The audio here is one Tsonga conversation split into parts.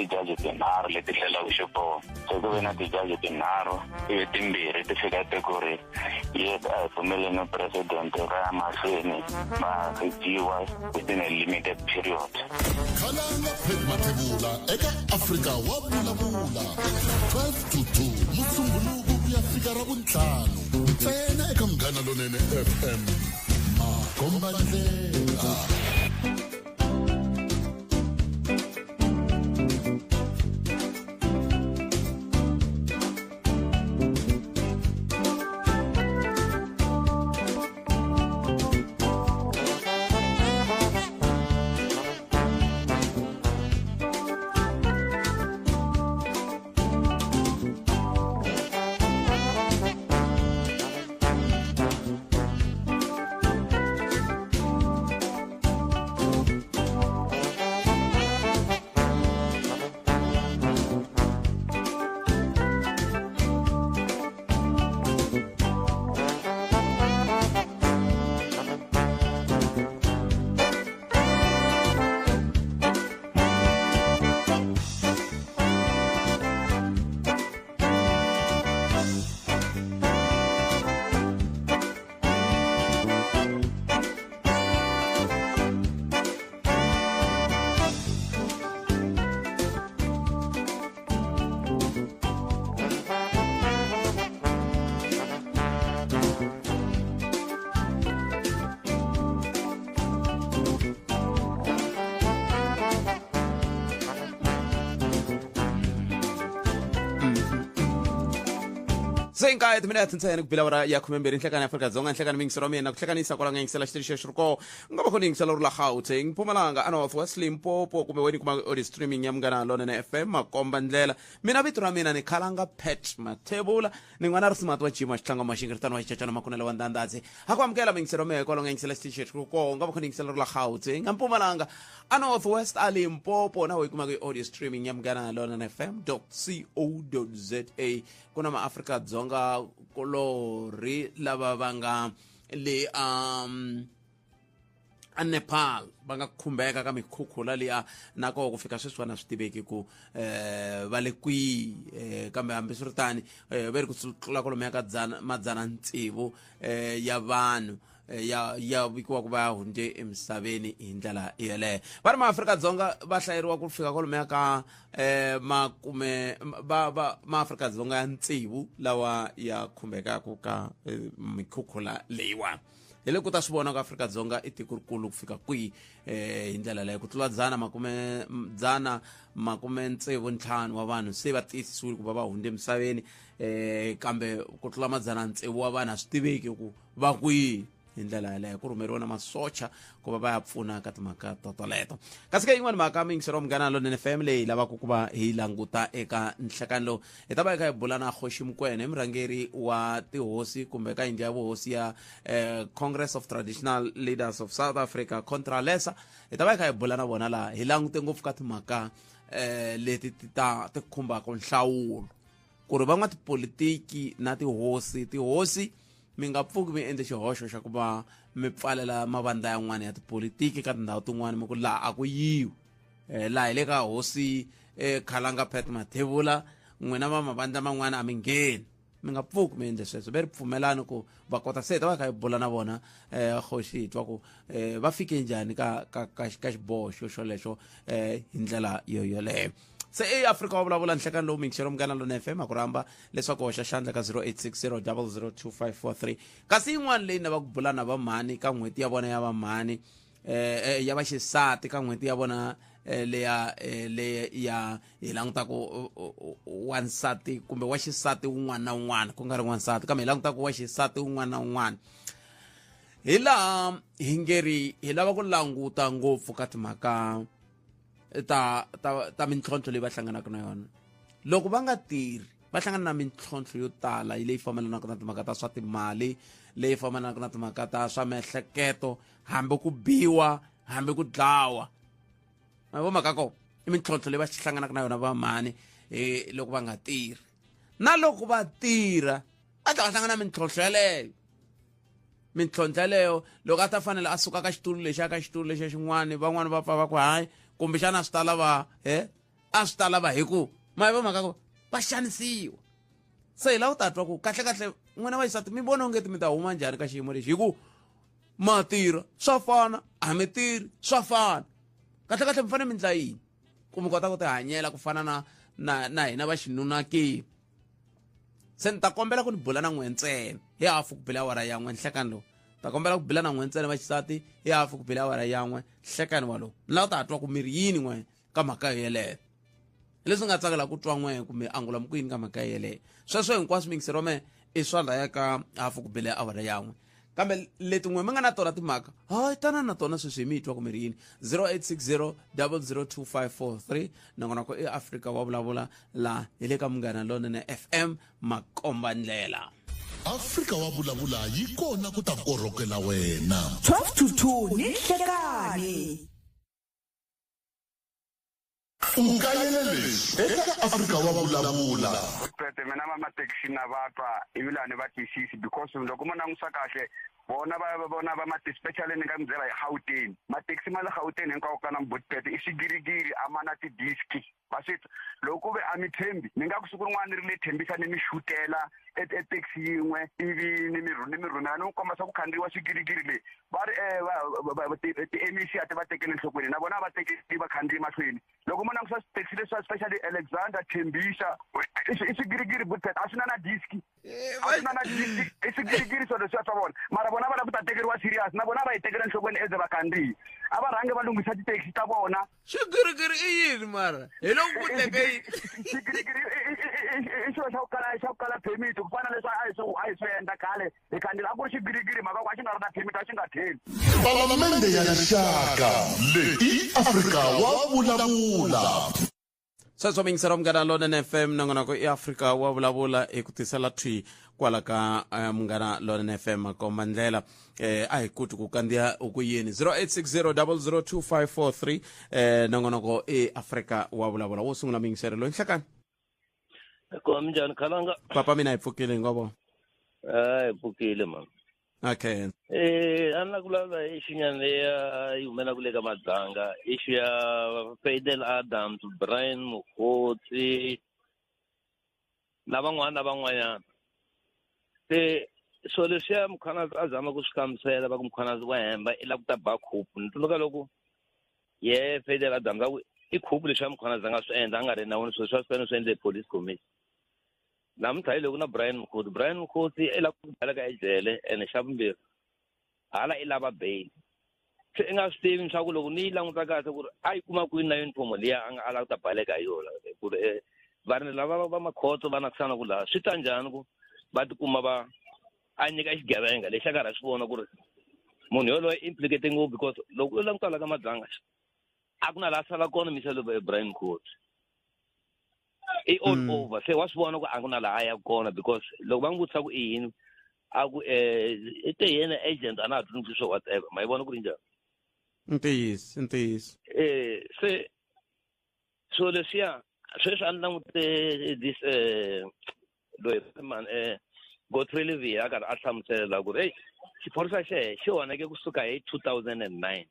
tijaji tinharhu leti hlelaka xiboho. Se ku ve na tijaji tinharhu, ivi timbirhi ti fika ti ku ri yes, a hi pfumeleni president va ya mahlweni va dyiwa within a limited period. Khalanga Pat Mathebula eka Afrika wa vulavula 12 to 2 Musumbhunuku ku ya fika ra vuntlhanu ntsena eka Munghana Lonene FM. Makombandlela. Se nkaye timinete ntsena ku bila awara ya 12 nhlekani Afrika-Dzonga. Nhlekani miyingiselo wa mina ku hlekanisa kwala nga yingisela xitichi xexo ri kona u nga va khona yingisela ri la Gauteng, Mpumalanga, a North West, Limpopo kumbe wena kuma audio streaming ya Munghana Lonene FM. Makomba ndlela, mina vito ra mina ni Khalanga Pat Mathebula, ni n'wana ri smart wa jima xitlanga maxingiritano wa xicacana makunele wa ndandadzi. Ha ku amukela miyingiselo mehe kwala nga yingisela xitichi xexo ri kona u nga va khona yingisela ri la Gauteng, a Mpumalanga, a North West, a Limpopo na we kumaka audio streaming ya Munghana Lonene FM co za. Ku na maAfrika-Dzonga kulorhi lava va nga le a Nepal va nga khumbeka ka mikhukhula liya, na koho ku fika sweswiwani a swi tiveki ku va le kwihi, kambe hambiswiritani va ri ku tlula kwalomuya ka dzana madzana tsevu ya vanhu ya vikiwa ku va ya hundze emisaveni hi ndlela yeleyo. Va ri maAfrika-Dzonga va hlayeriwa ku fika kwalomuya ka makume va va maAfrika-Dzonga ya tsevu lawa ya khumbekaka ka mikhukhula leyiwani. Hi le ku ta swi vona ku Afrika-Dzonga i tiko rikulu ku fika kwihi hi ndlela leyo. Ku tlula dzana makume dzana makume tsevu ntlhanu wa vanhu se va tiyisisiwile ku va va hundze emisaveni, kambe ku tlula madzana tsevu wa vanhu a swi tiveki ku va kwihi hi ndlela yaleyo. Ku rhumeriwa na masocha ku va va ya pfuna ka timhaka totoleto. Kasi ka yin'wani mhaka, miyingiselo wa Munghana Lonene FM leyi lavaka ku va hi languta eka nhlekani lowu, hi ta va hi kha hi bula na Kgoši Mokoena, murhangeri wa tihosi kumbe ka yindlu ya vuhosi ya Congress of Traditional Leaders of South Africa, Contralesa. Hi ta va hi kha hi bula na vona laha hi langute ngopfu ka timhaka leti ti ta ti khumbaka nhlawulo, ku ri van'watipolitiki na tihosi, tihosi mi nga pfuki mi endle xihoxo xa ku va mi pfalela mavandla yan'wana ya tipolitiki ka tindhawu tin'wana, mi ku laha a ku yiwi, laha hi le ka hosi Khalanga Pat Mathebula, n'wina va mavandla man'wana a mi ngheni. Mi nga pfuki mi endle sweswo. Ve ri pfumelani ku va kota se hi ta va kha hi bula na vona Kgoši, hi twa ku va fike njhani ka ka ka ka xiboho xo xolexo hi ndlela yo yoleyo. Se e Afrika wa vulavula nhlekani lowu mixero Munghana Lona FM a ku rhamba leswaku hoxa xandla ka 0860 002543. Kasi yin'wana leyi na va ku bula na vamhani ka n'hweti ya vona ya vamhani, ya vaxisati ka n'hweti ya vona leya leya ya hi langutaka wansati kumbe wa xisati wun'wana na wun'wana, ku nga ri n'wansati kambe hi langutaka wa xisati wun'wana na wun'wana, hi laha hi nge ri hi lava ku languta ngopfu ka timhaka ta ta ta mintlhontlho leyi va hlanganaka na yona loko va nga tirhi. Va hlangana na mintlhontlho yo tala leyi fambelanaka na timhaka ta swa timali, leyi fambelanaka na timhaka ta swa miehleketo, hambi ku biwa, hambi ku dlawa. Ma vo mhaka ko i mintlhontlho leyi va hlanganaka na yona vamhani loko va nga tirhi, na loko va tirha va tlhela va hlangana na mintlhontlho yeleyo. Mintlhontlho yeleyo loko a ta fanele a suka ka xitulu lexiya ka xitulu lexiya xin'wana, van'wani va pfa va ku hayi, kumbexana swi ta lava A swi ta lava hi ku ma yi va mhaka ku va xanisiwa. Se hi lava u ta twa ku kahlekahle n'wina vaxisati mi vona ongeti mi ta huma njhani ka xiyimo lexi, hi ku ma tirha swa fana, a mi tirhi swa fana, kahlekahle mi fanele mi ndla yini ku mi kota ku tihanyela ku fana na hina va xinuna ke? Se ni ta kombela ku ni bula na n'we ntsena hi hafu ku bela awara yan'we nhlekani lowu. Ta kombela ku bula na n'we ntsena vaxisati hi hafu ku bela awara yan'we nhlekani walowu. Ni lava ku ta twa ku miri yini n'we ka mhaka yeleyo, leswi nga tsakela ku twa n'we kumbe angula mi ku yini ka mhaka yeleyo. Sweswo hinkwaswo mingisero wa mehe i swa laya ka hafu ku bele awara yan'we, kambe leti n'we mi nga na tona timhaka hayi tana na tona sweswi hi mi twa ku mi ri yini. 0860 002543 nongonoko i Afrika wa vulavula la hi le ka Munghana Lonene FM, makomba ndlela. Afrika wa vulavula yi kona ku ta korhokela wena. 12 to 2 ni nhlekani. U kayele leswi eka Afrika wa vulavula. Pete mina va mathekisi na va twa ivi laha ni va twisisi, because loko mo langusa kahle vona va vona va mati, especially ni nga mi byela hi Gauteng, mathekisi ma le Gauteng hinkwawo ka na Mbutpete i swigirigiri, a ma na ti-disk va swi twa. Loko ku ve a mi tshembi, ni nga ku siku rin'wana ni ri le Thembisa ni mi xutela e taxi yin'we, ivi ni mi rhumela ni n'wi komba swa ku khandziyiwa swigirigiri leyi va ri ti-MEC a ti va tekeli enhlokweni, na vona a va tekeli vakhandziyi mahlweni. Loko mo langusa swithekisi leswi, especially Alexander, Thembisa, i swigirigiri Butpet, a swi na na diski, a swi na na diski, i swigirigiri swilo leswiya swa vona. Mara vona va lava ku ta tekeriwa serious, na vona va yi tekela enhlokweni eze vakhandziyi. A va rhange va lunghisa tithekisi ta vona. Xigirigiri i yini mara? Hi loko ku teke yini? Xigirigiri i xilo xa ku kala permit, ku fana leswi a hi swi endla khale hi khandziyela, a ku ri xigirigiri, mhaka ku a xi nga ri na permit, a xi nga theli. Palamende ya Rixaka, leyi i Afrika wa vulavula. Sweswo mingisero Munghana Lonene FM, nongonoko i Afrika wa vulavula, hi ku tisela thwi kwala ka Munghana Lonene FM, makomba ndlela. A hi kuti ku kandziya u ku yini. 0860 002543, nongonoko i Afrika wa vulavula. Wo sungula mingisero loyi, nhlekani. Ko minjhani, khalanga? Papa, mina hi pfukile hinkwavo. Hayi, pfukile mama. Okay. A ni la ku vulavula hi issue-nyana leya yi humelaka le ka Madzanga, issue ya Fadel Adams, Brian Mokgotsi na van'wana na van'wanyana. Se so leswiya Mkhwanazi a zama ku swi hlamusela, va ku Mkhwanazi wa hemba, i lava ku ta ba khupu. Ni tsundzuka loko ye Fadel Adams a ku i khupu, leswiya Mkhwanazi a nga swi endla a nga ri nawini, swilo swa swi fanele swi endle hi police commission. Namuntlha hi loko na Brian Mokgotsi, Brian Mokgotsi i lava ku baleka ejele, ene xa vumbirhi hala i lava bail. Se i nga swi tivi swa ku loko ni yi languta kahle ku ri a yi kuma kwini na uniform liya a nga ala ku ta baleka hi yona, ku ri varindzi lava va makhotso va nakisana ku laha swi ta njhani ku va tikuma va a nyika xigevenga lexi a karhi a swi vona ku ri munhu yoloye implicate ngopfu, because loko u languta la ka Madzanga a ku na laha sala kona misa loko Brian Mokgotsi i all over. Se wa swi vona ku a ku na laha a ya kona, because loko va n'wi vutisa ku i yini, a ku i te yena agent a na ha tsundzuki swo whatever. Ma yi vona ku ri njhani? Ntiyiso, ntiyiso. Se so leswiya sweswi a ni langute this loyi man Godfrey Levy a karhi a hlamusela ku ri hey, xiphorisa xehe xi onhake kusuka hi 2009,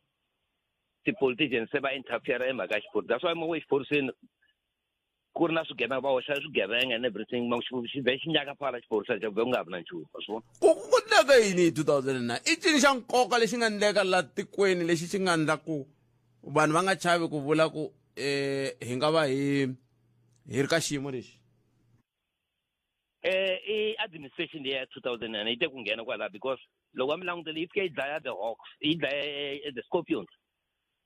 ti-politicians se va interfere emhaka ya xiphorisa. That's why mo exiphoriseni ku ri na swigevenga, va hoxa swigevenga and everything, ma xi vhe xi nyaka phala xiphorisa xa ku nga vi na nchumu, wa swi vona. Ku ndleka yini hi 2009? I cini xa nkoka lexi nga ndleka la tikweni lexi xi nga ndla ku vanhu va nga chavi ku vula ku hi nga va hi ri ka xiyimo lexi? I administration leya 2009 yi te ku nghena kwala, because loko va mi langutele yi fike yi dlaya the Hawks, yi dlaya the Scorpions.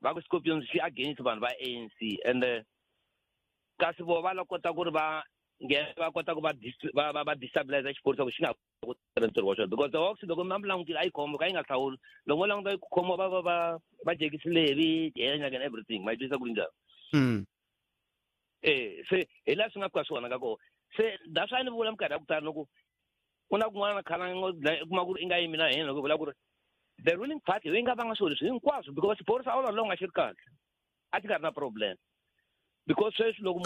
Va ku Scorpions xi against vanhu va ANC, and kasi vo va la kota ku ri va nghena va kota ku va destabilize xiphorisa ku xi nga ku tirha ntirho wa xona, because the Hawks loko mi langutile a yi khoma ka yi nga hlawuli, loko mo languta yi khomiwa va Jackie Selebi yena and everything. Ma yi twisisa ku ri njhani? Se hi laha swi nga fika swi onhaka kona. Se that's why ni vula minkarhi ya ku tala loko ku na kun'wana khalanga u kuma ku ri i nga yimi na hina, loko vula ku ri the ruling party yi nga vanga swilo leswi hinkwaswo, because xiphorisa all along a xi ri kahle, a xi nga ri na problem, because sweswi loko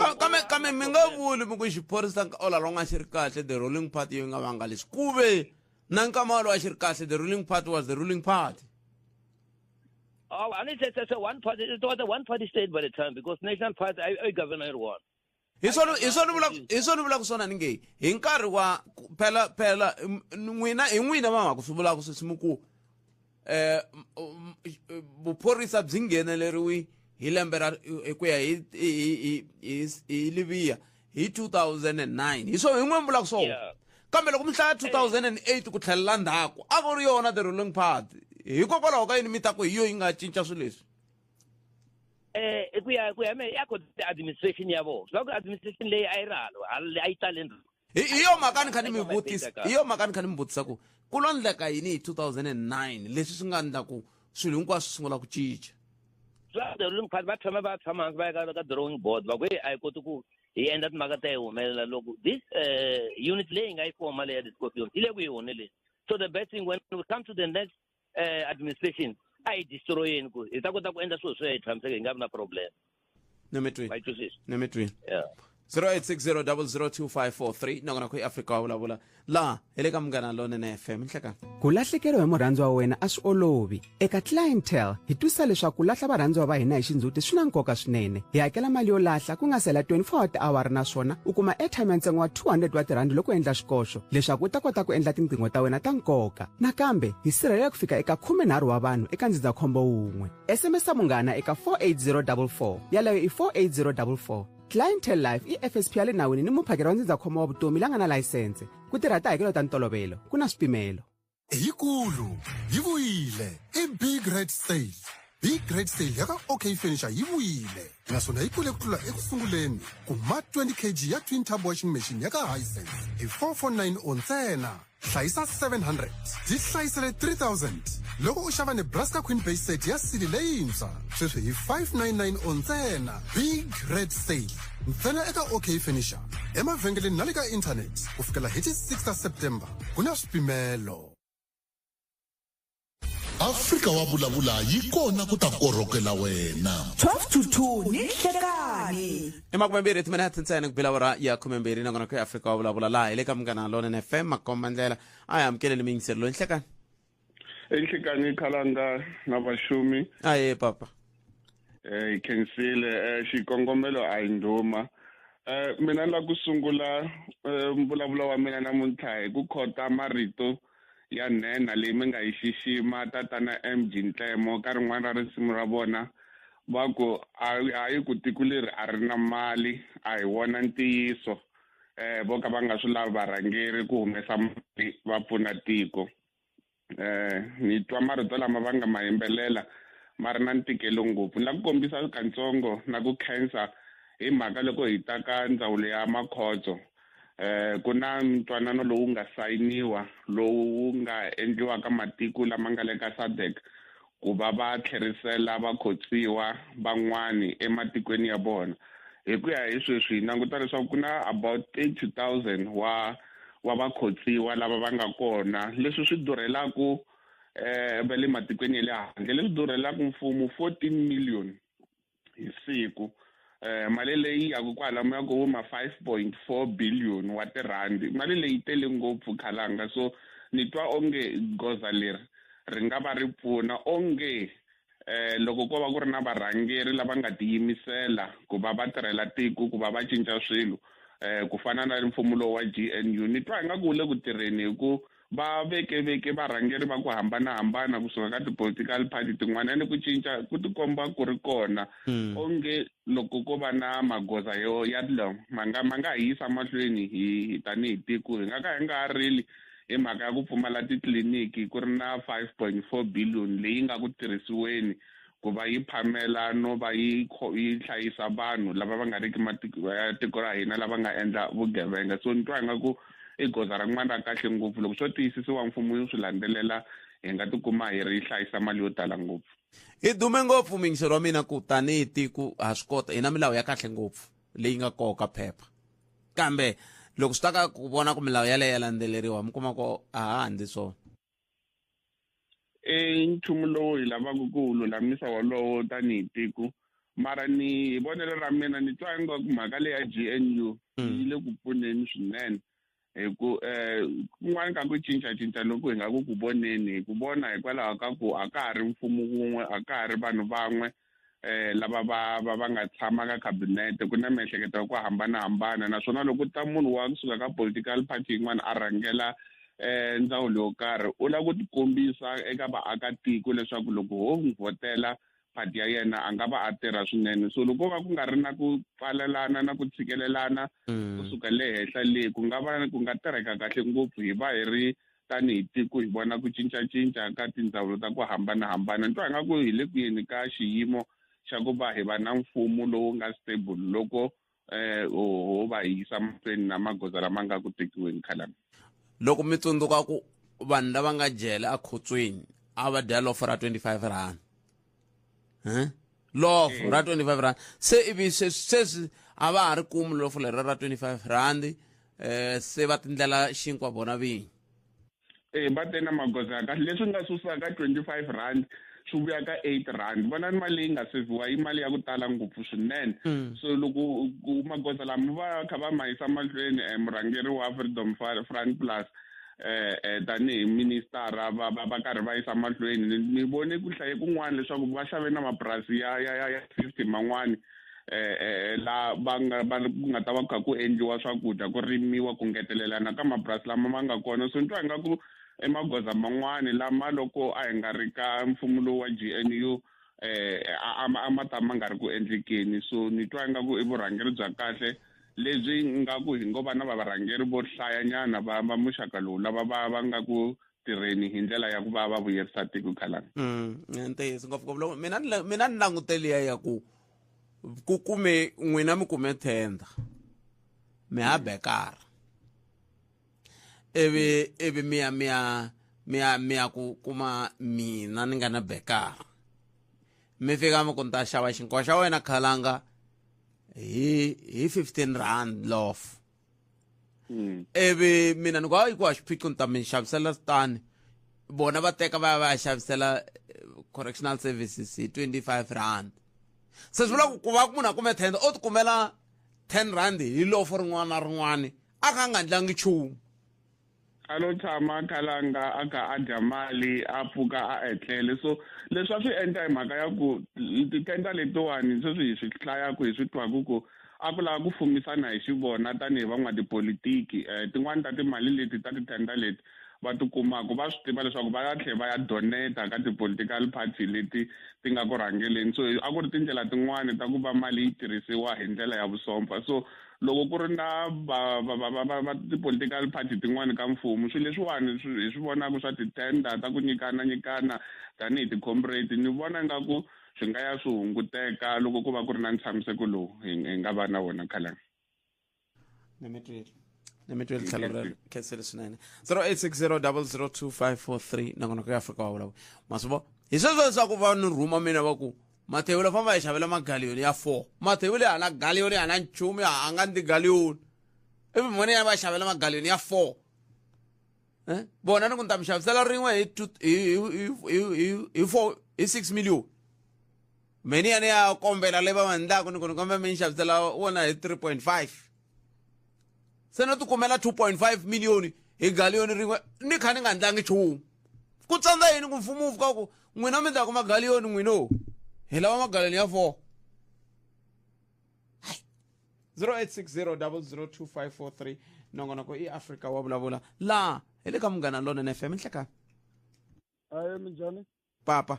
Kambe mi nga vuli mi ku xiphorisa all along a xi ri kahle, the ruling party yi nga vanga leswi, ku ve na nkama walowo a xi ri kahle, the ruling party was the ruling party. Oh, and it's a one party. It was a one party state by the time because National Party I govern I one. Hi swona vulaka swona ni nge hi nkarhi wa phela phela n'wina hi n'wina va mhaka swi vulaka sweswi mi ku vuphorisa byi ngheneleriwi hi lembe ra hi ku ya hi Livia hi 2009. Hi swona hi n'we mi vulaka swona. Kambe loko mi hlaya 2008 ku tlhelela ndzhaku, a ku ri yona the ruling party. Hikokwalaho ka yini mi ta ku hi yo yi nga cinca swilo leswi? Ku ya me ya ko administration ya vona. Loko administration leyi a yi ri halo, a yi tale ndhawu. Hi yo mhaka ni kha ni mi vutisa, hi yo mhaka ni kha ni mi vutisa ku ku lo ndleka yini hi 2009 leswi swi nga ndla ku swilo hinkwaswo swi sungula ku cinca? Swa the ruling party va tshama, va tshama hansi, va ya ka drawing board, va ku, "Hey, a hi koti ku hi endla timhaka ta hi humelela loko this unit leyi hi nga yi foma leya the Scorpions yi le ku hi honeleni. So the best thing, when we come to the next administration, a hi destroyeni ku hi ta kota ku endla swilo swo ya hi tshamiseke, hi nga vi na problem." Ni mi twini. Va yi twisisa? Ni mi twini. Yeah. 0860002543. Nakona ku i Afrika wa Vulavula laha hi le ka Munghana Lonene FM. Nhlekani. Ku lahlekeriwa hi murhandziwa wa wena a swi olovi. Eka Clientele hi twisisa leswaku ku lahla varhandziwa va hina hi xindzhuti swi na nkoka swinene. Hi hakela mali yo lahla ku nga sela 24 tiawara, naswona u kuma airtime ya ntsengo wa 200 wa tirhandi loko u endla xikoxo leswaku u ta kota ku endla tinqingho ta wena ta nkoka. Nakambe hi sirhelela ku fika eka 13 wa vanhu eka ndzindzakhombo wun'we. SMS munghana eka 48044, yaleyo i 48044. Clientele Life i FSP ya le nawini ni muphakeri wa ndzindzakhombo wa vutomi la nga na layisense. Ku tirha tihakelo ta ntolovelo, ku na swipimelo. Yikulu yi vuyile, i Big Red Sale. Big Red Sale ya ka OK Furniture yi vuyile, naswona yi kule ku tlula eku sunguleni. Kuma 20 kg ya twin tub washing machine ya ka Hisense hi 4490 ntsena, hlayisa 700. Byi hlayisele 3000 loko u xava Nebraska Queen Base set ya sili leyintshwa sweswi hi 5990 ntsena. Big Red Sale ntsena eka OK Furniture, emavhengeleni na le ka inthanete ku fikela hi ti 6 ta September. Ku na swipimelo. Afrika wa Vulavula yi kona ku ta korhokela wena. 12 to 2 ni nhlekani. I 20 timinete ntsena ku bila awara ya 12. Nakona ku i Afrika wa Vulavula laha hi le ka Munghana Lonene FM. Makomba ndlela a hi amukeleli miyingiseri loyi. Nhlekani. Enhlekani, Khalanga na vaxumi. Aye papa. Hi khensile. Xikongomelo a hi ndhuma. Mina ni la ku sungula mbulavulo wa mina namuntlha hi ku khota marito ya nhenha leyi mi nga yi xixima, tatana MG Ntlemo. Ka rin'wana ra risimu ra vona va ku hayi ku tiko leri a ri na mali, a hi wona ntiyiso. Vo ka va nga swi lavi varhangeri ku humesa mali va pfuna tiko. Ni twa marito lama va nga ma yimbelela ma ri na ntikelo ngopfu. Ni la ku kombisa katsongo na ku khensa hi mhaka loko hi ta ka ndzawulo ya makhotso, ku na ntwanano lowu nga sayiniwa, lowu wu nga endliwa ka matiko lama nga le ka SADC ku va va tlherisela vakhotsiwa van'wani ematikweni ya vona. Hi ku ya hi sweswi hi languta leswaku ku na about 30,000 wa vakhotsiwa lava va nga kona, leswi swi durhelaku va le matikweni ya le handle, leswi durhelaku mfumo 14 million hi siku. Mali leyi yaku kwalamu ya ku ma 5.4 billion wa tirhandi. Mali leyi tele ngopfu, Khalanga. So ni twa onge goza leri ri nga va ri pfuna onge loko ko va ku ri na varhangeri lava nga tiyimisela ku va va tirhela tiko, ku va va cinca swilo, ku fana na mfumo lowu wa GNU. Ni twa ingaku wu le ku tirheni hi ku va veke veke varhangeri va ku hambanahambana kusuka ka ti-political party tin'wana, ene ku cinca ku tikomba ku ri kona. Onge loko ko va na magoza yo ya lawa ma nga hi yisa mahlweni hi tanihi tiko, hi nga ka hi nga ha rili hi mhaka ya ku pfumala titliliniki, ku ri na 5.4 billion leyi nga ku tirhisiweni ku va yi phamela no va yi hlayisa vanhu lava va nga riki matiko ya tiko ra hina lava nga endla vugevenga. So ni twa ingaku i goza rin'wana ra kahle ngopfu. Loko swo tiyisisiwa, mfumo yi swi landzelela, hi nga tikuma hi ri hlayisa mali yo tala ngopfu. Hi dume ngopfu, muyingiseri wa mina, ku tanihi tiko ha swi kota, hi na milawu ya kahle ngopfu leyi nga koka phepha, kambe loko swi ta ka ku vona ku milawu yaleyo ya landzeleriwa, mi kuma ku a ha handzi swona. I nchumu lowu hi lavaka ku wu lulamisa wolowo tanihi tiko, mara ni hi vonelo ra mina ni twa ingaku mhaka leyi ya GNU yi le ku pfuneni swinene. Hi ku kun'wana ka ku cincacinca loku hi nga ku ku voneni, hi ku vona hikwalaho ka ku a ka ha ri mfumo wun'we, a ka ha ri vanhu van'we lava va nga tshama ka cabinet. Ku na miehleketo ya ku hambanahambana, naswona loko ta munhu wa kusuka ka political party yin'wana a rhangela ndzawulo yo karhi, u lava ku tikombisa eka vaakatiko leswaku loko ho n'wi vhotela party ya yena a nga va a tirha swinene. So loko va ku nga ri na ku pfalelana na ku tshikelelana kusuka le henhla le, ku nga va ku nga tirheka kahle ngopfu, hi va hi ri tanihi tiko hi vona ku cincacinca ka tindzawulo ta ku hambanahambana. Ni twa ingaku hi le ku yeni ka xiyimo xa ku va hi va na mfumo lowu nga stable loko ho va hi yisa mahlweni na magoza lama nga ku tekiweni khalanga. Loko mi tsundzuka ku vanhu lava nga jele akhotsweni a va dya lofo ra 25 rand, lofo ra 25 rand, se ivi sweswi a va ha ri kumi lofo leri ra 25 rand, se va tindlela xinkwa vona vinyi. Va te na magoza ya kahle leswi nga susaka 25 rand swi vuya ka 8 rand. Vonani mali leyi nga seviwa i mali ya ku tala ngopfu swinene. So loko magoza lama va kha va ma yisa mahlweni, murhangeri wa Freedom Front Plus tanihi ministara va karhi va yisa mahlweni, ni vone ku hlaye kun'wana leswaku va xave na mapurasi ya 50 man'wani la va nga va ku nga ta va kha ku endliwa swakudya, ku rimiwa, ku ngetelelana ka mapurasi lama ma nga kona. So ni twa ingaku i magoza man'wani lama loko a hi nga ri ka mfumo lowu wa GNU a ma ta ma nga ri ku endlekeni. So ni twa ingaku i vurhangeri bya kahle lebyi nga ku hi ngo va na varhangeri vo hlayanyana va muxaka lowu lava va nga ku tirheni hi ndlela ya ku va va vuyerisa tiko khalanga. Ntiyiso ngopfungopfu loko mina ni languteli ya ku ku kume n'wina mi kume tender mi ha bekara ivi mi ya ku kuma mina ni nga na bekara, mi fika mi ku ni ta xava xinkwa xa wena khalanga hi 15 rand loaf. Ivi mina ni ku hayi ku a xiphiqo, ni ta mi xavisela tani, vona va teka va ya va ya xavisela correctional services hi 25 rand. Se swi vula ku va munhu a kume tender o ti kumela 10 rand hi lofo rin'wana na rin'wana, a kha a nga ndlangi nchumu. A lo tshama khalanga a kha a dya mali, a pfuka a etlele. So leswi a swi endla hi mhaka ya ku ti-tender letiwani sweswi hi swi hlayaku, hi swi twaku ku a ku lava ku fumisana hi xivona tanihi van'watipolitiki. Tin'wani ta timali leti ta ti-tender leti va ti kumaku, va swi tiva leswaku va ya tlhela va ya donata ka ti-political party leti ti nga ku rhangeleni. So a ku ri tindlela tin'wani ta ku va mali yi tirhisiwa hi ndlela ya vusompfa. So loko ku ri na va ti-political party tin'wani ka mfumo, swilo leswiwani hi swi vonaka swa ti-tender ta ku nyikana nyikana tanihi ti-comrade, ni vona ingaku swi nga ya swi hunguteka loko ku va ku ri na ntshamiseko lowu hi nga va na wona khalanga. Ni mi twile tlhelo rero, khensile swinene. 0860002543, nongonoko ya Afrika wa Vulavula masivo. Hi sweswo leswaku va ni rhuma mina va ku Mathevula famba hi xavela magaliyoni ya 4. Mathevula hana galiyoni, hana nchumu, a nga ndi galiyoni, ivi mhoni ya va xavela magaliyoni ya 4. Vona ni ku ni ta mi xavisela rin'we hi two, hi 4, hi 6 million. Meni ya ni ya kombela leyi va va endlaku, ni ku ni kombela mi ni xavisela wona hi 3.5. Se no ti kumela 2.5 million hi galiyoni rin'we, ni kha ni nga ndlangi nchumu. Ku tsandza yini ku mfumo wu fika ku n'wina mi ta kuma galiyoni, n'wino hi lava magaliyoni ya 4? 0860002543, nongonoko i Afrika wa Vulavula, laha hi le ka Munghana Lonene FM. Nhlekani. Aye, minjhani? Papa.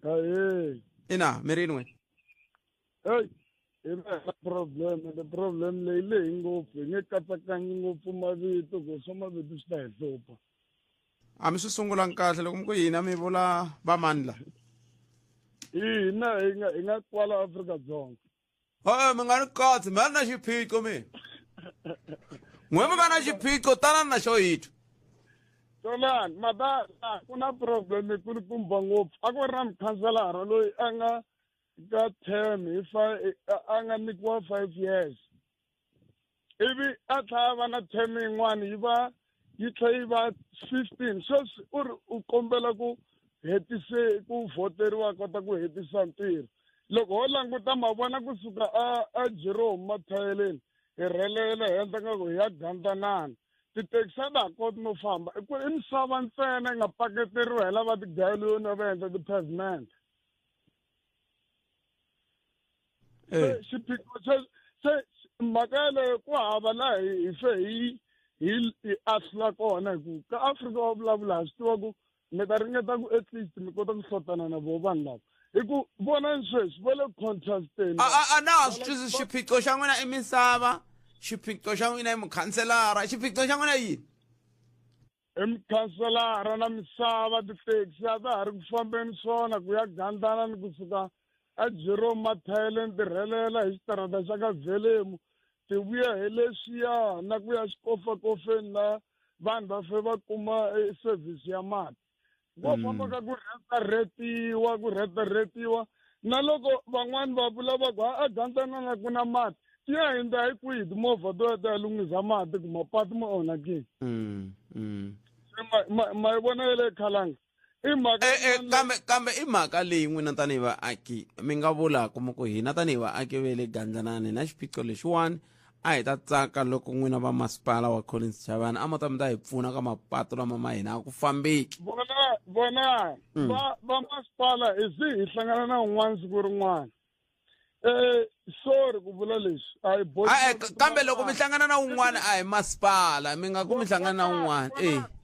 Aye. Ina, mirini wena? Hey, hi na problem, the problem leyi leyi ngopfu, hi nge katsakanyi ngopfu mavito ku swa mavito swi ta hi hlupha. A mi swi sungulangi kahle loko mi ku hina, mi vula vamani la? Hina hi nga kwala Afrika-Dzonga. E mi nga ni katsi, mi nga ri na xiphiqo mina. N'we mi nga na xiphiqo, tanani na xo hitwa. Tolani mata ku na problem kulukumba ngopfu. A ku ri na mukhanselara loyi a nga ka term hi a nga nyikiwa 5 years, ivi a tlhela a va na term yin'wana, yi va yi tlhela yi va 15. Sweswi u ri u kombela ku hetise ku vhoteriwa, a kota ku hetisa ntirho. Loko ho languta, ma vona kusuka a Jerome Mathayeleni. hi rhelela hi endla nga ku hi ya Gandlanana. Tithekisi a ta ha koti no famba i ku i misava ntsena yi nga paketeriwa hi lava tigayelweni va endla ti-pavement. Se xiphiqo se mhaka yeleyo ku hava laha hi fe hi ahlula kona hi ku ka Afrika wa vulavula ha swi tiva ku mi ta ringeta ku at least mi kota ku hlotana na voho vanhu lava hi ku vonani sweswi va le contesteni. A na ha swi twisisi xiphiqo xa n'wina i misava, xiphiqo xa n'wina i mukhanselara, xiphiqo xa n'wina i yini? I mukhanselara na misava, tithekisi a ta ha ri ku fambeni swona ku ya Gandlana ni kusuka a Jerome Mathayeleni ti rhelela hi xitarata xa ka Velemu ti vuya hi leswiya na ku ya xikofakofeni la vanhu va fe va kuma service ya mati. Vo famba ka ku rhetarhetiwa, ku rhetarhetiwa na loko van'wani va vula va ku a Gandlana ku na mati ti ya hindza hi kwihi timovha to ya ta ya lunghisa mati ku mapatu ma onhakile. Se ma yi vona ya le Khalanga i mhaka Kambe i mhaka leyi n'wina tanihi vaaki mi nga vulaka mi ku hina tanihi vaaki ve le Gandlanani na xiphiqo lexiwani a hi ta tsaka loko n'wina va masipala wa Collins Chavani a mo ta mi ta hi pfuna ka mapatu lama ma hina a ku fambeki. Vona va masipala hi zi hi hlangana na un'wana siku rin'wana. Sorry ku vula leswi a hi bohi. Kambe loko mi hlangana na un'wana a hi masipala mi nga ku mi hlangana na un'wana.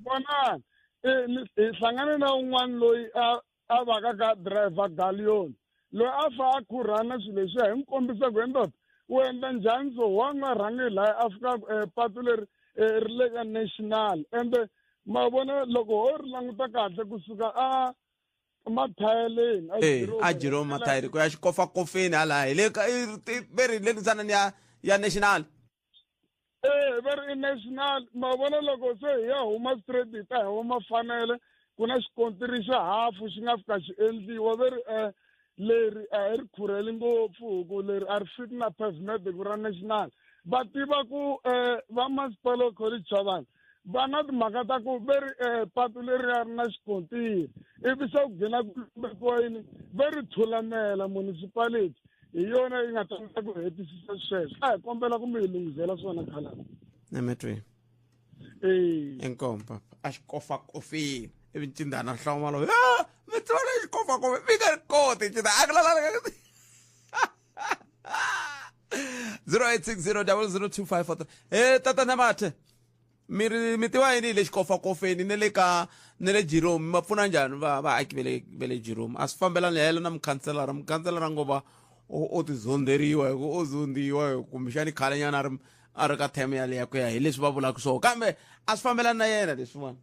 Vona hi hlangana na un'wana loyi a va ka driver Gallion loyi a fa a khurhana swilo leswiya hi n'wi kombisa ku endota u endla njhani so wa nga rhangi laha a fika patu leri ri le ka national ende ma vona loko ho ri languta kahle kusuka a Mathayeleni a Jerome Mathayele ku ya xikofakofeni hala hi le ka ve ri le tsanani ya national. Va ri i national ma vona loko se hi ya huma straight hi ta hi huma fanele ku na xikontiri xa hafu xi nga fika xi endliwa ve ri leri a hi ri khurheli ngopfu ku leri a ri fiki na pavement ku ra national. Va tiva ku va masipala wa Collins Chavani va na timhaka ta ku ve ri patu leri a ri na xikontiri ivi se ku gcina ku lumbekiwa yini ve ri thulamela municipality hi yona yi nga ta kota ku hetisisa sweswo. A hi kombela ku mi hi lunghisela swona Khalanga. Emetweni. Inkomu papa a xikofakofeni ivi ncindana hlomalo mi tiva le xikofakofeni mi nga ri koti ncinda a ku lala 0860002543. Tatana Mathe mi ri mi tiva yini le xikofakofeni ne le ka ne le Jerome ma pfuna njhani va vaaki ve le Jerome? A swi fambelani helo na mukhanselara, mukhanselara ngo va o ti zonderiwa hi ku o zondiwa hi kumbexani khalenyana a ri ka term yaleyo ku ya hi leswi va vulaka swona kambe a swi fambelani na yena leswiwani.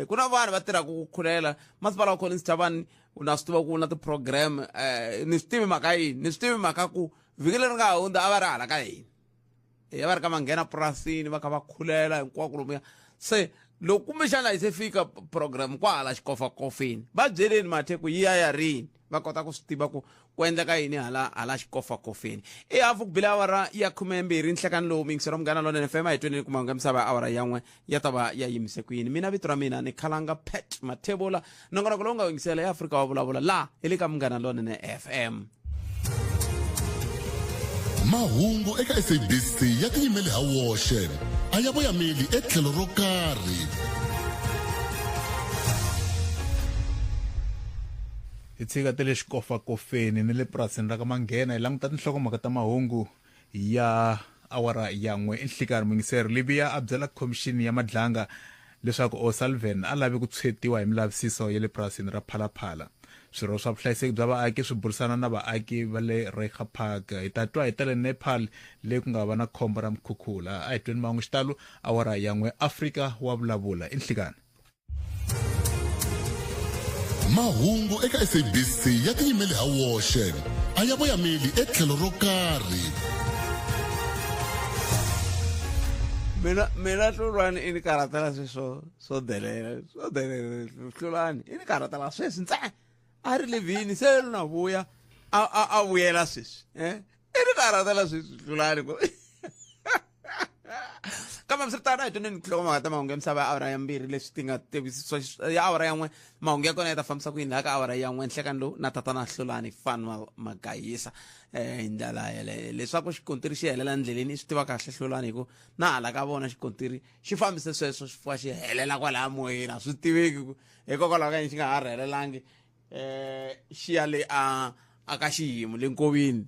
Ku na vanhu va tirhaka ku khulela masipala wa Collins Chavani na swi tiva ku na ti-program ni swi tivi mhaka yini, ni swi tivi mhaka ku vhiki leri nga hundza a va ri hala ka hina a va ri ka manghena purasini va kha va khulela hinkwako lomuya. Se loko kumbexana yi se fika program kwahala xikofakofeni va byeleni Mathe ku yi ya ya rini va kota ku swi tiva ku ku endleka yini hala xikofakofeni. I hafu ku bile awara ya 12 nhlekani lowu miyingiselo Munghana Lonene FM a hi tweneni ku mahungu ya misava awara ya 1 ya ta va ya yimise ku yini. Mina vito ra mina ni Khalanga Pat Mathebula, nongonoko lowu nga yingisela ya Afrika wa vulavula laha hi le ka Munghana Lonene FM. Mahungu eka SABC ya tiyimele ha woxe a ya voyameli etlhelo ro karhi. Hi tshika ta le xikofakofeni ni le purasini ra ka Manghena hi languta tinhlokomhaka ta mahungu ya awara ya 1 enhlikani. Muyingiseri Libya a byela khomixini ya Madlanga leswaku O'Sullivan a lavi ku tshwetiwa hi milavisiso ya le purasini ra Phalaphala. Swirho swa vuhlayiseki bya vaaki swi burisana na vaaki va le Reiger Park. Hi ta twa hi ta le Nepal leyi ku nga va na khombo ra mikhukhula. A hi tweni mahungu xitalo awara ya 1 Afrika wa vulavula enhlikani. Mahungu eka SABC ya tiyimele ha woxe a ya voyameli etlhelo ro karhi. Mina Hlulani i ni karhatela sweswo swo delela Hlulani i ni karhatela sweswi ntsena a ri levhini se na vuya a vuyela sweswi i ni karhatela sweswi Hlulani ku. Kambe hambiswiritano a hi twaneni nhlokomhaka ta mahungu ya misava ya awara ya mbirhi leswi ti nga tivisisiwa ya awara ya n'we. Mahungu ya kona ya ta fambisa ku yini laha ka awara ya n'we nhlekani lowu na tatana Hlulani Fanuel Magayisa hi ndlela yeleyo leswaku xikontiri xi helela endleleni i swi tiva kahle Hlulani hi ku na hala ka vona xikontiri xi fambise sweswo xi pfuka xi helela kwalaya moyeni a swi tiveki ku hikokwalaho ka yini xi nga ha rhelelangi xi ya le a a ka xiyimo le nkoveni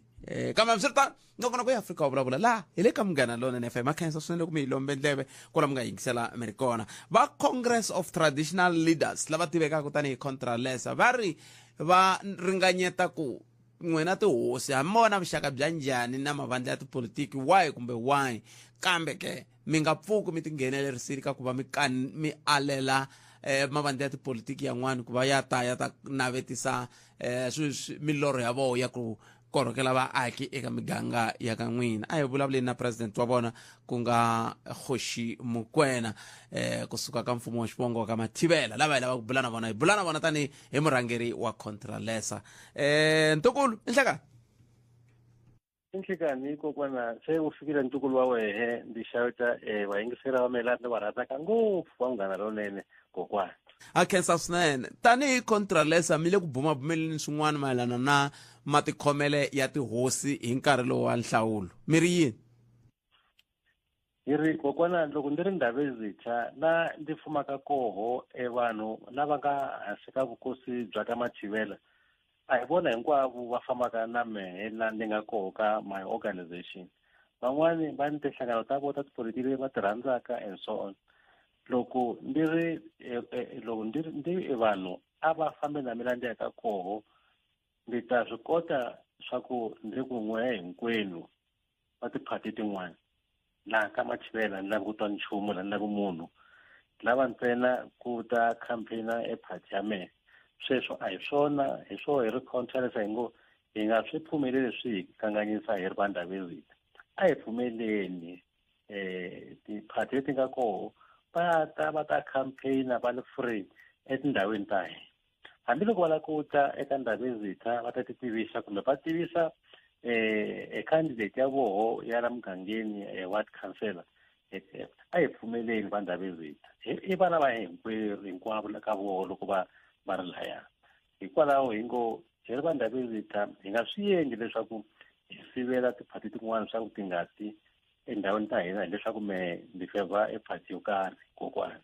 kambe hambiswiritano nongonoko ya Afrika wa vulavula laha hi le ka Munghana Lonene FM. A khensa swinene loko mi yi lombe ndleve kwala mi nga yingisela mi ri kona. Va Congress of Traditional Leaders lava tivekaka tanihi Contralesa va ri va ringanyeta ku n'wina tihosi hambi mo va na vuxaka bya njhani na mavandla ya tipolitiki wahi kumbe wahi, kambe ke mi nga pfuki mi tinghenelerisile ka ku va mi mi alela mavandla ya tipolitiki yan'wana ku va ya ta ya ta navetisa milorho ya vona ya ku korhokela vaaki eka miganga ya ka n'wina. A hi vulavuleni na president wa vona ku nga Kgoshi Mokoena kusuka ka mfumo wa xivongo ka Mathibela lava hi lavaka ku bula na vona. Hi bula na vona tanihi hi murhangeri wa Contralesa. Ntukulu i nhlekani. I nhlekani kokwana, se u fikile ntukulu wa wehe. Ndzi xaveta vayingiseri va mina ndzi va rhandzaka ngopfu va Munghana Lonene kokwana. A khensa swinene. Tanihi Contralesa mi le ku bumabumeleni swin'wana mayelana na matikhomele ya tihosi hi nkarhi lowu wa nhlawulo. Mi ri yini? Hi ri kokwana, loko ndzi ri Ndhavezitha la ndzi fumaka koho e vanhu lava nga hansi ka vukosi bya ka Mathivela a hi vona hinkwavo va fambaka na mehe la ndzi nga koho ka my organization. Van'wani va ni tinhlangano ta vona ta tipolitiki leti va ti rhandzaka and so on. Loko ndzi ri loko ndzi ri ndzi vanhu a va fambi na mina ndzi ya ka koho, ndzi ta swi kota swa ku ndzi ku n'we hinkwenu va tiphati tin'wana laha ka Mathivela ni lavi ku twa nchumu la ni lavi munhu lava ntsena ku ta campaigna e party ya mehe. Sweswo a hi swona, hi swo hi ri Contralesa hi ngo hi nga swi pfumeleli swi hi kanganyisa hi ri va Ndhavezitha. A hi pfumeleni tiphati leti nga koho va ta va ta campaigna va ri free etindhawini ta hina. Hambiloko va lava ku ta eka Ndhavezitha va ta ti tivisa kumbe va tivisa e candidate ya voho ya la mugangeni, ward councillor. A hi pfumeleni va Ndhavezitha, i vana va hinkwerhu hinkwavo ka voho loko va va ri laya. Hikwalaho hi ngo hi ri va Ndhavezitha hi nga swi endli leswaku hi sivela tiphati tin'wana swa ku ti nga ti endhawini ta hina hileswaku me ndzi favor e party yo karhi kokwana.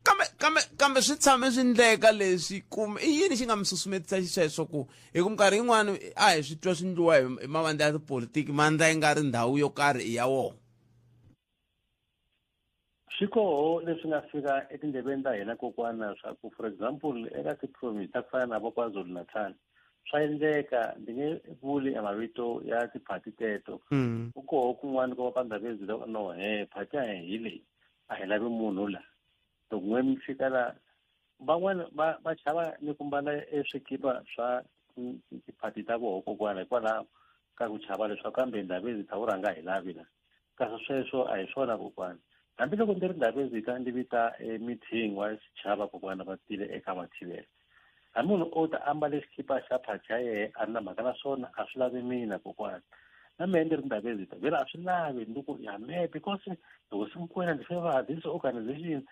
Kambe kambe kambe swi tshame swi ndleka leswi kumbe i yini xi nga mi susumetisa xisweswo ku hi ku minkarhi yin'wana a hi swi twa swi ndliwa hi mavandla ya tipolitiki mandla yi nga ri ndhawu yo karhi i ya wona? Swi koho leswi nga fika etindleveni ta hina kokwana swa ku for example eka ti-province ta ku fana na vo KwaZulu Natal swa endleka, ndzi nge vuli e mavito ya tiphati teto. Ku koho kun'wana ko va Ndhavezitha no he phati ya hi leyi a hi lavi munhu la. Loko n'we mi fika la van'wana va va chava ni ku mbala e swikipa swa tiphati ta voho kokwana hikwalaho ka ku chava leswaku kambe Ndhavezitha wu rhanga hi lavi la. Kasi sweswo a hi swona kokwana. Hambiloko ndzi ri Ndhavezitha ndzi vita e meeting wa xichava kokwana va tile eka Mathivela, hambi munhu o ta ambale xikipa xa phati ya yehe a ri na mhaka na swona a swi lavi mina kokwana. Na mehe ndzi ri Ndhavezitha vele a swi lavi ndi ku ya mehe because hosi Mokoena ndzi favor this organization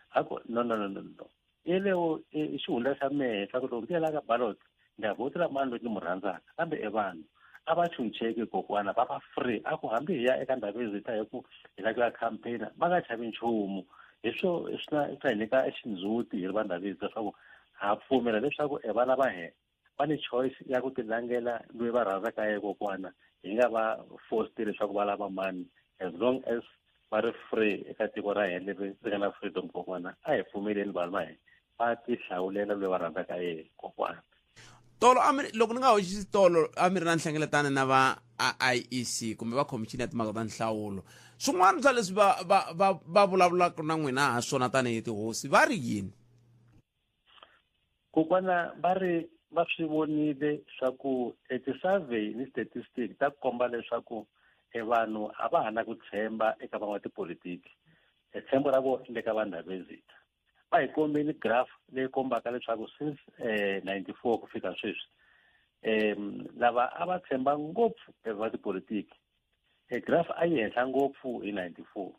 hako no no no no no yeleyo i xihundla xa mehe swa ku loko ndzi ya la ka ballot ndzi ya vhotela mani loyi ni mu rhandzaka. Kambe e vanhu a va chuncheki kokwana, va va free a ku hambi hi ya eka Ndhavezitha hi ku hi lava ku ya campaign va nga chavi nchumu. Hi swo swi na swi hi nyika xindzhuti hi ri va Ndhavezitha swa ku ha pfumela leswaku e vana va hina va ni choice ya ku tilangela loyi va rhandzaka ye kokwana, hi nga va forced leswaku va lava mani as long as va ri free eka tiko ra hina leri ri nga na freedom kokwana. A hi pfumeleni vanhu va hina va ti hlawulela loyi va rhandzaka ye kokwana. Tolo a mi loko ni nga hoxisi tolo a mi ri na nhlengeletano na va IEC kumbe va khomixini ya timhaka ta nhlawulo. Swin'wana swa leswi va va va va vulavulaka na n'wina ha swona tanihi tihosi va ri yini? Kokwana va ri va swi vonile swa ku e ti-survey ni statistic ta komba leswaku e vanhu a va ha na ku tshemba eka van'watipolitiki, e tshembo ra vona le ka va Ndhavezitha. Va hi kombile graph leyi kombaka leswaku since 94 ku fika sweswi lava a va tshemba ngopfu va tipolitiki E graph a yi henhla ngopfu hi 94.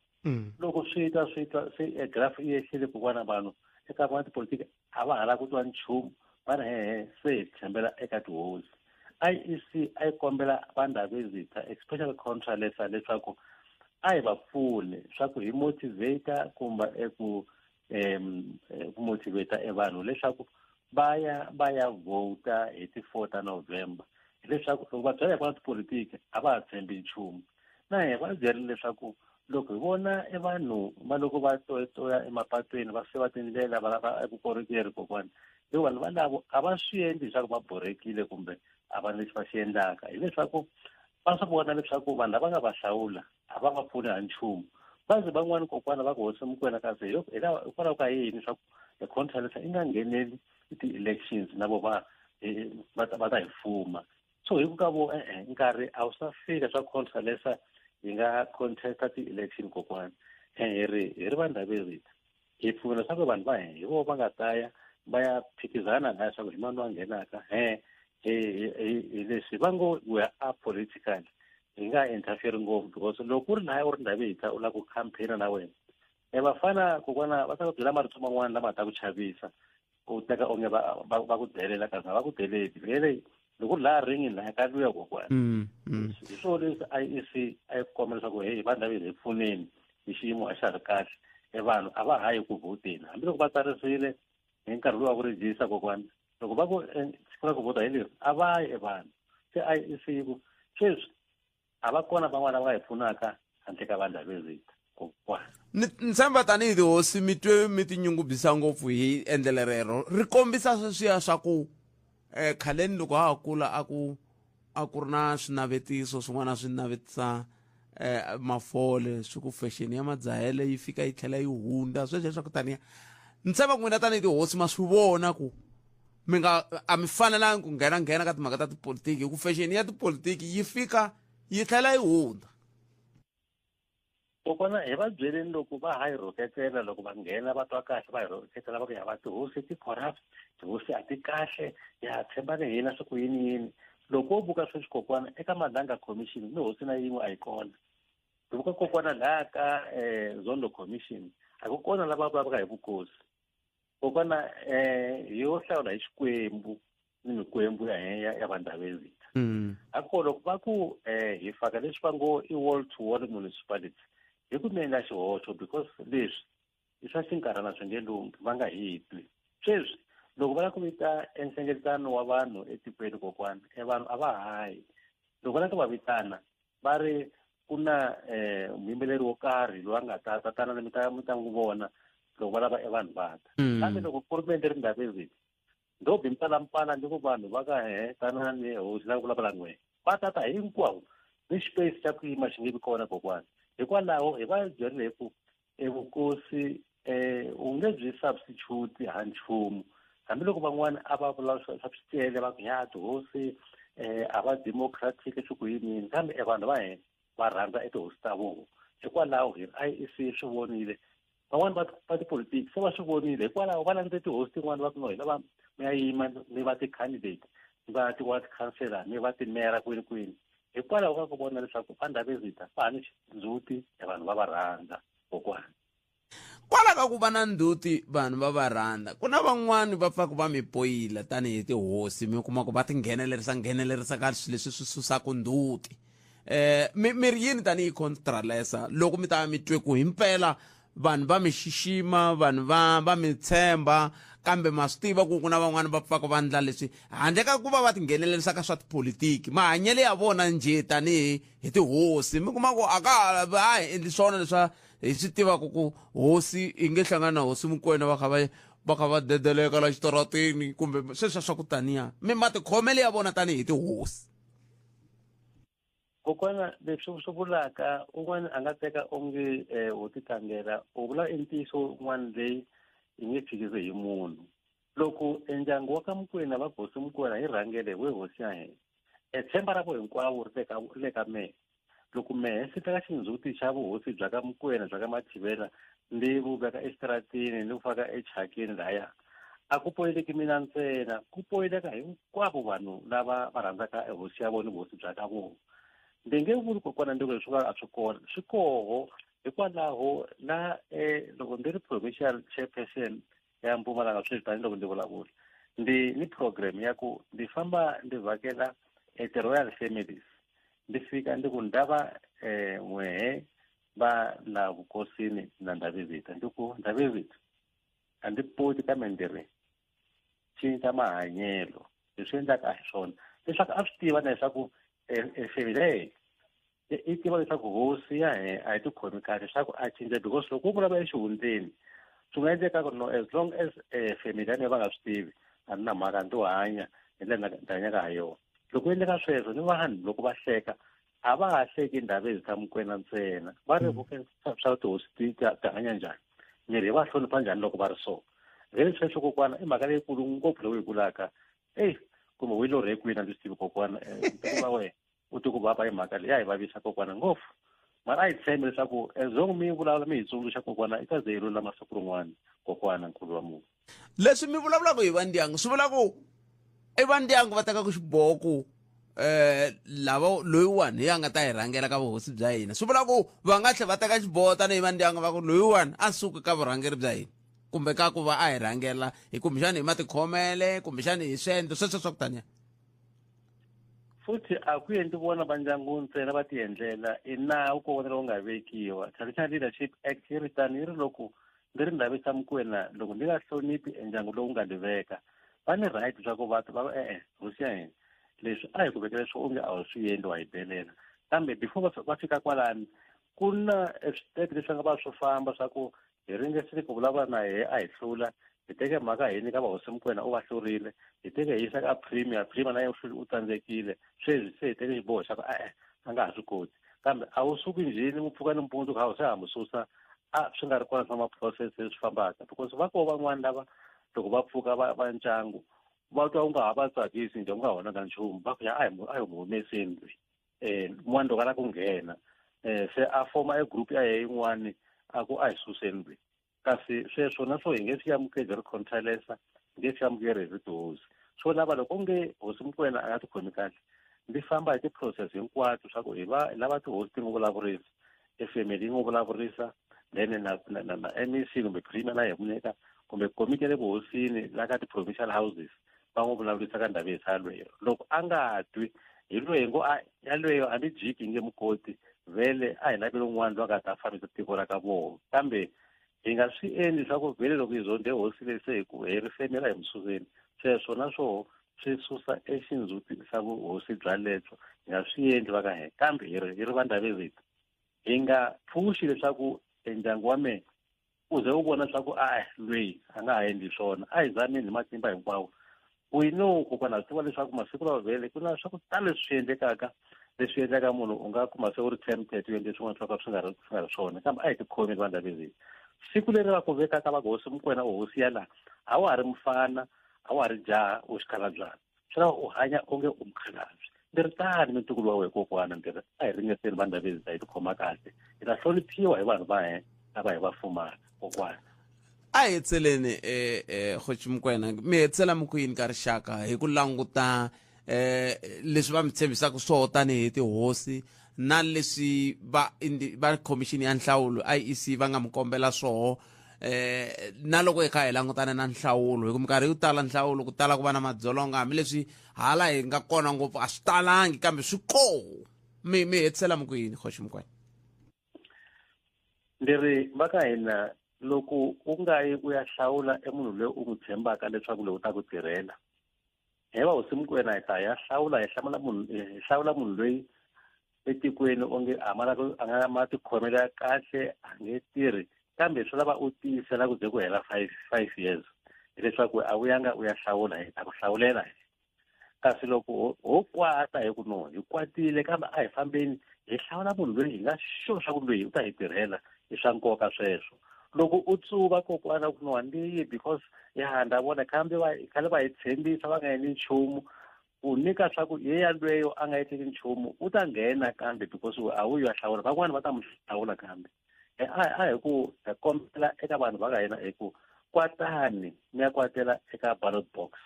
Loko swi ta swi twa se e graph yi ehlile kokwana, vanhu eka van'watipolitiki a va ha lavi ku twa nchumu, va ri hehe, se hi tshembela eka tihosi. IEC a yi kombela vandhavezitha, especially Contralesa, leswaku a hi va pfuni swa ku hi motivate kumbe eku ku motivate e vanhu leswaku va ya va ya vhota hi ti-4 ta November, hileswaku loko va byela hi vona tipolitiki a va ha tshembi nchumu. Na hi va byerile leswaku loko hi vona e vanhu va loko va toyitoya emapatwini va siva tindlela va lava evukorhokeri kokwana, hi vanhu valavo a va swi endli leswaku va borekile kumbe a va lexi va xi endlaka, hileswaku va swi vona leswaku vanhu lava nga va hlawula a va va pfuni ha nchumu. Va ze van'wani kokwana va ku hosi Mokoena, kasi hikwalaho ka yini swa ku e Contralesa yi nga ngheneli ti-elections na vo va va ta hi fuma? So hi ku ka vo e-e, nkarhi a wu sa fika swa Contralesa yi nga contesta ti-election kokwana. Hi ri hi ri vandhavezitha hi pfumela leswaku vanhu va hi vo va nga ta ya va ya phikizana laya swa ku hi mani wa nghenaka. He hi leswi va ngo we are apolitical, hi nga interfere ngopfu, because loko ku ri laya u ri ndhavezitha u lava ku campaigna na wena, e vafana kokwana va ta ku byela marito man'wana lama ta ku chavisa, u teka onge va va ku delela, kasi a va ku deleli vele. Loko ku ri laha ringini laya ka luya kokwana. Hi swona leswi IEC a yi komba leswaku heyi, vandhavezitha, hi pfuneni hi xiyimo a xa ha ri kahle, e vanhu a va ha yi ku vhoteni hambiloko va tsarisile hi nkarhi lowu wa ku rejista kokwana. Loko va ku siku ra ku vhota hi leri, a va yi e vanhu. Se IEC yi ku sweswi a va kona van'wana lava nga hi pfunaka handle ka vandhavezitha kokwana. Ni tshemba tanihi tihosi mi twe mi tinyungubyisa ngopfu hi endlele rero, ri kombisa sweswiya swa ku khaleni loko ha ha kula a ku a ku ri na swinavetiso swin'wana swi navetisa mafole, swi ku fashion ya madzahele yi fika yi tlhela yi hundza. Sweswo swa ku taniya ni tshemba ku n'wina tanihi tihosi ma swi vona ku mi nga a mi fanelangi ku nghena nghena ka timhaka ta tipolitiki, hi ku fashion ya tipolitiki yi fika yi tlhela yi hundza. Kokwana, hi va byeleni loko va ha hi rhuketela, loko va nghena va twa kahle va hi rhuketela, va ku ya va tihosi ti corrupt, tihosi a ti kahle, ya tshembani hina swi ku yini yini. Loko wo buka sweswi kokwana eka Madlanga Commission ni hosi na yin'we a yi kona. Hi buka kokwana laha ka Zondo Commission a ku kona lava vulavulaka hi vukosi kokwana. Hi yo hlawula hi Xikwembu ni mikwembu ya hina ya vandhavezitha. Ako loko va ku hi faka leswi va ngo i wall to wall municipality, hi ku mi endla xihoxo, because leswi i swa xinkarhana, swi nge lunghi. Va nga hi twi sweswi loko va lava ku vita enhlengeletano wa vanhu etikweni kokwana, e vanhu a va hayi. Loko va lava ku va vitana va ri ku na muyimbeleri wo karhi loyi a nga ta tatana mi ta mi ta n'wi vona, loko va lava e vanhu va ta. Kambe loko ku ri mi endle ri ndhavezitha, ndo bi mpalampala ni ku vanhu va ka he tanani, hosi la ku vulavula n'we, va tata hinkwavo, ni xipeyisi xa ku yima xi nge vi kona kokwana. Hikwalaho hi va byerile hi ku evukosi u nge byi substitute ha nchumu, hambiloko van'wana a va vula swa swicele va ku ya tihosi a va democratic swi ku yini, kambe e vanhu va hina va rhandza etihosi ta vona. Hikwalaho hi IEC swi vonile, van'wani va tipolitiki se va swi vonile, hikwalaho va landze tihosi tin'wani va ku no hi lava mi ya yima mi va ti-candidate, mi va ti-ward councillor, mi va timera kwini kwini, hikwalaho ka ku vona leswaku vandhavezitha va ha ni xindzhuti, e vanhu va va rhandza kokwana. Kwala ka ku va na ndzhuti vanhu va va rhandza, ku na van'wani va pfaka va mi poyila tanihi tihosi, mi kuma ku va tinghenelerisa nghenelerisa ka swilo leswi swi susaka ndzhuti. Mi ri yini tanihi Contralesa loko mi ta mi twe ku himpela vanhu va mi xixima, vanhu va va mi tshemba, kambe ma swi tiva ku ku na van'wani va pfaka va ndla leswi handle ka ku va va tinghenelerisa ka swa tipolitiki, mahanyelo ya vona njhe tanihi hi tihosi, mi kuma ku a ka ha hi endli swona leswa hi swi tivaka ku hosi yi nge hlangani na hosi Mokoena va kha va va kha va dedeleka la xitarateni kumbe sweswiya swa ku taniya, mi matikhomelo ya vona tanihi tihosi? Kokwana, leswi u swi vulaka un'wana a nga teka onge wo ti tlangela, u vula i ntiyiso un'wana leyi yi nge phikisi hi munhu. Loko endyangu wa ka Mokoena va hosi Mokoena hi rhangele we hosi ya hina, e tshemba ra vo hinkwavo ri le ka ri le ka mehe. Loko mehe swi teka xindzhuti xa vuhosi bya ka Mokoena bya ka Mathivela ndi vu veka exitaratini ni ku faka echakeni lahaya, a ku poyileki mina ntsena, ku poyileka hinkwavo vanhu lava va rhandzaka ehosi ya vona ni vuhosi bya ka vona. Ndzi nge vuli kokwana ndzi ku leswi a swi kona, swi koho. Hikwalaho na loko ndzi ri provincial chairperson ya Mpumalanga sweswi, tanihiloko ndzi vulavula, ndzi ni program ya ku ndzi famba ndzi vhakela ti-royal families. Ndzi fika ndzi ku ndava n'wehe va la vukosini na Ndhavezitha, ndzi ku Ndhavezitha a ndzi poti kambe ndzi ri cinca mahanyelo, leswi endlaka a hi swona, leswaku a swi tiva na leswaku family leyi i tiva leswaku hosi ya he a yi tikhomi kahle, leswaku a cinca. Because loko u vulavula exihundleni swi nga endleka ku no, as long as family ya mina va nga swi tivi, a ni na mhaka, ndzi hanya hi ndlela ndzi hanyaka ha yona. Loko endleka sweswo ni vanhu loko va hleka, a va ha hleki Ndhavezitha Mokoena ntsena, va ri swa tihosi ti hanya njhani, miri hi va hlonipha njhani loko va ri so. Vhele sweswo kokwana i mhaka leyikulu ngopfu leyi u yi vulaka. Eyi, kumbe u yi lorhe kwini a ndzi swi tivi kokwana. Ntuku wa wena u ti ku vava hi mhaka leyi ya hi vavisa kokwana ngopfu, mara a hi tshembi leswaku as long mi vulavula mi hi tsundzuxa kokwana, i ta ze yi lulama siku rin'wana kokwana nkulu wa munhu. Leswi mi vulavulaka hi vandyangu swi vula ku i vandyangu va tekaka xiboho ku lava loyiwani hi a nga ta hi rhangela ka vuhosi bya hina. Swi vula ku va nga tlhela va teka xiboho tanihi vandyangu va ku loyiwani a suki ka vurhangeri bya hina, kumbe ka ku va a hi rhangela hi kumbexani hi matikhomele, kumbexani hi swendlo sweswo swa ku taniya. Futhi a ku endli vona va ndyangu ntsena va ti endlela, i nawu ko vona lowu nga vekiwa. Traditional Leadership Act yi ri tani, yi ri loko ndzi ri Ndhavezitha Mokoena, loko ndzi nga hloniphi endyangu lowu nga ni veka, va ni right swa ku va va e-e, hosi ya hina, leswi a hi ku vekela swo onge a wu swi endli, wa hi delela. Kambe before va fika kwalani, ku na switepe leswi nga va swo famba swa ku hi ringesile ku vulavula na yehe, a hi hlula, hi teke mhaka hi nyika vahosi Mokoena, u va hlurile, hi teke hi yisa ka premier, premier na yena u tsandzekile. Sweswi se hi teke xiboho xa ku e-e, a nga ha swi koti. Kambe a wu suki njhini mu pfuka nimpundzu kha se ha mu susa, a swi nga ri kona swa ma-process leswi fambaka, because va koho van'wani lava loko va pfuka va ndyangu va twa u nga ha va tsakisi njhe, u nga honanga nchumu, va ku ya a hi mu humeseni loyi. Un'wana loko a lava ku nghena se a foma e group ya yena yin'wani, a ku a hi suseni loyi. Kasi sweswo na swo hi nge swi amukeli ri Contralesa, hi nge swi amukeli hi ri tihosi. Swo lava loko nge hosi Mokoena a nga tikhomi kahle, ndzi famba hi ti-process hinkwato swa ku hi va lava tihosi ti n'wi vulavurisa, e family yi n'wi vulavurisa, then na MEC kumbe premier na yena kumbe komiti ya le vuhosini la ka ti-provincial houses va n'wi vulavurisa ka Ndhavezitha yalweyo. Loko a nga twi hi loyi ngo a yalweyo a ni jiki nge mukoti, vhele a hi laveli un'wana loyi a nga ta fambisa tiko ra ka vona. Kambe hi nga swi endli swa ku vhele loko hi zonde hosi leyi se hi ku hi ri femela hi mususeni, sweswo na swoho swi susa exindzhuti xa vuhosi bya lebyo, hi nga swi endli va ka hina. Kambe hi ri va Ndhavezitha hi nga pfuxi leswaku ndyangu wa mehe u ze u vona swa ku a loyi a nga ha endli swona, a hi zameni hi matimba hinkwawo. We know kokwana, swi tiva leswaku masiku lawa vhele ku na swa ku tala leswi swi endlekaka, leswi endlaka munhu u nga kuma se u ri tempted u endle swin'wana swa ka swi nga ri swona. Kambe a hi tikhomi va Ndhavezitha. Siku leri va ku vekaka va ku hosi Mokoena u hosi ya laha, a wa ha ri mufana, a wa ha ri jaha, u xikhalabyanna, swi lava u hanya onge u mukhalabye. Ndzi ri tani mintukulu wa wena kokwana, ndzi ri a hi ringeteni va Ndhavezitha hi tikhoma kahle, hi ta hloniphiwa hi vanhu va hina lava hi va fumaka kokwana. A hi hetseleni, Kgoši Mokoena, mi hetisela mi ku yini ka rixaka hi ku languta leswi va mi tshembisaka swoho tanihi tihosi, na leswi va commission ya nhlawulo IEC va nga mi kombela swoho, na loko hi kha hi langutana na nhlawulo, hi ku minkarhi yo tala nhlawulo ku tala ku va na madzolonga, hambileswi hala hi nga kona ngopfu a swi talangi, kambe swi koho, mi hetisela mi ku yini, Kgoši Mokoena? Ndzi ri va ka hina, loko u nga yi u ya hlawula e munhu loyi u n'wi tshembaka leswaku loyi u ta ku tirhela, hi va hosi Mokoena hi ta ya hlawula, hi hlamula munhu, hi hlawula munhu loyi etikweni onge a mara a nga matikhomelo ya kahle, a nge tirhi, kambe swi lava u tiyisela ku ze ku hela 5 years, hileswaku a wu yanga u ya hlawula, hi ta ku hlawulela. Kasi loko ho kwata hi ku no, hi kwatile, kambe a hi fambeni hi hlawula munhu loyi hi nga sure swa ku loyi u ta hi tirhela, i swa nkoka sweswo. Loko u tsuva kokwana ku no andiyi because ya nda vona kambe va khale va hi tshembisa va nga endli nchumu, ku nyika swa ku ye yalweyo a nga endleki nchumu u ta nghena, kambe because a wu ya hlawula, van'wani va ta mu hlawula. Kambe a hi ku hi kombela eka vanhu va ka hina hi ku kwatani mi ya kwatela eka ballot box,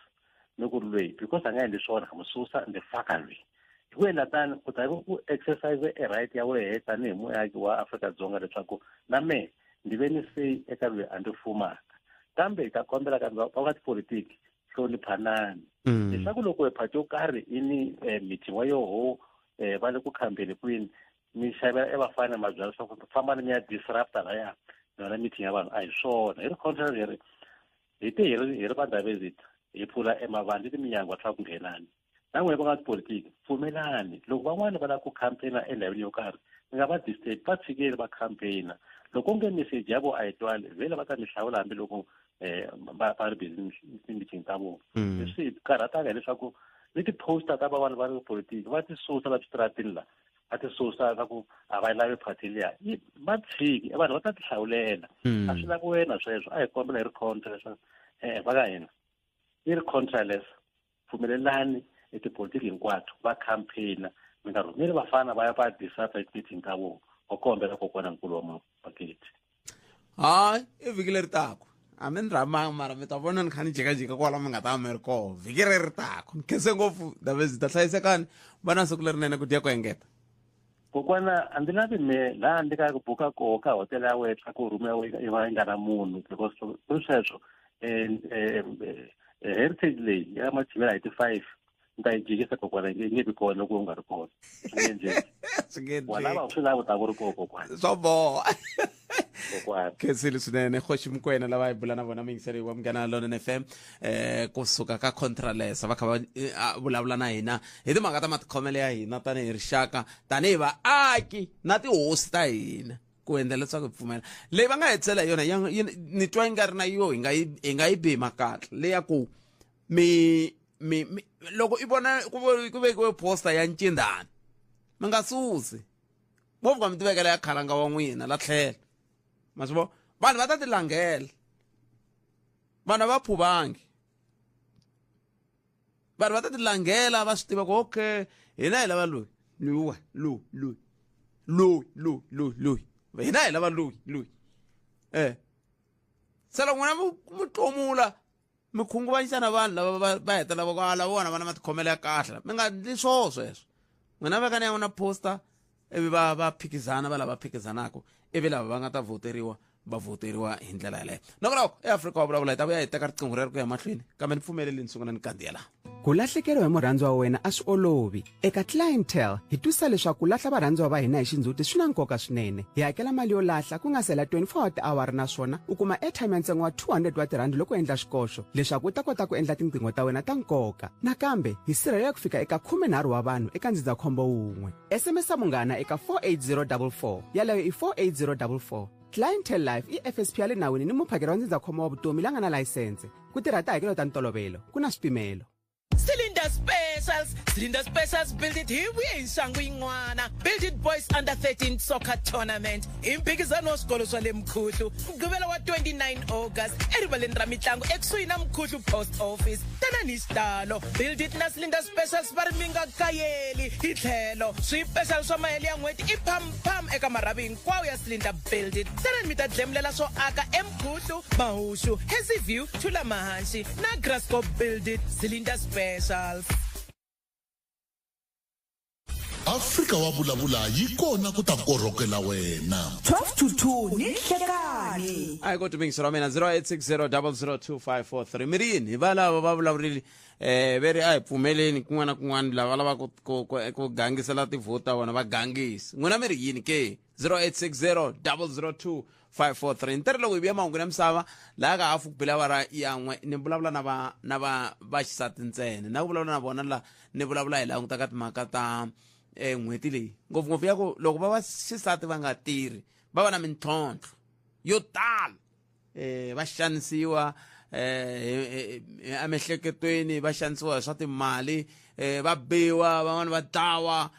ni ku loyi because a nga endli swona ha mu susa, ndzi faka loyi. Hi ku endla tano u ta ku exercise e right ya wehe tanihi muaki wa Afrika-Dzonga leswaku na mehe ndzi ve ni say eka loyi a ndzi fumaka. Kambe hi ta kombela ka va tipolotiki hloniphanani leswaku loko phati yo karhi yi ni meeting wa yoho va le ku khambeni kwini mi xavela e vafana mabyalwa leswaku fambani mi ya disrupta laya yona meeting ya vanhu a hi swona. Hi ri contrary hi ri hi te hi ri hi ri vaDavezita hi pfula emavandla ni timinyango swa ku nghenani na n'wina va nga tipolitiki pfumelani loko van'wani va lava ku campaigna endhawini yo karhi mi nga va disturb va tshikeli va campaigna. Loko nge message ya vo a yi twali vhele va ta mi hlawula hambiloko va ri busy ti-meeting ta vona. Leswi hi karhataka hileswaku ni ti-poster ta van'wani va ri politiki va ti susa la switaratini la va ti susa ka ku a va lavi party liya va tshiki vanhu va ta ti hlawulela. A swi lavi wena sweswo a hi kombela hi ri contra leswaku va ka hina yi ri contraless pfumelelani etipolitiki hinkwato va campaigna mi nga rhumeli vafana va ya va disata ti-meeting ta vona wa kombela kokwana nkulu wa mapaketi. Hayi i vhiki leri taku a mi ni rhamanga mara mi ta vona ni kha ni jikajika kwala mi nga ta mi ri koho vhiki leri taku. Ni khense ngopfu Davezita, hlayisekani va na siku lerinene ku dya ku engeta. Kokwana a ndzi lavi me laha ndzi ka ku buka koho ka hotela ya wena ku room ya wena yi va yi nga na munhu because ku ri sweswo heritage leyi ya Machivela hi ti-5 ni ta yi jikisa kokwana yi nge vi kona loko u nga ri kona. Swi nge endleki. Swi nge Wa lava swi lava u ta ku ri koho kokwana. Swa boha. Kokwana. Khensile swinene Kgoši Mokoena lava hi bula na vona muyingiseri wa Munghana Lonene FM kusuka ka Contralesa va kha va vulavula na hina hi timhaka ta matikhomelo ya hina tanihi rixaka tanihi vaaki na tihosi ta hina ku endla leswaku hi pfumela leyi va nga hetisela hi yona ni twa yi nga ri na yo hi nga yi hi nga yi bi hi makatla leya ku mi mi loko i vona ku vekiwe poster ya ncindani mi nga susi mo fika mi tivekela ya khalanga wa n'wina la tlhela ma swi vona vanhu va ta ti langela vanhu a va phuvangi vanhu va ta ti langela va swi tiva ku okay hina hi lava loyi loyiwa loyi loyi loyi loyi loyi loyi hina hi lava loyi loyi se loko n'wina mi tlomula mi khunguvanyisa na vanhu lava va hetelela va ku ala vona va na matikhomelo ya kahle mi nga endli swoho sweswo n'wina vekani ya n'wina poster ivi va va phikizana va lava phikizanaka ivi lava va nga ta voteriwa va voteriwa hi ndlela yaleyo. Nongonoko eAfrika wa vulavula hi ta vuya hi teka riqingho rero ku ya mahlweni kambe ni pfumeleli ni sungula ni kandziya laha. Ku lahlekeriwa hi murhandziwa wa wena a swi olovi. Eka Clientele hi twisisa leswaku ku lahla varhandziwa va hina hi xindzhuti swi na nkoka swinene. Hi hakela mali yo lahla ku nga se hela 24 wa tiawara naswona u kuma airtime ya ntsengo wa 200 wa tirhandi loko u endla xikoxo leswaku u ta kota ku endla tinqingho ta wena ta nkoka. Nakambe hi sirhelela ku fika eka 13 wa vanhu eka ndzindzakhombo wun'we. SMS munghana eka 48044. Yaleyo i 48044. Clientele Life i FSP ya le nawini ni muphakeri wa ndzindzakhombo wa vutomi la nga na layisense. Ku tirha tihakelo ta ntolovelo, ku na swipimelo. Cylinder Specials, Cylinder Specials Build It hi vuye hi nxangu yin'wana. Build It Boys Under 13 Soccer Tournament i mphikizano wa swikolo swa le Mkhuhlu, Mugqivela wa 29 August erivaleni ra mitlangu ekusuhi na Mkhuhlu Post Office. Tanani hi xitalo. Build It na Cylinder Specials va ri mi nga kayeli. Hi tlhelo, swipexali swa mahelo ya n'hweti i pham pham eka marhavi hinkwawo ya Cylinder Build It. Tanani mi ta dlemulela swo aka eMkhuhlu, Mahushu, Hazyview, Thulamahansi na Graskop. Build It, Cylinder Specials. Afrika wa vulavula yi kona ku ta korhokela wena. 12 to 2 ni nhlekani. A hi koti mingiselo wa mina 0860002543 mi ri yini hi va lava va vulavurile ve ri a hi pfumeleni kun'wana na kun'wana lava lava ku ku ku ku gangisela tivhoti ta vona va gangisi n'wina mi ri yini ke 0860002543 ni tere loko hi vuya mahungu ya misava laha ka hafu ku bile awara ya n'we ni vulavula na va na va vaxisati ntsena na ku vulavula na vona la ni vulavula hi languta ka timhaka ta n'hweti leyi ngopfungopfu ya ku loko va vaxisati va nga tirhi va va na mintlhontlho yo tala va xanisiwa emiehleketweni va xanisiwa hi swa timali va biwa van'wani va dlawa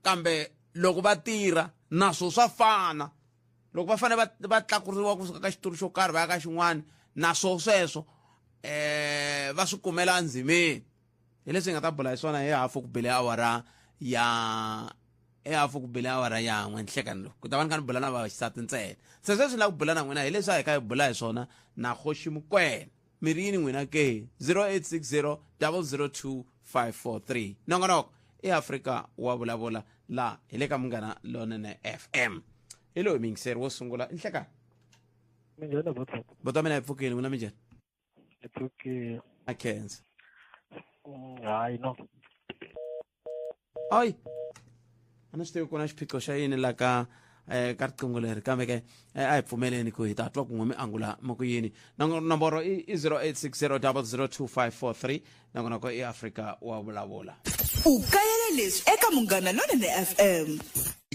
kambe loko va tirha naswo swa fana loko va fanele va tlakuriwa kusuka ka xitulu xo karhi va ya ka xin'wana naswo sweswo va swi kumela endzimeni hi leswi hi nga ta bula hi swona hi hafu ku bile awara ya hi hafu ku bile awara ya n'we nhlekani lowu ku ta va ni kha ni bula na vaxisati ntsena se sweswi ni lava ku bula na n'wina hi leswi a hi kha hi bula hi swona na Kgoši Mokoena mi ri yini n'wina ke 0860 002 543 nongonoko. I Afrika wa vulavula laha hi le ka Munghana Lonene FM. Hi loyi muyingiseri wo sungula nhlekani. Minjhani botho? Bota mina hi pfukile, n'wina minjhani? Hi pfukile. A khensa. Hayi no. Ayi. A ni swi tivi ku na xiphiqo xa yini la ka ka riqingho leri kambe ke a hi pfumeleni ku hi ta twa kun'we mi angula mi ku yini. Nomboro i 0860002543 nongonoko i Afrika wa vulavula. U kayela leswi eka Munghana Lonene FM.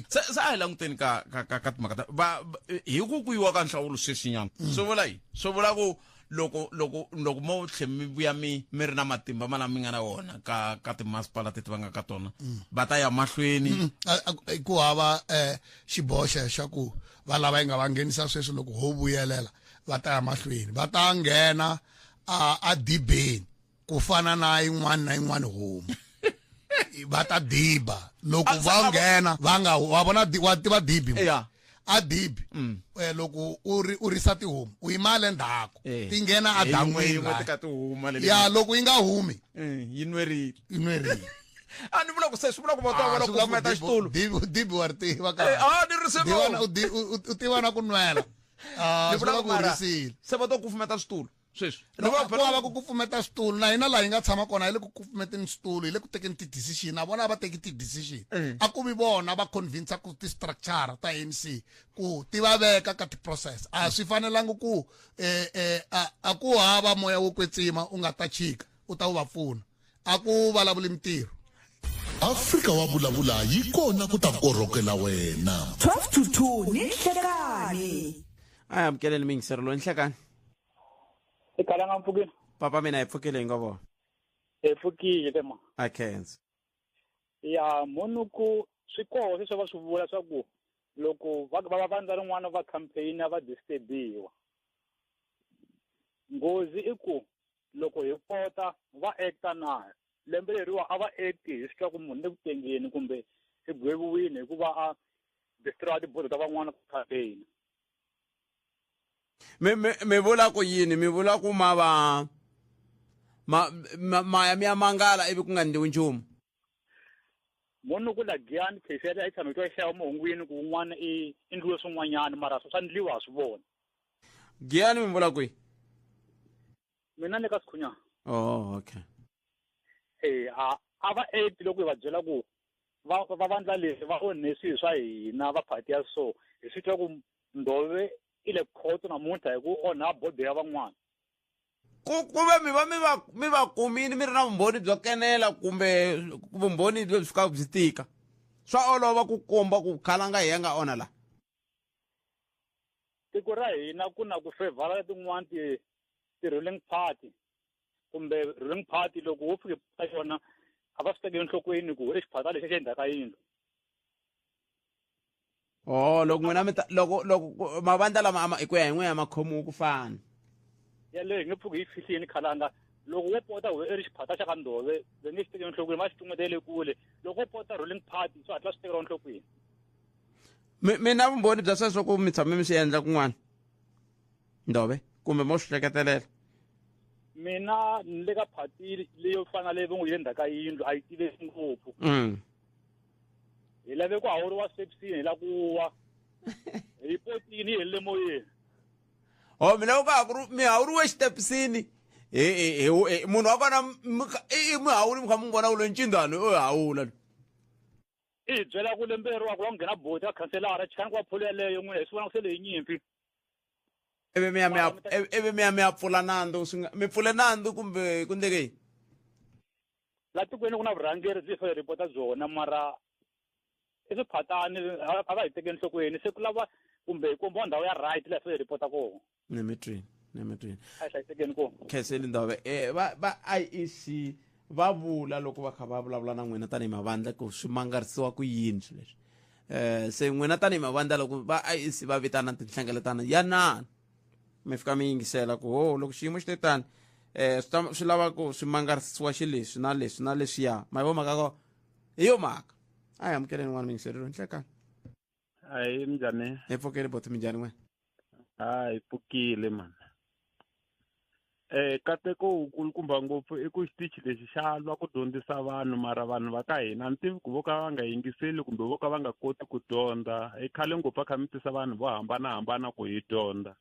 Se a hi languteni ka ka ka ka timhaka ta va hi ku ku yiwa ka nhlawulo sweswinyana. Swi vula yini? Swi vula ku loko loko loko mo tlhe mi vuya mi mi ri na matimba ma lama mi nga na wona ka ka timasipala teti va nga ka tona va ta ya mahlweni. Ku hava xiboho xexo xa ku va lava yi nga va nghenisa sweswi loko ho vuyelela va ta ya mahlweni va ta nghena a dibeni ku fana na yin'wana na yin'wana homu va ta diba loko va nghena va nga wa vona wa tiva dibi ya a dibi loko u ri u risa tihomu u yima le ndzhaku ti nghena a dan'wini ya loko yi nga humi yi nwerile yi nwerile A ni vula ku se swi vula ku va ta va ku kufumeta xitulu dibi dibi wa ri tiva ka a ni ri se u tiva na ku nwela ni vula ku risile se va to kufumeta switulu sweswi ni vula ku va ku kufumeta switulu na hina laha hi nga tshama kona hi le ku kufumeteni switulu hi le ku tekeni ti-decision na vona a va teki ti-decision a ku vi vona va convince ku ti-structure ta ANC ku ti va veka ka ti-process a swi fanelangi ku a ku hava moya wo kwetsima u nga ta chika u ta wu va pfuna a ku vulavuli mintirho. Afrika wa vulavula yi kona ku ta korhokela wena. 12 to 2 ni nhlekani. A hi amukeleni miyingiseri loyi nhlekani. I kalanga mpfukile. Papa mina hi pfukile hi nga vona. Hi pfukile te ma. A khensa. Ya munhu ku swi koho sweswo va swi vula swa ku loko va va vandla rin'wana va campaign va disturbiwa. Nghozi i ku loko hi pota va acta na lembe leriwa a va acti hi swi twa ku munhu le ku tengeni kumbe i gweviwile hikuva a destroy tibodo ta van'wana ku campaign. Mi mi mi vula ku yini? Mi vula ku ma va ma ma ya mi ya mangala ivi ku nga endliwi nchumu? Munhu ku la Giyani case ya yi tshame twa yi hlaya mahungwini ku un'wana i endliwe swin'wanyana mara swa endliwa ha swi vona. Giyani mi vula kwihi? Mina ni ka Sikhunyana. Oh, okay. A va act loko hi va byela ku va va vandla leswi va onhe swilo swa hina va party ya so hi swi twa ku Ndove i le khoto namuntlha hi ku onha bodo ya van'wana. Ku ku ve mi va mi va mi va kumini mi ri na vumbhoni byo kenela kumbe vumbhoni lebyi fikaka byi tika swa olova ku komba ku khalanga hi ya nga onha la. Tiko ra hina ku na ku fevhara tin'wana ti ti ruling party kumbe ruling party loko wo fika ka yona a va swi tekeli enhlokweni ku i xiphata lexi xi endzhaku ka yindlu. Oh, loko n'wina mi ta loko loko mavandla lama ama hi ku ya hi n'wina ma khomiwi ku fana. Yaleyo hi nge pfuki hi fihlini khalanga loko wo pota we i ri xiphata xa ka Ndove va nge xi tekeli enhlokweni va xi cukumetele kule loko wo pota ruling party swi hatla swi tekeriwa enhlokweni. Mi mi na vumbhoni bya sweswo ku mi tshame mi swi endla kun'wana Ndove kumbe mo swi hleketelela? Mina ni le ka party leyo fana leyi va ngo yi le ndzhaku ka yindlu a yi tiveki ngopfu. Hi lave ku hawuriwa switepsini hi la ku wa hi potini yi helele moyeni. Oh, mi lava ku ha mi hawuriwe xitepisini hi hi hi munhu wa kona i mi hawuli mi kha mi n'wi vona ku loyi ncindani u hawula. I hi byela ku lembe leriwa ku la ku nghena boti ya khanselara chikani ku va pholo yaleyo n'wina hi swi vona ku se leyi nyimpi. Ivi mi ya mi ya ivi mi ya mi ya pfula nandzu swi nga mi pfule nandzu kumbe ku ndleke yini? La tikweni ku na vurhangeri byi fanele ripota byona mara i swiphatani a va hi tekeli enhlokweni se ku lava kumbe hi kombiwa ndhawu ya right laha hi fanele ripota kona. Ni mi twini ni mi twini. A hi hlayisekeni kona. Khenseli Ndove va va IEC va vula loko va kha va vulavula na n'wina tanihi mavandla ku swi mangarisiwa ku yini swilo leswi. Se n'wina tanihi mavandla loko va IEC va vitana tinhlengeletano ya nani mi fika mi yingisela ku ho loko xiyimo xi te tani swi ta swi lava ku swi mangarisiwa xileswi na leswi na leswiya ma yi vo mhaka ko hi yo mhaka a hi amukeleni n'wana muyingiseri loyi nhlekani. Ayi minjhani? Hi pfukile boti minjhani n'wina? Hayi pfukile mani. Kateko wukulukumba ngopfu i ku xitichi lexi xa lwa ku dyondzisa vanhu mara vanhu va ka hina ni tivi ku vo ka va nga yingiseli kumbe vo ka va nga koti ku dyondza i khale ngopfu a kha mi tisa vanhu vo hambanahambana ku hi dyondza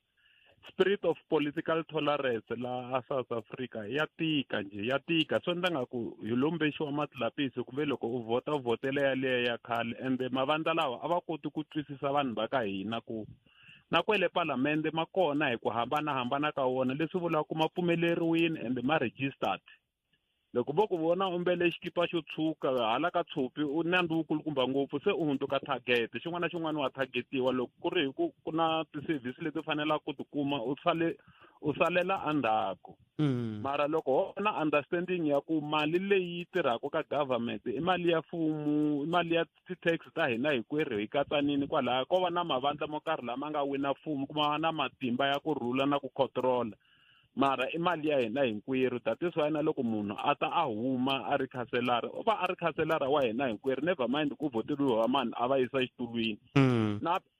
spirit of political tolerance la South Africa ya tika nje ya tika swo endla nga ku hi lombexiwa matlapisi kumbe loko u vhota u vhotela yaleyo ya khale ende mavandla lawa a va koti ku twisisa vanhu va ka hina ku na kwele palamende ma kona hi ku hambanahambana ka wona leswi vulaka ku ma pfumeleriwini ende ma registered loko vo ku vona u mbele xikipa xo tshuka hala ka tshopi u nandzu wukulukumba ngopfu se u hundzuka target xin'wana na xin'wana wa targetiwa loko ku ri hi ku ku na ti-service leti u fanelaka ku tikuma u sale u salela endzhaku mara loko ho na understanding ya ku mali leyi tirhaka ka government i mali ya mfumo i mali ya ti-tax ta hina hinkwerhu hi katsanini kwalaya ko va na mavandla mo karhi lama nga wina mfumo kuma na matimba ya ku rhula na ku controla mara i mali ya hina hinkwerhu that is why na loko munhu a ta a huma a ri khanselara u va a ri khanselara wa hina hinkwerhu never mind ku voteriwa mani a va yisa xitulwini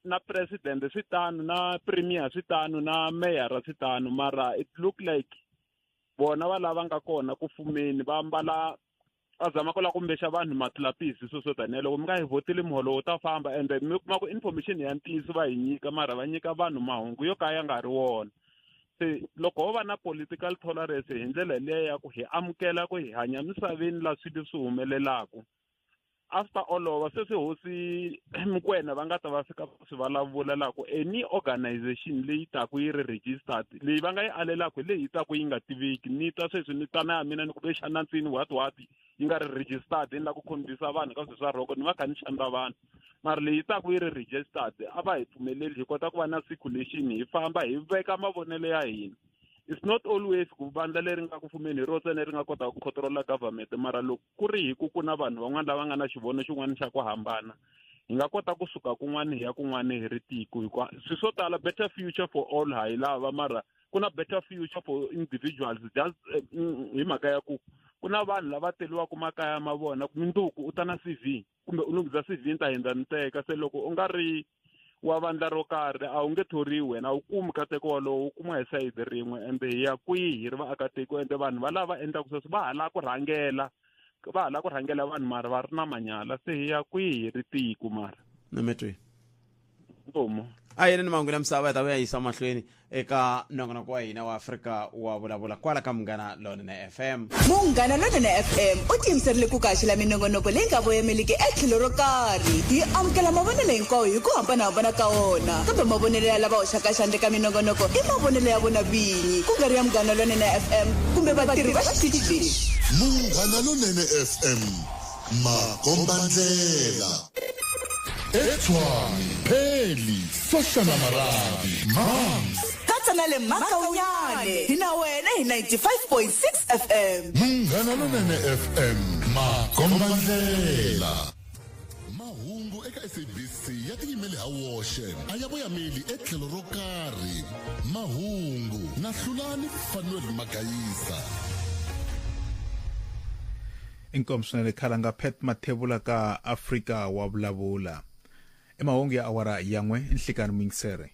na president swi tano na premier swi tano na meyara swi tano mara it look like vona va lava nga kona ku fumeni va mbala a zama ku lava ku mbexa vanhu matlapisi swo swo taniya loko mi nga hi vhoteli muholo wu ta famba ende mi kuma ku information ya ntiyiso va hi nyika mara va nyika vanhu mahungu yo ka ya nga ri wona se loko ho va na political tolerance hi ndlela leya ya ku hi amukela ku hi hanya misaveni la swilo swi humelelaku after olova sweswi hosi Mokoena va nga ta va fika swi vulavula la ku any organization leyi taku yi ri registered leyi va nga yi alelaku hi leyi taku yi nga tiveki ni ta sweswi ni ta na ya mina ni ku ve xana ntsini what what yi nga ri registered ni la ku convince vanhu ka swilo swa rhoko ni va kha ni xandza vanhu mara leyi taku yi ri registered a va hi pfumeleli hi kota ku va na circulation hi famba hi veka mavonelo ya hina it's not always ku vandla leri nga ku fumeni hi ro ntsena ri nga kotaka ku controla government mara loko ku ri hi ku ku na vanhu van'wana lava nga na xivono xin'wana xa ku hambana hi nga kota kusuka kun'wana hi ya kun'wana hi ri tiko hikuva swilo swo tala better future for all ha yi lava mara ku na better future for individuals just hi mhaka ya ku ku na vanhu lava teliwaka makaya ma vona mindzuku u ta na CV kumbe u lunghisa CV ni ta hindza ni teka se loko u nga ri wa vandla ro karhi a wu nge thoriwi wena a wu kumi nkateko wolowo wu kuma hi sayiti rin'we ende hi ya kwihi hi ri vaakatiko ende vanhu va lava endlaka sweswo va ha lava ku rhangela va ha lava ku rhangela vanhu mara va ri na manyala se hi ya kwihi hi ri tiko mara nametweni nkomo a yena ni mahungu ya misava hi ta vuya yisa mahlweni eka nongonoko wa hina wa Afrika wa vulavula kwala ka Munghana Lonene FM. Munghana Lonene FM u tiyimiserile ku kaxela minongonoko leyi nga voyameliki etlhelo ro karhi. Hi amukela mavonelo hinkwawo hi ku hambanahambana ka wona, kambe mavonelo ya lava hoxaka xandla eka minongonoko i mavonelo ya vona vinyi, ku nga ri ya Munghana Lonene FM kumbe vatirhi va xitichi lexi. Munghana Lonene FM, makombandlela. Etshwane, Pheli, Soshana Marabi, Mams. Katsa na le Makaunyane, hi na wena hi 95.6 FM. Munghana Lonene FM, makombandlela. Mahungu eka SABC ya tiyimele ha woxe, a ya voyameli etlhelo ro karhi. Mahungu na Hlulani Fanuel Magayisa. Inkomu swinene khalanga Pat Mathebula ka Afrika wa vulavula. I mahungu ya awara ya n'we nhlikani muyingiseri.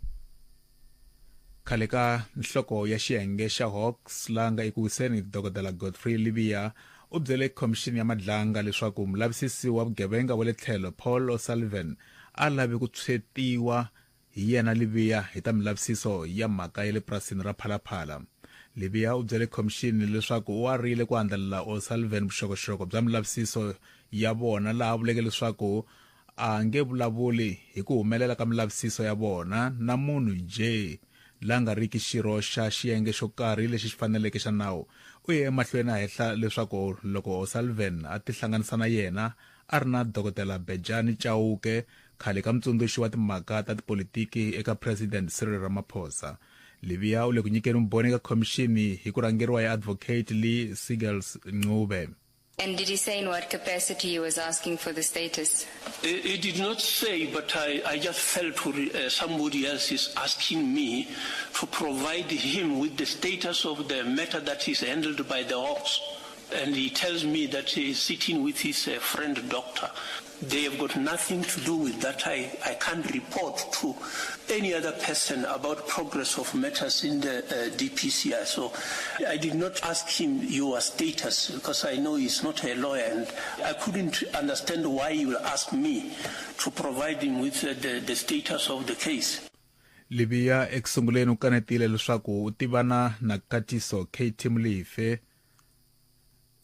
Khale ka nhloko ya xiyenge xa Hawks la nga eku wiseni Dokodela Godfrey Lebeya u byele khomixini ya Madlanga leswaku mulavisisi wa vugevenga wa le tlhelo Paul O'Sullivan a lavi ku tshwetiwa hi yena Lebeya hi ta milavisiso ya mhaka ya le purasini ra Phalaphala. Lebeya u byele khomixini leswaku u arile ku andlalela O'Sullivan vuxokoxoko bya milavisiso ya vona laha vuleke leswaku a nge vulavuli hi ku humelela ka milavisiso ya vona na munhu njhe la nga riki xirho xa xiyenge xo karhi lexi xi faneleke xa nawu. U ye emahlweni a hehla leswaku loko O'Sullivan a tihlanganisa na yena a ri na Dokodela Bejani Chauke, khale ka mutsundzuxi wa timhaka ta tipolitiki eka President Cyril Ramaphosa. Lebeya u le ku nyikeni vumbhoni eka khomixini hi ku rhangeriwa hi Advocate Lee Seagles Ncube. And did he say in what capacity he was asking for the status? He did not say, but I just felt somebody else is asking me to provide him with the status of the matter that is handled by the Hawks. And he tells me that he is sitting with his friend doctor. They have got nothing to do with that. I, I can't report to any other person about progress of matters in the uh, DPCI. So I did not ask him your status because I know he's not a lawyer and I couldn't understand why he will ask me to provide him with uh, the, the status of the case. Libiya eku sunguleni u kanetile leswaku u tivana na Katiso KT Molefe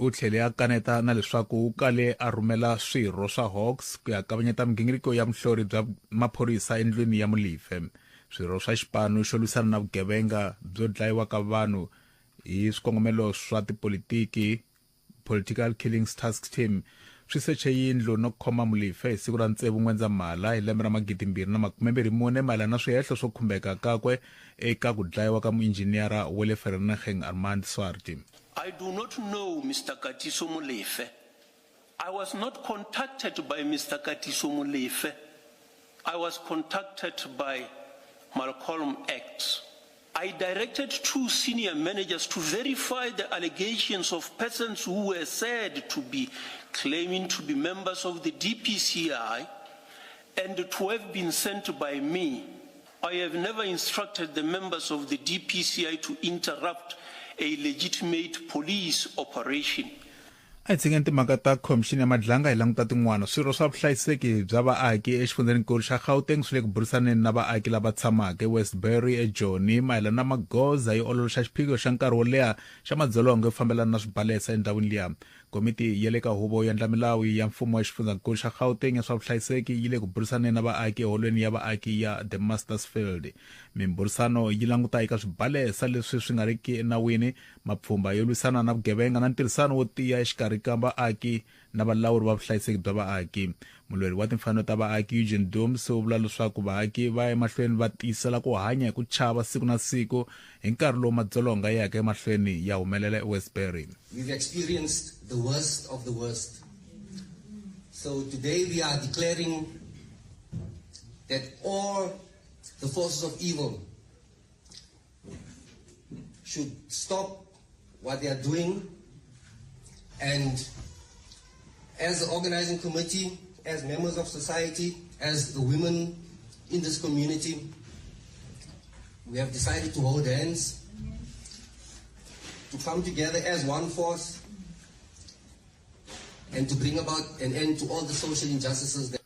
U tlhele a kaneta na leswaku u kale a rhumela swirho swa Hawks ku ya kavanyeta migingiriko ya vuhlori bya maphorisa endlwini ya Molefe. Swirho swa xipano xo lwisana na vugevenga byo dlayiwa ka vanhu hi swikongomelo swa tipolitiki, Political Killings Task Team, swi seche yindlu no khoma Molefe hi siku ra tsevu N'wendzamhala hi lembe ra 2024 mayelana na swihehlo swo khumbeka kakwe eka ku dlayiwa ka muinjhiniyara wa le Vereeniging Armand Swart. I do not know Mr. Katiso Molefe. I was not contacted by Mr. Katiso Molefe. I was contacted by Malcolm X. I directed two senior managers to verify the allegations of persons who were said to be claiming to be members of the DPCI and to have been sent by me. I have never instructed the members of the DPCI to interrupt a legitimate police operation. A hi tshikeni timhaka ta Khomixini ya Madlanga hi languta tin'wana. Swirho swa vuhlayiseki bya vaaki exifundzheninkulu xa Gauteng swi le ku burisaneni na vaaki lava tshamaka eWestbury eJoni mayelana na magoza yo ololoxa xiphiqo xa nkarhi wo leha xa madzolonga yo fambelana na swibalesa endhawini liya. Komiti ya le ka Huvo yo Endla Milawu ya Mfumo wa Xifundzhankulu xa Gauteng ya swa Vuhlayiseki yi le ku burisaneni na vaaki eHolweni ya Vaaki ya The Mastersfield. Mimbhurisano yi languta eka swibalesa leswi swi nga riki enawini, mapfhumba yo lwisana na vugevenga na ntirhisano wo tiya exikarhi ka vaaki na valawuri va vuhlayiseki bya vaaki. Mulweri wa timfanelo ta vaaki Eugene Dooms u vula leswaku vaaki va ya emahlweni va tiyisela ku hanya hi ku chava siku na siku hi nkarhi lowu madzolonga ya yaka emahlweni ya humelela eWestbury. We've experienced the worst of the worst. So today we are declaring that all the forces of evil should stop what they are doing and as the organizing committee, as members of society, as the women in this community, we have decided to hold hands, to come together as one force, and to bring about an end to all the social injustices that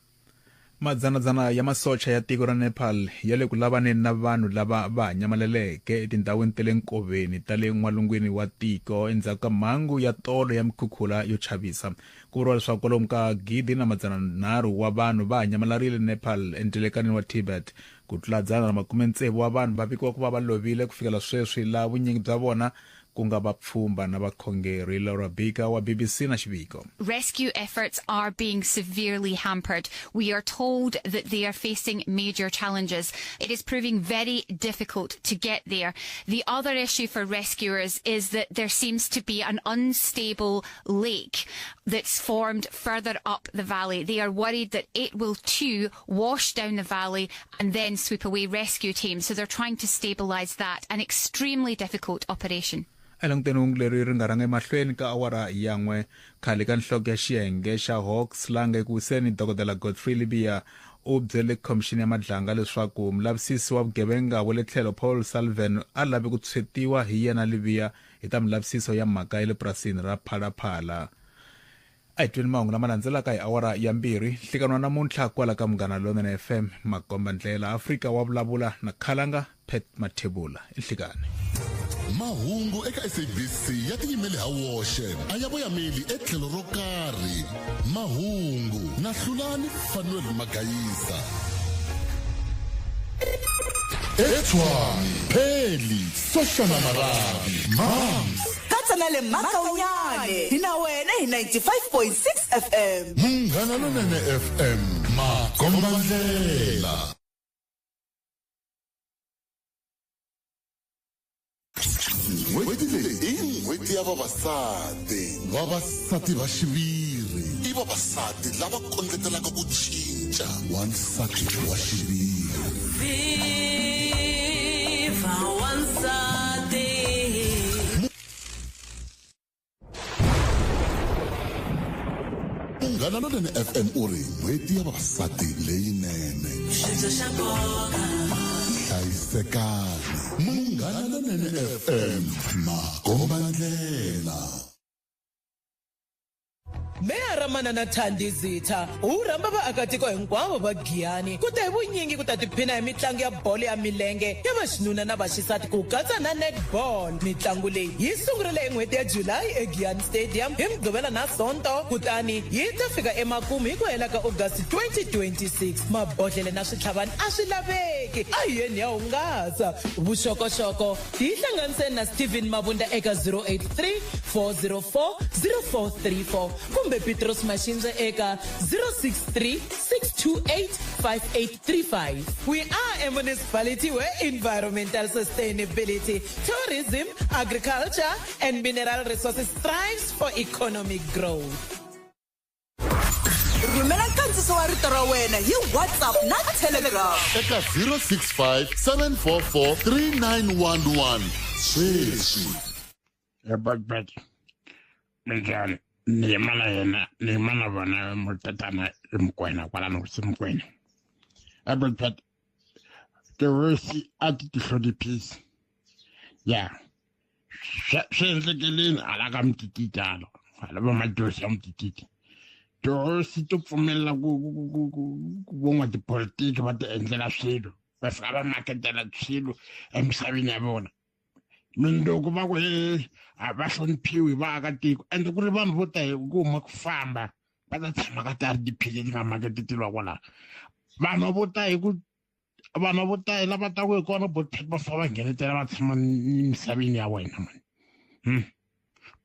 Madzanadzana ya masocha ya tiko ra Nepal ya le ku lavaneni na vanhu lava va ha nyamaleleke etindhawini ta le nkoveni ta le n'walungwini wa tiko endzhaku ka mhangu ya tolo ya mikhukhula yo chavisa. Ku vuriwa leswaku kwalomu ka 1300 wa vanhu va ha nyamalarile Nepal endzelekanini wa Tibet. Ku tlula 160 wa vanhu va vikiwa ku va va lovile ku fikela sweswi laha vunyingi bya vona ku nga vapfhumba na vakhongeri. Laura Baker wa BBC na xiviko. Rescue efforts are being severely hampered. We are told that they are facing major challenges. It is proving very difficult to get there. The other issue for rescuers is that there seems to be an unstable lake that's formed further up the valley. They are worried that it will too wash down the valley and then sweep away rescue teams. So they're trying to stabilize that, an extremely difficult operation. A hi languteni hungu leri ri nga rhanga emahlweni ka awara ya n'we. Khale ka nhloko ya xiyenge xa Hawks la nga eku wiseni, Dokodela Godfrey Lebeya u byele Khomixini ya Madlanga leswaku mulavisisi wa vugevenga wa le tlhelo Paul Sullivan a lave ku tshwetiwa hi yena Lebeya hi ta milavisiso ya mhaka ya le purasini ra Phala Phala. A hi tweni mahungu lama landzelaka hi awara ya mbirhi nhlikani wa namuntlha kwala ka Munghana Lonene FM, Makombandlela Afrika wa vulavula na Khalanga Pat Mathebula. I nhlikani. Mahungu eka SABC ya tiyimele ha woxe, a ya voyameli etlhelo ro karhi. Mahungu na Hlulani Fanuel Magayisa. Etshwane, Pheli, Soshana Marabi, Mams. Katsa na le Makaunyane hi na wena hi 95.6 FM. Munghana Lonene FM, makombandlela. N'hweti leyi i n'hweti ya vavasati. Vavasati va xiviri i vavasati lava kondletelaka ku cinca. Wansati wa xiviri. Viva wansati. Munghana Munghana Lonene FM u ri n'hweti ya vavasati leyinene. Xibye xa nkoka. Hlayisekani. Munghana Lonene FM makombandlela. Meyara Manana Thandi Zitha u rhamba vaakatiko hinkwavo va Giyani ku ta hi vunyingi ku ta tiphina hi mitlangu ya bolo ya milenge ya vaxinuna na vaxisati ku katsa na netball. Mitlangu leyi yi sungurile hi n'hweti ya July eGiyani Stadium hi Mugqivela na Sonto kutani yi ta fika emakumu hi ku hela ka August 2026. Mabodlhele na switlhavani a swi laveki, a hi yeni ya hungasa. Vuxokoxoko tihlanganiseni na Steven Mabunda eka 083 404 0434 kumbe Petros Mashinze eka 063 628 5835. We are a municipality where environmental sustainability, tourism, agriculture and mineral resources thrives for economic growth. Rhumela nkandziso wa rito ra wena hi WhatsApp na Telegram eka 065 744 3911 sweswi. Ya Bad minjhani? Ni yima na yena, ni yima na vona mutatana Mokoena kwalano hosi Mokoena. Ya Bad, tihosi a ti ti hloniphisi ya swi endlekeleni hala ka Mtititi, hala hala va madosi ya Mtititi. Tihosi to pfumelela ku van'watipolitiki va ti endlela swilo, va fika va maketela swilo emisaveni ya vona. Mindzuku va ku e a va hloniphiwi vaakatiko, ende ku ri vanhu vo ta hi ku huma ku famba va ta tshama ka ti-R_D_P leti nga maketeteliwa kwalaho. Vanhu vo ta hi ku vanhu vo ta hi lava taku hi kona bot va fika va nghenetela va tshama emisaveni ya wena mani.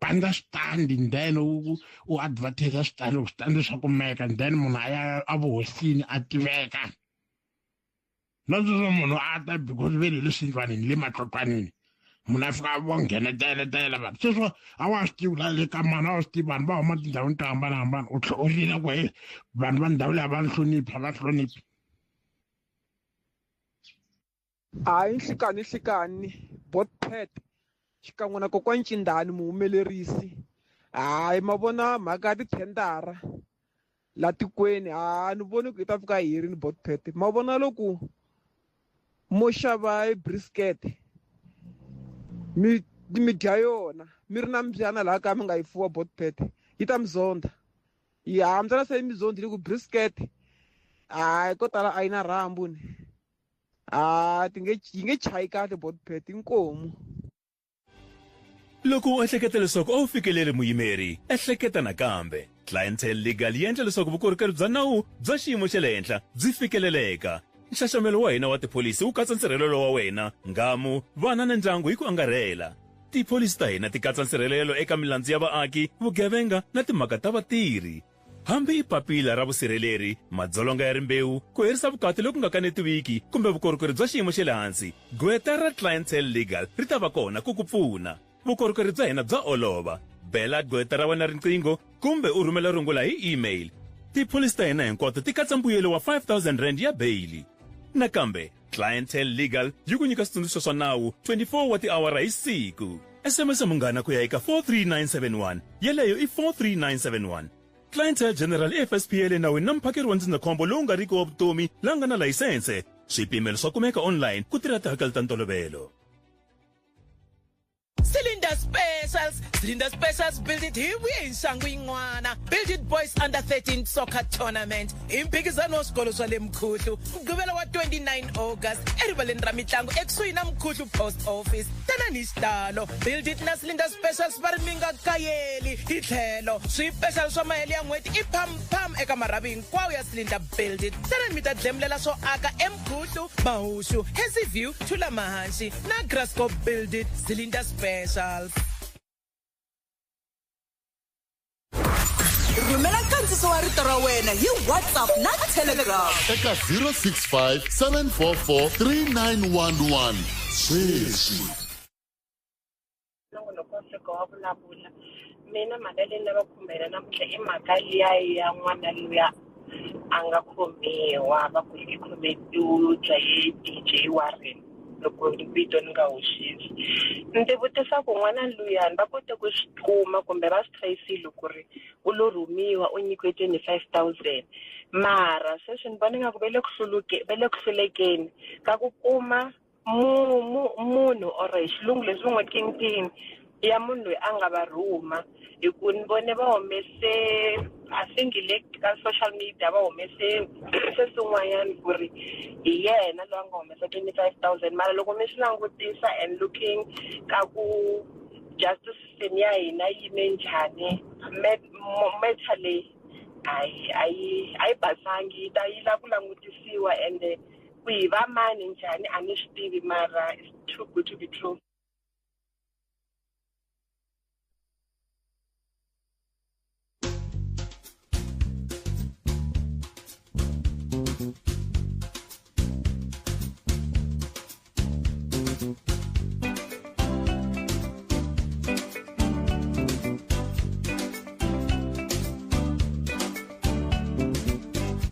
Pandza switandi, then u advertise switandi, loko switandi swa kumeka, then munhu a ya evuhosini a tiveka. Na sweswo munhu a ta because ve le leswindlwanini le matlotlwanini, munhu a fika va ngheneteletela vanhu. Sweswo a wa swi tivi la le ka mani, a wa swi tivi vanhu va huma tindhawini to hambanahambana, u tlhela u rila ku he vanhu va ndhawu leyi a va ni hloniphi, a va hloniphi. Hayi, nhlikani nhlikani Botpet xikan'we na kokwani Cindani muhumelerisi. Hayi, ma vona mhaka ya tithendara la tikweni, ha ni voni ku yi ta fika yi herile Botpet. Ma vona loko mo xava brisket mi dya yona mi ri na mbyana laha kaya mi nga yi fuwa Botpet, yi ta mi zondha. Ya mbyana se yi mi zondhile ku brisket hayi ko tala a yi na rhambu ni. Ha ti nge yi nge chayi kahle Botpet, inkomu. Loko u ehleketa leswaku a wu fikeleli muyimeri, ehleketa nakambe. Clientele Legal yi endla leswaku vukorhokeri bya nawu bya xiyimo xa le henhla byi fikeleleka. Nxaxamelo wa hina wa tipholisi wu katsa nsirhelelo wa wena, nghamu, vana na ndyangu hi ku angarhela. Tipholisi ta hina ti katsa nsirhelelo eka milandzu ya vaaki, vugevenga na timhaka ta vatirhi. Hambi i papila ra vusirheleri, madzolonga ya rimbewu, ku herisa vukati loku nga kanetiwiki kumbe vukorhokeri bya xiyimo xa le hansi, gqweta ra Clientele Legal ri ta va kona ku ku pfuna. Vukorhokeri bya hina bya olova. Bela gqweta ra wena riqingho kumbe u rhumela rungula hi email. Tipholisi ta hina hinkwato ti katsa mbuyelo wa R5000 ya beyili. Nakambe, Clientele Legal yi ku nyika switsundzuxo swa nawu 24 wa tiawara hi siku. SMS munghana ku ya eka 43971, yeleyo i 43971. Clientele General i FSP ya le nawini na muphakeri wa ndzindzakhombo lowu nga riki wa vutomi la nga na layisense. Swipimelo swa kumeka online ku tirha tihakelo ta ntolovelo. Cylinder Specials, Cylinder Specials Build It hi vuye hi nxangu yin'wana. Build It Boys Under 13 Soccer Tournament i mphikizano wa swikolo swa le Mkhuhlu, Mugqivela wa 29 August erivaleni ra mitlangu ekusuhi na Mkhuhlu Post Office. Tanani hi xitalo, Build It na Cylinder Specials va ri mi nga kayeli. Hi tlhelo swipexali swa mahelo ya n'hweti i phampam eka marhavi hinkwawo ya Cylinder Build It. Tanani mi ta dlemulela swo aka eMkhuhlu, Mahushu, Hazyview, Thulamahantshi na Graskop. Build It, Cylinder Specials. Rhumela nkandziso wa rito ra wena hi WhatsApp na Telegram eka 065 744 3911 sweswi. Nongonoko wa Afrika wa vulavula, mina mhaka leyi ni lava ku khumba yona namuntlha i mhaka liya ya n'wana luya a nga khomiwa va ku i khome u dlaye DJ Warren. Loko vito ni nga hoxisi. Ni ti vutisa ku n'wana luyani va kote ku swi kuma kumbe va swi trace-ile ku ri u lo rhumiwa u nyikiwe 25 000, mara sweswi ni vona ingaku va le ku hluluke va le ku hlulekeni ka ku kuma mu mu munhu or hi xilungu leswi va ngo kingpin ya munhu loyi a nga va rhuma, hi ku ni vone va humese, I think le ka social media va humese se swin'wanyana ku ri hi yena loyi a nga humesa 25 000, mara loko mi swi langutisa and looking ka ku justice system ya hina yi yime njhani, matter leyi a yi basangi, yi ta yi lava ku langutisiwa ende ku hi va mani njhani a ni swi tivi, mara it's too good to be true.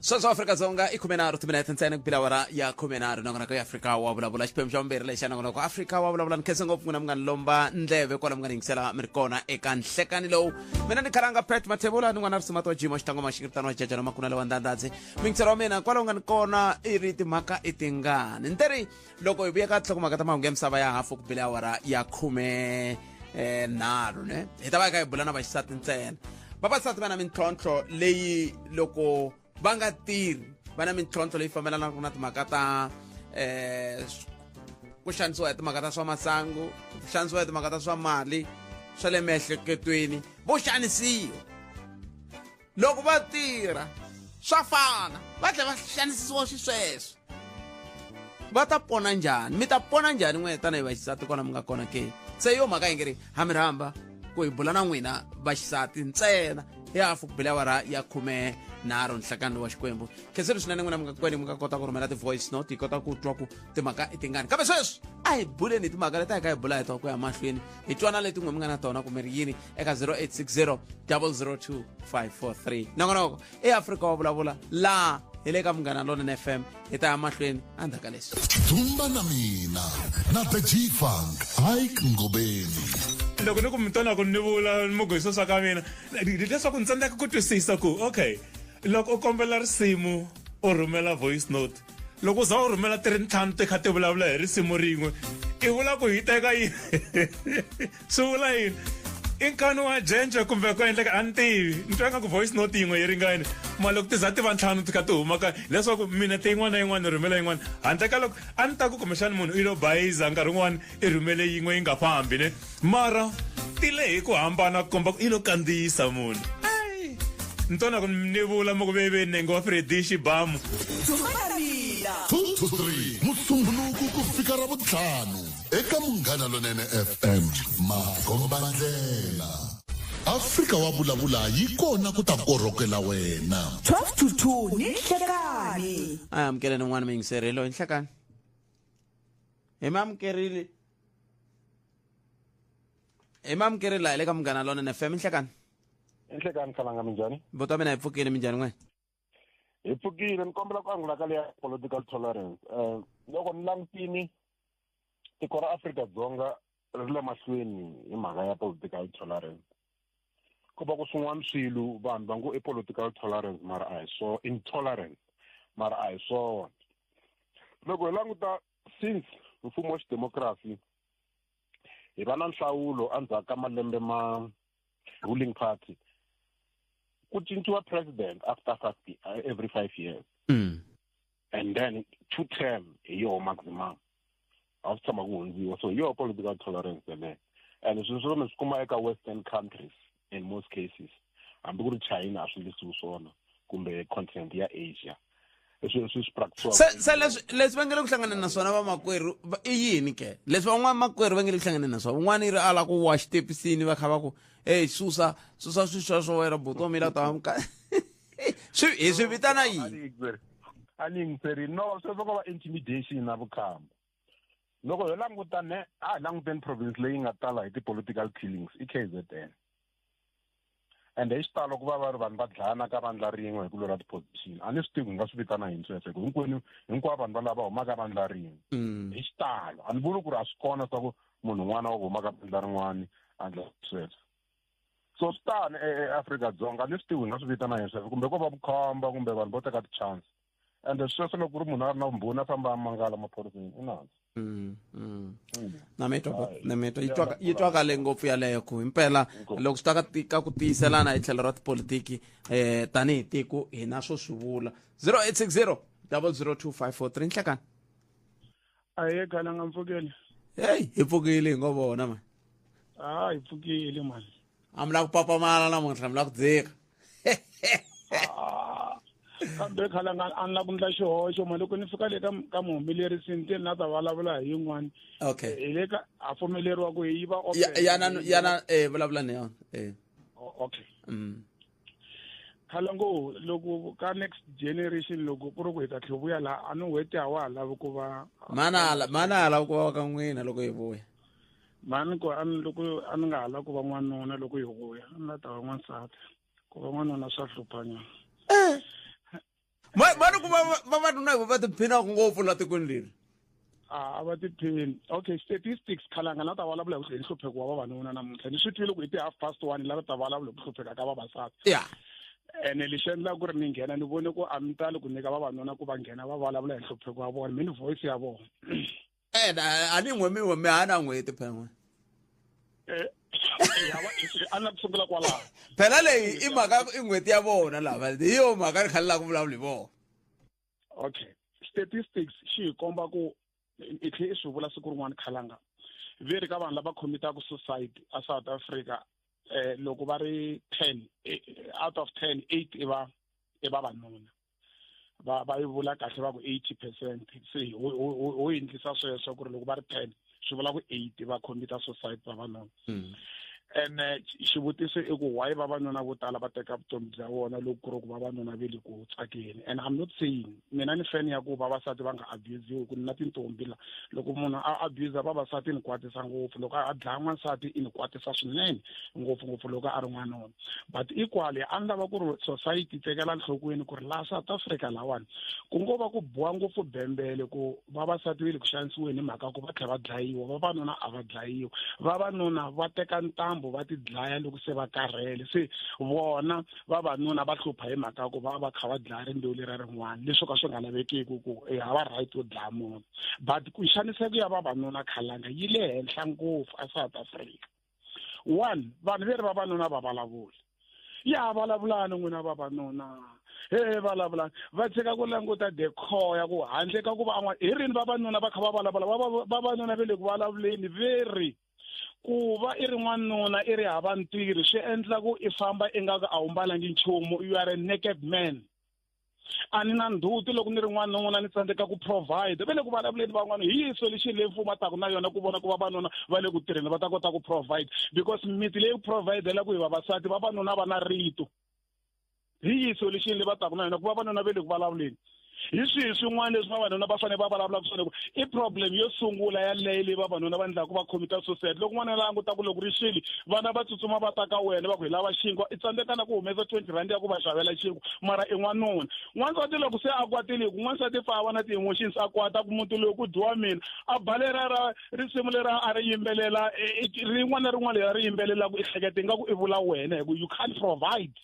Sweswo Afrika-Dzonga i 13 timinete ntsena ku bila awara ya 13. Nongonoko ya Afrika wa Vulavula, xiphemu xa vumbirhi lexa nongonoko Afrika wa Vulavula. Ni khense ngopfu n'wina mi nga ni lomba ndleve kwala mi nga ni yingisela mi ri kona eka nhlekani lowu. Mina ni khalanga Pet Mathebula ni n'wana risimato wa jimo xitangoma xikirtano wa jajana makuna lewa ndandadzi mingiselo wa mina kwala u nga ni kona i ri timhaka i tingani ni teri loko hi vuya ka nhlokomhaka ta mahungu ya misava ya hafu ku bile awara ya 13 ne hi ta va hi kha hi bula na vaxisati ntsena. Vavasati va na mintlhontlho leyi loko va nga tirhi, va na mintlhontlho leyi fambelanaka na timhaka ta ku xanisiwa hi timhaka ta swa masangu, ku xanisiwa hi timhaka ta swa mali, swa le miehleketweni. Vo xanisiwa loko va tirha, swa fana va tlhela va xanisiwa xisweswo. Va ta pona njhani? Mi ta pona njhani n'we tanihi vaxisati kona mi nga kona ke? Se yo mhaka yi nge ri ha mi rhamba ku hi bula na n'wina vaxisati ntsena hi hafu ku bile awara ya 13 nhlakano wa Xikwembu. Khenseni swinene n'wina mi nga kwene mi nga kota ku rhumela ti-voice note, hi kota ku twa ku timhaka i tingani. Kambe sweswi a hi buleni hi timhaka leti a hi ka hi bula hi tona ku ya mahlweni, hi twana leti n'we mi nga na tona kumbe ri yini eka 0860 002 543. Nongonoko e Afrika wa Vulavula laha hi le ka Munghana Lonene FM. Hi ta ya mahlweni endzhaku ka leswi. Dzumba na mina na The G Funk Ike Ngobeni. Loko ni ku mi tona ku ni vula mugwiso swa ka mina leswaku ni tsandzeka ku twisisa ku okay, loko u kombela risimu u rhumela voice note, loko u za u rhumela ti ri ntlhanu ti kha ti vulavula hi risimu rin'we, i vula ku hi teka yini? Swi vula yini? I nkani wa jence kumbe ku endleka a ni tivi? Ni twa nga ku voice note yin'we yi ringane ma loko ti za ti va ntlhanu ti kha ti huma ka leswaku minete yin'wana na yin'wana ni rhumela yin'wana, handle ka loko a ni ta ku kumbexani munhu i lo bayiza nkarhi wun'wana i rhumele yin'we yi nga fambi ne, mara ti le hi ku hambana ku komba ku i lo kandziyisa munhu. Ni tona ku ni vula mi ku veve nenge wa Fredi xibamu. 2 to 3 Musumbhunuku ku fika Ravuntlhanu eka Munghana Lonene FM, makombandlela. Afrika wa Vulavula yi kona ku ta korhokela wena. 12 to 2 ni nhlekani. A amukeleni n'wana muyingiseri loyi nhlekani hi mi amukerile, hi mi amukerile laha hi le ka Munghana Lonene FM. Nhlekani. Enhlekani Khalanga, minjhani? Buti wa mina, hi pfukile. Minjhani n'we? Hi pfukile. Ni kombela ku angula ka leya political tolerance. Loko ni langutini tiko ra Afrika-Dzonga ri le mahlweni hi mhaka ya political tolerance, ko va ku swin'wana swilo vanhu va ngo i political tolerance mara a hi swo intolerance, mara a hi swona. Loko hi languta since mfumo wa xidemokirasi hi va na nhlawulo endzhaku ka malembe ma ruling party, ku cinciwa president after every 5 years and then two term hi yoho maximum, a swi tshama ku hundziwa. So hi yoho political tolerance yeleyo, and swilo sweswo mi swi kuma eka western countries in most cases, hambi ku ri China a swi endlisiwi swona, kumbe continent ya Asia, leswi swi practice. Se leswi va nge le ku hlanganeni na swona vamakwerhu i yini ke? Leswi van'wana makwerhu va nge le ku hlanganeni na swona, un'wana i ri ala ku wa xitepisini, va kha va ku ey, susa susa swi sweswo wena buti wa mina ta swi hi swi vitana yini? A ni yingiseri no sweswo ko va intimidation na vukhamba. Loko hi languta ne a hi languteni province leyi nga tala hi ti-political killings i KZN. Ende hi xitalo ku va va ri vanhu va dlayana ka vandla rin'we hi ku lwela ti-position. A ni swi tivi ku nga swi vitana yini sweswo, hi ku hinkwenu hinkwavo vanhu valava va humaka vandla rin'we. Hi xitalo a ni vuli ku ri a swi kona swa ku munhu un'wana wa ku huma ka vandla rin'wani a endla sweswo. So swi tani eAfrika-Dzonga, a ni swi tivi hi nga swi vitana yini sweswo, kumbe ko va vukhamba kumbe vanhu vo teka ti-chance. Ende sweswo loko ku ri munhu a ri na vumbhoni a famba a mangala maphoriseni i nandzu. Na mi twa, na mi twa, yi twaka, yi twakale ngopfu yaleyo ku himpela loko swi ta ka ka ku tiyiselana hi tlhelo ra tipolitiki tanihi tiko hi na swo swi vula. 0860 002543. Nhlekani. Aye khala nga mpfukeli. Hey, hi pfukile hi ngo vona man. Ah, hi pfukile man. A mi la ku papamala namuntlha, mi la ku dzika. Kambe khala nga a ni la ku ndla xihoxo ma loko ni fika le ka muhumelerisi ni te ni la ta vulavula hi yin'wana. Okay. Hi le ka a pfumeleriwa ku yi va open. Yana, yana, vulavula ni yona. Okay. Khala ngo loko ka next generation loko ku ri ku hi ta tlhe vuya laha a ni n'hweti a wa ha lavi ku va Mana ala, mana ala ku va ka n'wina loko hi vuya. Mhani ku a ni loko a ni nga ha lavi ku va n'wanuna loko hi vuya, a ni la ta va n'wansati. Ku va n'wanuna swa hlupha nyana. Mani ku vavanuna hi va tiphinaka ngopfu la tikweni leri. A va tiphini. Okay, statistics khalanga la ta vulavula hi nhlupheko wa vavanuna namuntlha. Ni swi twile ku i ti half past one lava ta vulavula hi ku hlupheka ka vavasati. Ene lexi endlaka ku ri ni nghena ni vone ku a mi tali ku nyika vavanuna ku va nghena va vulavula hi nhlupheko wa vona, mi ni voice ya vona. A ni n'we mi n'we mi hana n'hweti phela n'we. A ni la ku sungula kwalaho. Phela leyi i mhaka i n'hweti ya vona lava, hi yo mhaka ni khale la ku vulavula hi vona. Okay, statistics xi hi komba ku i tlhe i swi vula siku rin'wana khalanga ve ri ka vanhu lava commitaka suicide a South Africa, loko va ri 10, out of 10, 8 i va i vavanuna. Va yi vula kahle va ku 80%. Se ho endlisa sweswo ku ri loko va ri 10 swi vula ku 8 va commit suicide vavanuna. Ene xivutiso i ku why vavanuna vo tala va teka vutomi bya vona loko ku ri ku vavanuna ve le ku tsakeni. And I'm not saying mina ni fan ya ku vavasati va nga abuse-iwi, ku ni na tintombi la. Loko munhu a abuse vavasati ni kwatisa ngopfu, loko a dlaya n'wansati i ni kwatisa swinene ngopfungopfu loko a ri n'wanuna. But equally a ni lava ku ri society yi tekela nhlokweni ku ri laha South Africa lawani ku ngo va ku boha ngopfu bembele ku vavasati va le ku xanisiweni hi mhaka ku va tlhela va dlayiwa, vavanuna a va dlayiwi. Vavanuna va teka ntambu va ti dlaya loko se va karhele, se vona vavanuna va hlupha hi mhaka ku va va kha va dlaya rimbewu lera rin'wana, leswi ka swi nga lavekiki ku i hava right yo dlaya munhu. But ku xaniseka ya vavanuna khalanga yi le henhla ngopfu a South Africa. One, vanhu veri vavanuna va vulavula. Ya vulavulani n'wina vavanuna. He vulavulani. Va tshika ku languta the core ya ku handle ka ku va an'wana. Hi rini vavanuna va kha va vulavula? Vavanuna ve le ku vulavuleni ve ri ku va i ri n'wanuna i ri hava ntirho swi endla ku i famba i nga ku a wu mbalangi nchumu, you are a naked man. A ni na ndzhuti loko ni ri n'wanuna ni tsandzeka ku provide. Va le ku vulavuleni van'wana hi yihi solution leyi mfumo a taka na yona ku vona ku vavanuna va le ku tirheni va ta kota ku provide, because miti leyi providelaka hi vavasati vavanuna va na rito. Hi yihi solution leyi va taka na yona ku vavanuna va le ku vulavuleni? Hi swihi swin'wana leswi vavanuna va fanele va vulavulaka swona? Ku i problem yo sungula yaleyo leyi vavanuna va endlaka va commit suicide. Loko n'wana la langutaka loko ri xile, vana va tsutsuma va ta ka wena va ku hi lava xinkwa, i tsandzeka na ku humesa 20 rand ya ku va xavela xinkwa, mara i n'wanuna. N'wansati loko se a kwatile, ku n'wansati fa a va na ti-emotions a kwata ku muti lowu ku dyiwa mina, a ba lera ra risimu lera a ri yimbelela, rin'wana na rin'wana leri a ri yimbelelaka i hleketa ingaku i vula wena, hi ku you can't provide.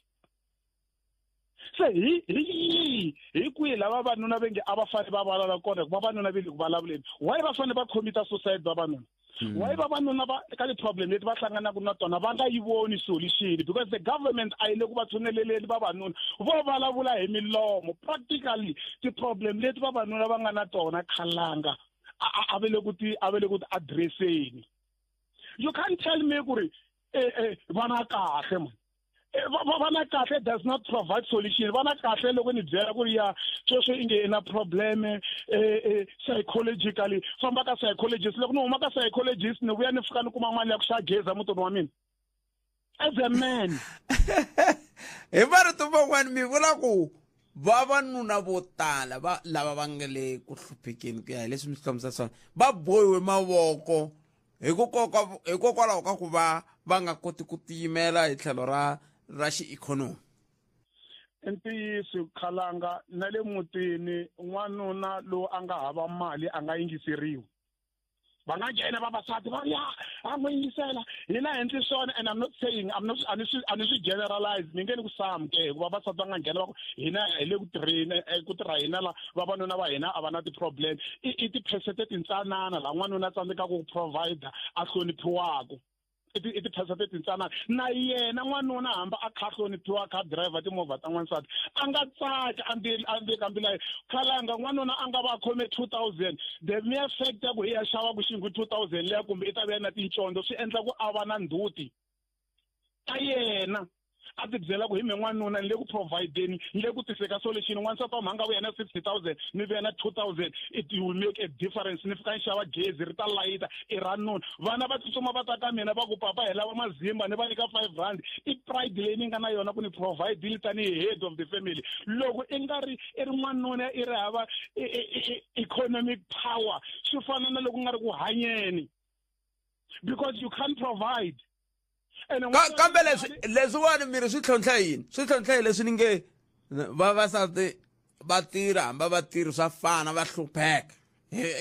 Se hi kwihi lava vavanuna va nge a va fanele va vulavula kona, hikuva vavanuna va le ku vulavuleni? Why va fanele va commit suicide vavanuna? Why vavanuna va ka ti-problem leti va hlanganaka na tona va nga yi voni solution? Because the government a yi le ku va tshuneleleni vavanuna, vo vulavula hi milomo. Practically ti-problem leti vavanuna va nga na tona khalanga a va le ku ti, a va le ku ti addresseni. You can't tell me ku ri vana kahle man. Vana kahle does not provide solution. Vana kahle loko ni byela ku ri ya sweswo i nge i na problem psychologically, famba ka psychologist. Loko ni huma ka psychologist ni vuya ni fika ni kuma mali ya ku xava gezi emutini wa mina as a man. Hi marito man'wani mi vula ku vavanuna vo tala va lava va nga le ku hluphekeni ku ya hi leswi mi swi hlamusela swona, va bohiwe mavoko hikokwalaho ka ku va va nga koti ku tiyimela hi tlhelo ra ra xiikhonomi. I ntiyiso Khalanga, na le mutini n'wanuna lowu a nga hava mali a nga yingiseriwi. Va nga nghena vavasati va ya a n'wi yingisela hina endli swona. And I'm not saying, I'm not, a ni swi generalize, ni nge ni ku samke, hikuva vavasati va nga nghena va ku hina hi le ku tirheni, ku tirha hina la vavanuna va hina a va na ti-problem. I tiphesente tintsanana laha n'wanuna a tsandzekaka ku provide a hloniphiwaka. I tiphesente tintsanana. Na yena n'wanuna hambi a kha hloniphiwa, a kha driver timovha ta n'wansati, a nga tsaki andle ka mbilu ya yena. Khalanga, n'wanuna a nga va a khome 2000, the mere fact ya ku hi ya xava ku xinghu 2000 liya kumbe i ta vuya na tincondzo swi endla ku a va na ndzhuti ka yena. A ti byela ku hi me n'wanuna ni le ku provideni, ni le ku tiseka solution. N'wansati wa mhanga vuya na 60 000, ni vuya na 2000, it will make a difference. Ni fika ni xava gezi ri ta layita i ra nuna. Vana va tsutsuma va ta ka mina va ku papa hi lava mazimba, ni va nyika R5. I pride leyi ni nga na yona ku ni providile tanihi head of the family. Loko i nga ri i ri n'wanuna i ri hava economic power, swi fana na loko u nga ri ku hanyeni, because you can't provide. Kambe leswiwani miri swi tlhontlha yini? Swi tlhontlha yini leswi ni nge vavasati va tirha hambi va tirhi swa fana va hlupheka?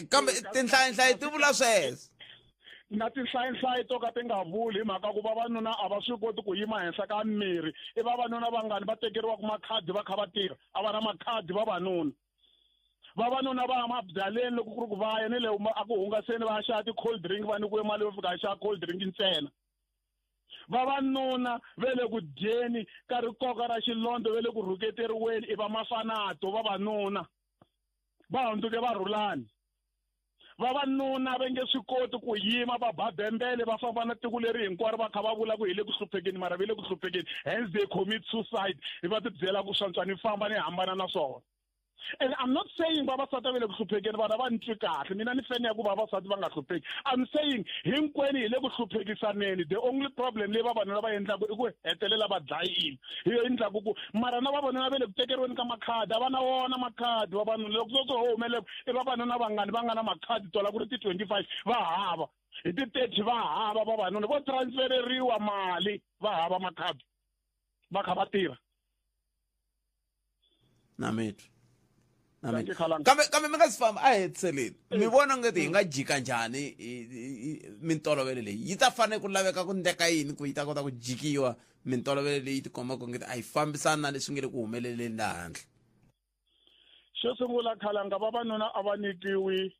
Kambe tinhlayinhlayi ti vula sweswo. Na tinhlayinhlayi to ka ti nga vuli, hi mhaka ku vavanuna a va swi koti ku yima henhla ka mirhi. I vavanuna vangani va tekeriwaka makhadi va kha va tirha? A va na makhadi vavanuna. Vavanuna va ya mabyaleni loko ku ri ku va ya ni le a ku hungaseni, va ya xava ti-cold drink, va nyikiwe mali yo fika ya xava cold drink ntsena. Vavanuna ve le ku dyeni ka rikoka ra xilondza, ve le ku rhuketeriweni i va mafanato. Vavanuna va hundzuke va rhulani. Vavanuna va nge swi koti ku yima va ba bembele, va famba na tiko leri hinkwaro va kha va vula ku hi le ku hluphekeni, mara va le ku hluphekeni. Hence they commit suicide, hi va ti byela ku swantswa ni famba ni hambana na swona. And I'm not saying vavasati va le ku hluphekeni, vana va ni twi kahle. Mina ni fene ya ku vavasati va nga hlupheki. I'm saying hinkwenu hi le ku hluphekisaneni. The only problem leyi vavanuna va endlaku i ku hetelela va dlayile, hi yo endlaku ku mara na vavanuna va le ku tekeriweni ka makhadi, a va na wona makhadi vavanuna. Loko swo swo humeleka i vavanuna vangani va nga na makhadi? Twala ku ri ti-25 va hava, hi ti-30 va hava. Vavanuna vo transfereriwa mali va hava makhadi va kha va tirha. Na mitwa, na mitwa. Kambe mi nga si famba, a hetiseleni, mi vona ngeti hi nga jika njhani mintolovelo leyi? Yi ta fanele ku laveka ku ndleka yini ku yi ta kota ku jikiwa mintolovelo leyi tikombaka ngeti a yi fambisani na leswi nge le ku humeleleni laha handle? Xo sungula Khalanga, vavanuna a va nyikiwi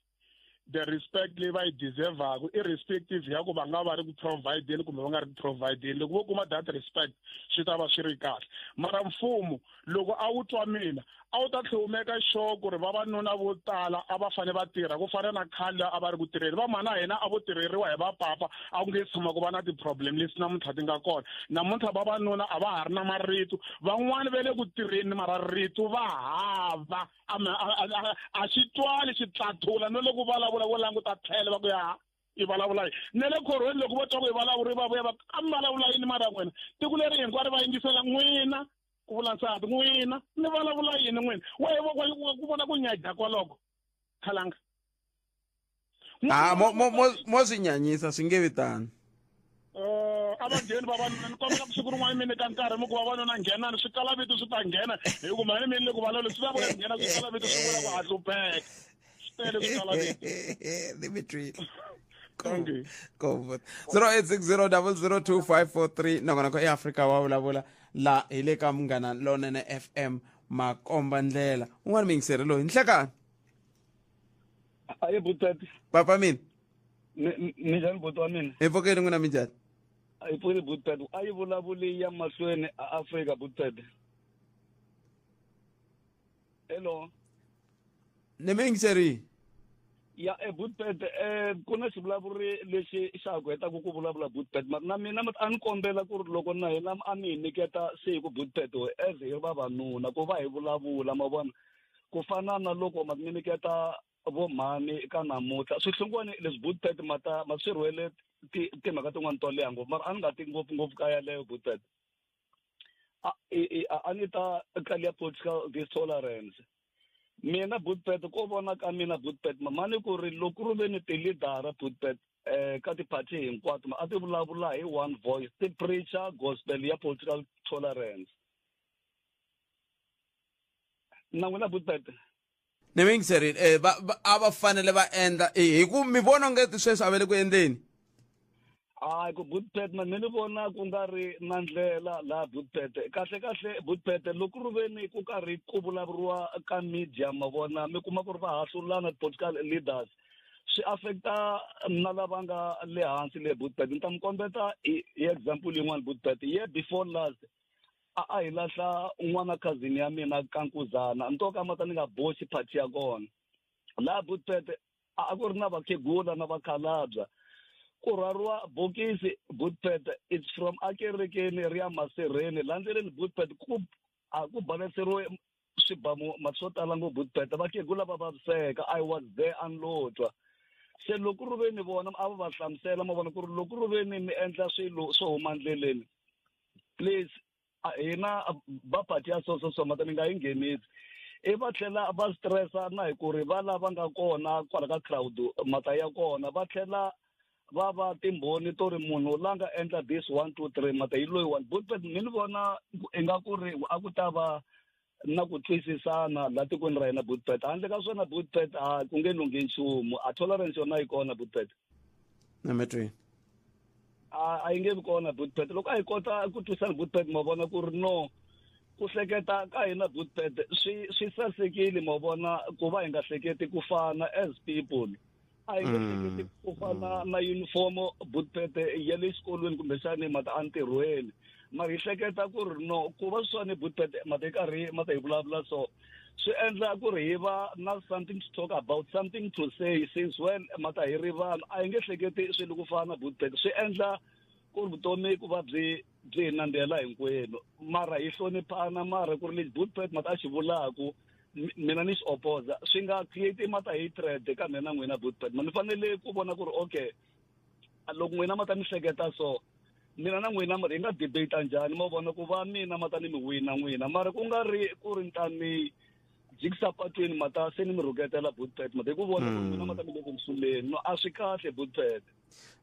the respect leyi va yi deservaku, irrespective ya ku va nga va ri ku provideni kumbe va nga ri ku provideni. Loko vo kuma that respect swi ta va swi ri kahle. Mara mfumo loko a wu twa mina, a wu ta tlhe wu meka sure ku ri vavanuna vo tala a va fane va tirha ku fana na khale a va ri ku tirheni. Va mhana hina a vo tirheriwa hi vapapa, a ku nge tshama ku va na ti-problem leswi namuntlha ti nga kona. Namuntlha vavanuna a va ha ri na marito. Van'wani va le ku tirheni mara rito va hava, a xi twali xi tlathula no loko vulavula vo languta tlhelo va ku ya i vulavula yini. Ne le khorhweni loko vo twa ku i vulavuri va vuya va a mi vulavula yini? Mara n'wina tiko leri hinkwaro va yingisela n'wina, ku vula nsati n'wina ni vulavula yini n'wina? Ku vona ku nyaja kwaloko Khalanga. A mo swi nyanyisa, swi nge vi tano. A va ngheni vavanuna. Ni kombela ku siku rin'wana mi nyika nkarhi mi ku vavanuna nghenani, swi kala vito swi ta nghena, hi ku mhani mi le ku vulavula swi ta vula nghena, swi kala vito swi vula ku ha hlupheka, swi tele swi kala vito. Ni mi twile. Comfort 0860002543. Nongonoko eAfrika wa vulavula la hi le ka Munghana Lonene FM, makomba ndlela. Un'wana miyingiseri loyi, nhlekani. Aye butati. Papa mina. Minjhani buti wa mina? Hi pfukeni, n'wina minjhani? Hi pfukile butati. A yi vulavuli ya mahlweni a Afrika butati. Hello. Ni mi yingiserile. Ya e butpet, ku na xivulavuri lexi xa ha ku hetaka ku vulavula butpet, mara na mina a ni kombela ku ri loko na hina a mi hi nyiketa siku butpet as hi ri vavanuna ku va hi vulavula, ma vona, ku fana na loko ma mi nyiketa vomhani ka namuntlha swihlungwani leswi butpet ma ta ma swi rhwele timhaka tin'wani to leha ngopfu, mara a ni nga ti ngopfungopfu ka yaleyo butpet. A ni ta ka liya political distolerance. Mina Bootpet ko vona ka mina Bootpet mamani ku ri loko ri ve ni ti-leader Bootpet ka ti-party hinkwato a ti vulavula hi one voice ti preacher gospel ya political tolerance. Na n'wina Bootpet ni mi yingiserile a va fanele va endla hi ku mi vona nge sweswi a va le ku endleni. Hayi ku Bootpet na mina ni vona ku nga ri na ndlela laha Bootpet kahle kahle Bootpet loko ri ve ni ku karhi ku vulavuriwa ka media ma vona mi kuma ku ri va hahlulana political leaders swi affecta na lava nga le hansi le Bootpet. Ni ta mi kombeta hi example yin'wana Bootpet year before last a hi lahla n'wana cousin ya mina ka Nkuzana ni to ka mata ni nga boxi party ya kona laha Bootpet a ku ri na vakhegula na vakhalabya ku rhwariwa bokisi Bootpet it's from akerekeni ri ya masirheni laha ndleleni Bootpet ku a ku baleseriwe swibamu mati swo tala ngopfu Bootpet vakhegula va vaviseka. I was there a ni lo twa se loko ri ve ni vona a va va hlamusela ma vona ku ri loko ri ve ni mi endla swilo swo huma ndleleni please hina va party ya so so so mata mi nga yi nghenisi. I va tlhela va stressa na hi ku ri va lava nga kona kwala ka crowd mata ya kona va tlhela va va timbhoni to ri munhu la nga endla this 1 2 3 mata hi loyi one Bootpet mi ni vona ingaku ri a ku ta va na ku twisisana la tikweni ra hina Bootpet handle ka swona Bootpet a ku nge lunghi nchumu a tolerance yona yi kona Bootpet na metweni a yi nge vi kona Bootpet loko a hi kota ku twisana Bootpet ma vona ku ri no ku hleketa ka hina Bootpet swi sasekile ma vona ku va hi nga hleketi ku fana as people a hi nge hleketi ku fana na uniform Bootpet ya le xikolweni kumbexani mata entirhweni mara hi hleketa ku ri no ku va swani Bootpet mata hi karhi mata hi vulavula so swi endla ku ri hi va na something to talk about, something to say since when mata hi ri vanhu a hi nge hleketi swilo ku fana Bootpet swi endla ku ri vutomi ku va byi hi nandzihela hinkwenu mara hi hloniphana mara ku ri lexi Bootpet mata a xi vulaku mina ni xi opposa swi nga create mata hatred ka mina n'wina Bootpet ma ni fanele ku vona ku ri okay loko n'wina mata mi hleketa so mina na n'wina hi nga debate njhani ma vona ku va mina mata ni mi wina n'wina mara ku nga ri ku ri ni mi jikisa patwini mata se ni mi rhuketela Bootpet mata hi ku vona ku n'wina mata mi le ku suleni no a swi kahle Bootpet.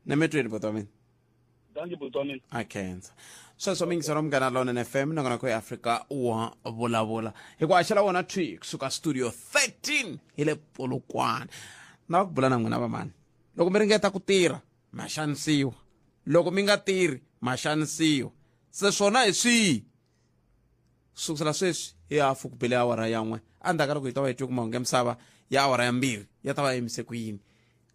Na mi twini buti wa mina. Dankie buti wa mina. A khensa sweswo mingiselo Munghana Lonene FM nakona ku Afrika wa vulavula hi ku haxela wona thwi kusuka studio 13 hi le Polokwane na ku bula na n'wina vamani loko mi ringeta ku tirha ma xanisiwa loko mi nga tirhi ma xanisiwa se swona hi swihi sukusela sweswi hi hafu ku bele awara ya 1 endzhaku ka loko hi ta va hi twe ku mahungu ya misava ya awara ya 2 ya ta va yimise ku yini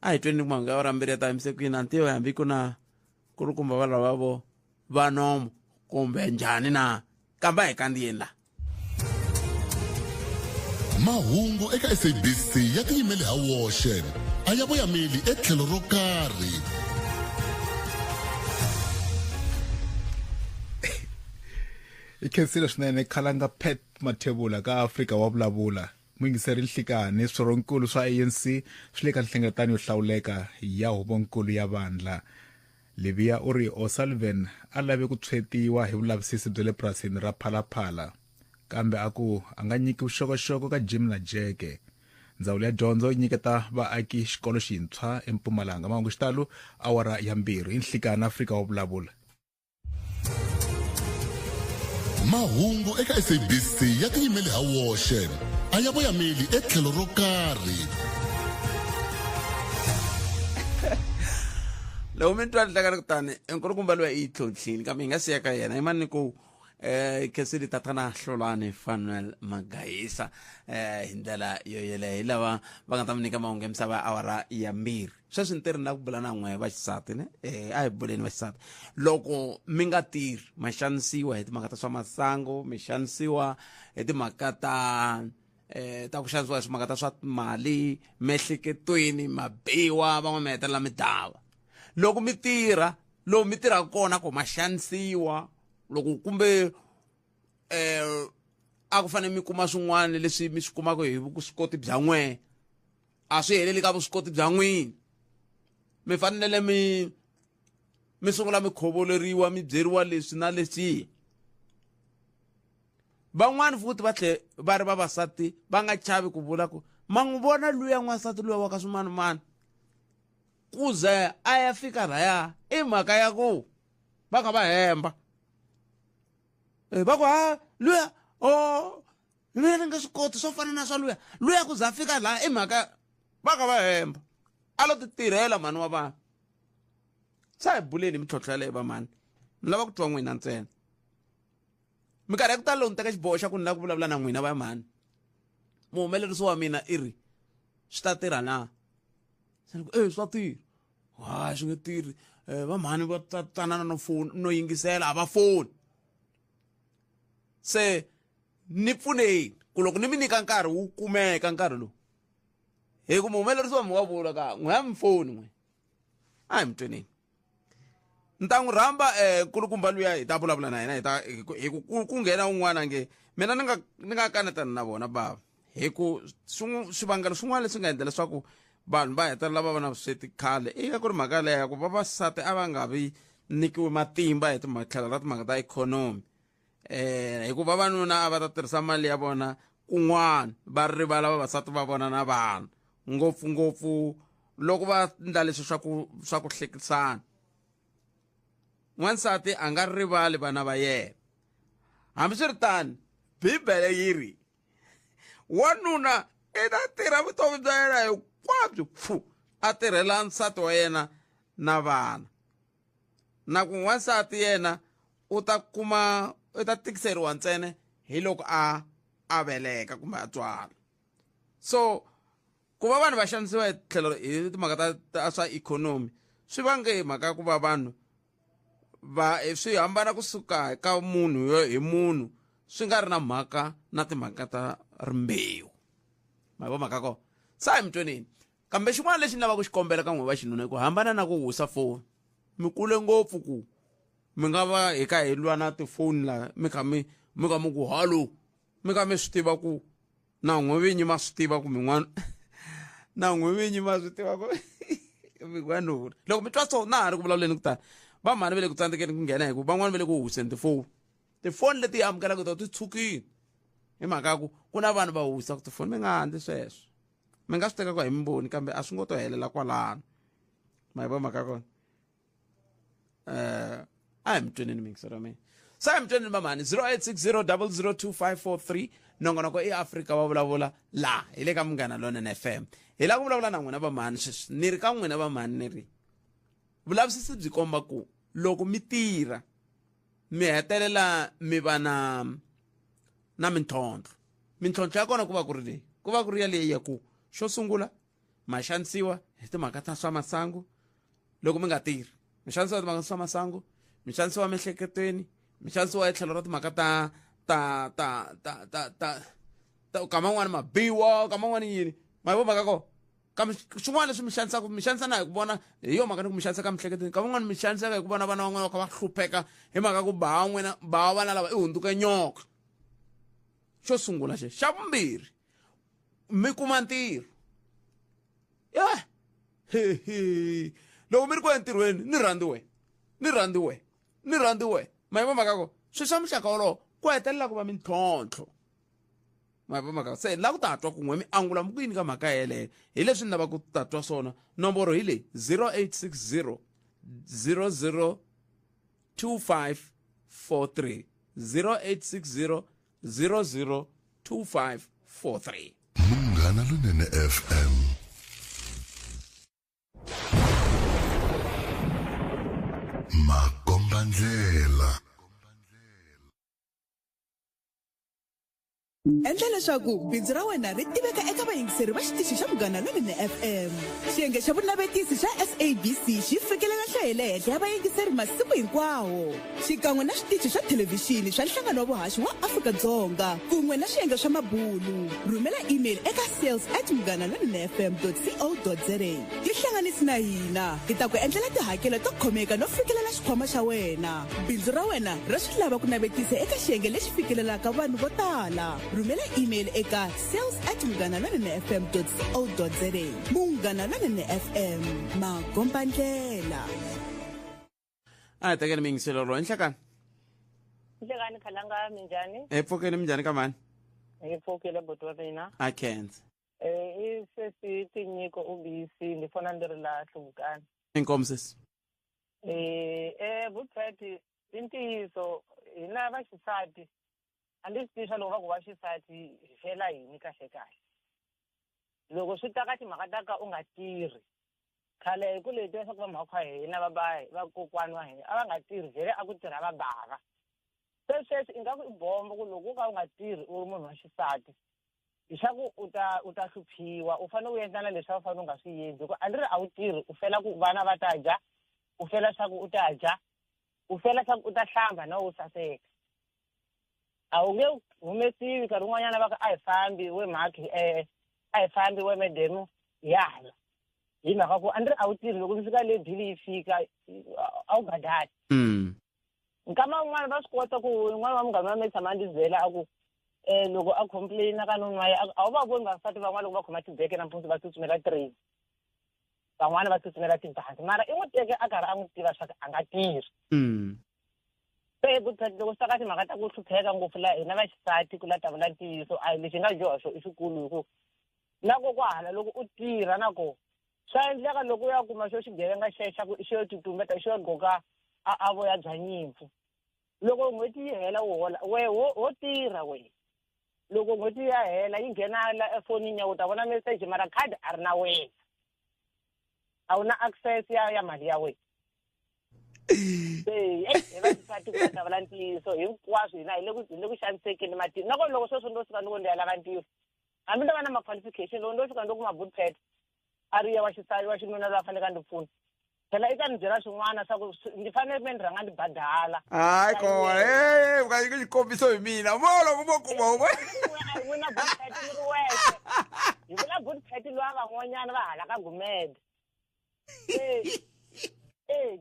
a hi tweni ku mahungu ya awara ya 2 ya ta yimise ku yini a ni tivi hambi ku na ku ri kumba va lava vo va nomo kumbe njhani na kambe a hi kandziyeni laha. Mahungu eka SABC ya tiyimele ha woxe a ya voyameli etlhelo ro karhi. I khensile swinene Khalanga Pat Mathebula ka Afrika wa vulavula. Muyingiseri Nhlikani swirhonkulu swa ANC swi le ka nhlengeletano yo hlawuleka ya huvonkulu ya vandla. Leviya u ri O'Sullivan a lave ku tshwetiwa hi vulavisisi bya le purasini ra Phalaphala kambe a ku a nga nyiki vuxokoxoko ka Jim na Jeke. Ndzawulo ya dyondzo yi nyiketa vaaki xikolo xintshwa eMpumalanga. Mahungu xitalo awara ya 2 hi Nhlikani Afrika wa vulavula. Mahungu eka SABC ya tiyimele ha woxe a ya voyameli etlhelo ro karhi. Loko mi twa nhlekani kutani nkulukumba loyi i yi tlhontlhile kambe hi nga siya ka yena i mani ku khensile tatana Hlolani Fanuel Magayisa hi ndlela yo yeleyo hi lava va nga ta mi nyika mahungu ya misava ya awara ya 2 sweswi ni tirhi na ku bula na n'we vaxisati ne a hi buleni vaxisati loko mi nga tirhi ma xanisiwa hi timhaka ta swa masangu mi xanisiwa hi timhaka ta ta ku xanisiwa hi timhaka ta swa mali miehleketweni ma biwa van'wana mi hetelela mi dava loko mi tirha lomu mi tirhaka kona ko ma xanisiwa loko kumbe a ku fanele mi kuma swin'wana leswi mi swi kumaka hi vuswikoti bya n'wehe a swi heleli ka vuswikoti bya n'wina mi fanele mi sungula mi khovoleriwa mi byeriwa leswi na leswiya. Van'wani futhi va tlhe va ri vavasati va nga chavi ku vula ku ma n'wi vona luya n'wansati luya wa ka swimanimani ku ze a ya fika laya i mhaka ya ku va kha va hemba. Va ku ha luya o mina ni nga swi koti swo fana na swa luya luya ku za fika laha i mhaka va kha va hemba a lo ti tirhela mhani wa vanhu. Se a hi buleni hi mintlhontlho yaleyo va mhani, ni lava ku twa n'wina ntsena. Minkarhi ya ku tala loko ni teka xiboho xa ku ni lava ku vulavula na n'wina va mhani, muhumelerisi wa mina i ri swi ta tirha na? Se ni ku e swa tirha. Hayi swi nge tirhi, va mhani va tsanana no foni no yingisela a va foni. Se ni pfuneni ku loko ni mi nyika nkarhi wu kumeka nkarhi lowu, hi ku muhumelerisi wa mi wa vula ka n'we a mi foni n'we. A hi mi tweneni. Ni ta n'wi rhamba nkulukumba luya hi ta vulavula na yena hi ta hi ku ku nghena un'wana nge mina ni nga ni nga kanetana na vona bava, hi ku swivangelo swin'wana leswi nga endla leswaku vanhu va hetelela va va na vusweti khale i ka ku ri mhaka leya ya ku vavasati a va nga vi nyikiwi matimba hi tlhelo ra timhaka ta ikhonomi. Hikuva vavanuna a va ta tirhisa mali ya vona kun'wana va rivala vavasati va vona na vana, ngopfungopfu loko va endla leswi swa ku hlekisana. N'wansati a nga rivali vana va yena. Hambiswiritano, Bibele yi ri wanuna i ta tirha vutomi bya yena hinkwabyo pfu a tirhela nsati wa yena na vana, na ku n'wansati yena u ta kuma u ta tikiseriwa ntsena hi loko a veleka kumbe a tswala. So ku va vanhu va xanisiwa hi tlhelo hi timhaka ta swa ikhonomi swi vange hi mhaka ya ku va vanhu va swi hambana kusuka ka munhu yo hi munhu, swi nga ri na mhaka na timhaka ta rimbewu. Ma vo mhaka kona sa hi mitweneni. Kambe xin'wana lexi ni lavaka ku xi kombela ka n'wina va xinuna i ku hambana na ku wisa foni. Mi kule ngopfu ku mi nga va hi ka hi lwa na tifoni la mi kha mi mi kha mi ku hallo, mi kha mi swi tiva ku na n'we vinyi ma swi tiva ku min'wana na n'we vinyi ma swi tiva ku min'wana. Loko mi twa so na ha ri ku vulavuleni ku tani va mhani va le ku tsandzekeni ku nghena hi ku van'wani va le ku wiseni tifoni. Tifoni leti hi amukelaka to ti tshukile hi mhaka ya ku ku na vanhu va wisaka tifoni. Mi nga handli sweswo, mi nga swi teka ku hi mimboni kambe a swi ngo to helela kwalano. Ma yi vo mhaka ya kona? A hi mi tweneni miyingiselo ya mina. Se a hi mi tweneni vamhani 0860002543. Nongonoko i Afrika wa vulavula la hi le ka Munghana Lonene FM. Hi lava ku vulavula na n'wina vamhani sweswi. Ni ri ka n'wina vamhani ni ri vulavisisi byi komba ku loko mi tirha mi hetelela mi va na mintlhontlho. Mintlhontlho ya kona ku va ku ri leyi, ku va ku ri yaleyi ya ku xo sungula ma xanisiwa hi timhaka ta swa masangu loko mi nga tirhi, mi xanisiwa hi timhaka ta swa masangu, mi xanisiwa emiehleketweni, mi xanisiwa hi tlhelo ra timhaka ta ta ta ta ta ta ta kama n'wana ma biwa, kama n'wana yini. Ma vo mhaka kona? Kambe swin'wana leswi mi xanisaka, mi xanisa na hi ku vona hi yo mhaka ni ku mi xaniseka emiehleketweni. Kama n'wana mi xaniseka hi ku vona vana van'wana va kha va hlupheka hi mhaka ku ba n'wina, ba vana lava i hundzuke nyoka. Xo sungula xexo. Xa vumbirhi, mi kuma ntirho. Loko mi ri ku entirhweni ni rhandzi wena, ni rhandzi wena, ni rhandzi wena. Ma yi vo mhaka ko swilo swa muxaka wolowo ku hetelela ku va mintlhontlho. Ma yi vo mhaka? Se la ku ta twa kun'we mi angula mi ku yini ka mhaka yeleyo? Hi leswi ni lavaka ku ta twa swona. Nomboro hi leyi 0860 00 2543, 0860 00 2543. Munghana Lonene FM. Makombandlela. Endla leswaku bindzu ra wena ri tiveka eka vayingiseri va xitichi xa Munghana Lonene FM. Xiyenge xa vunavetisi xa SABC xi fikelela nhlayo ya le henhla ya vayingiseri masiku hinkwawo, xikan'we na switichi swa thelevhixini swa Nhlangano wa Vuhaxi wa Afrika-Dzonga kun'we na swiyenge swa mabulu. Rhumela email eka sales at munghanalonenefm dot co dot za. Tihlanganisi na hina, hi ta ku endlela tihakelo to khomeka no fikelela xikhwama xa wena. Bindzu ra wena ra swi lava ku navetisa eka xiyenge lexi fikelelaka vanhu vo tala. Rhumela email eka sales at munghanalonenefm dot co dot za. Munghana Lonene FM, makombandlela. A hi tekeni miyingiselo ro enhlekani. Nhlekani Khalanga, minjhani? Hi pfukile, minjhani ka mani? Hi pfukile buti wa mina. A khensa. I sesi Tinyiko ubisi, ni fona ni ri laha Hluvukani. Inkomu sesi. Butpet i ntiyiso hina vaxisati a ndzi swi tivi swa loko va ku vaxisati hi fela yini kahle kahle. Loko swi ta ka timhaka ta ka u nga tirhi, khale hi kule hi tiva leswaku vamhakhu wa hina va ba vakokwani wa hina a va nga tirhi vhele a ku tirha va bava. Se sweswi ingaku i bombo ku loko wo ka u nga tirhi u ri munhu wa xisati hi swa ku u ta u ta hluphiwa, u fanele u endla na leswi a wu fanele u nga swi endli, hikuva a ni ri a wu tirhi u fela ku vana va ta dya, u fela swa ku u ta dya, u fela swa ku u ta hlamba na u saseka. A wu nge humesiwi nkarhi wun'wanyana va ku a hi fambi we mhakhi, a hi fambi we medemu hi ya hala, hi mhaka ku a ni ri a wu tirhi, loko mi fika le bili yi fika a wu badali. Nkama wun'wana va swi kota ku un'wana wa munghana wa mina tshama a ndzi byela a ku loko a complain-a ka noni wa yena, a wu va voni vavasati van'wana loko va khoma tibeke nampundzu va tsutsumela train, van'wana va tsutsumela tibazi, mara i n'wi teke a karhi a n'wi tiva swa ku a nga tirhi. Se ku loko swi ta ka timhaka ta ku hlupheka ngopfu la hina vaxisati ku la ta vula ntiyiso, a lexi nga dyoha xo i xikulu, hi ku na ko kwahala loko u tirha na ko swa endleka loko u ya kuma xo xigevenga xexo ku xi yo titumbeta xi yo gqoka a voya bya nyimpfu, loko n'hweti yi hela u hola we ho tirha we, loko n'hweti ya hela yi nghena la efonini ya u ta vona message, mara khadi a ri na wena, a wu na access ya mali ya wena. Se hi vaxisati ku ta vula ntiyiso hinkwaswo hina hi le ku xanisekeni matini. Na kona loko sweswo ndo fika loko ndi ya lava ntirho, hambi ndo va na ma-qualification, loko ndo fika ndo kuma bootpad a ri ya wa xisati wa xinuna loyi a faneleke a ndzi pfuna, phela i ta ni byela swin'wana swa ku ndzi fanele ku ndzi rhanga ndzi badala. Hayi kona, u nga nyiki xikombiso hi mina mo loko mo kuma u n'wina bootpad mi ri wexe, hi vula bootpad lowa van'wanyana va hala ka Gumede.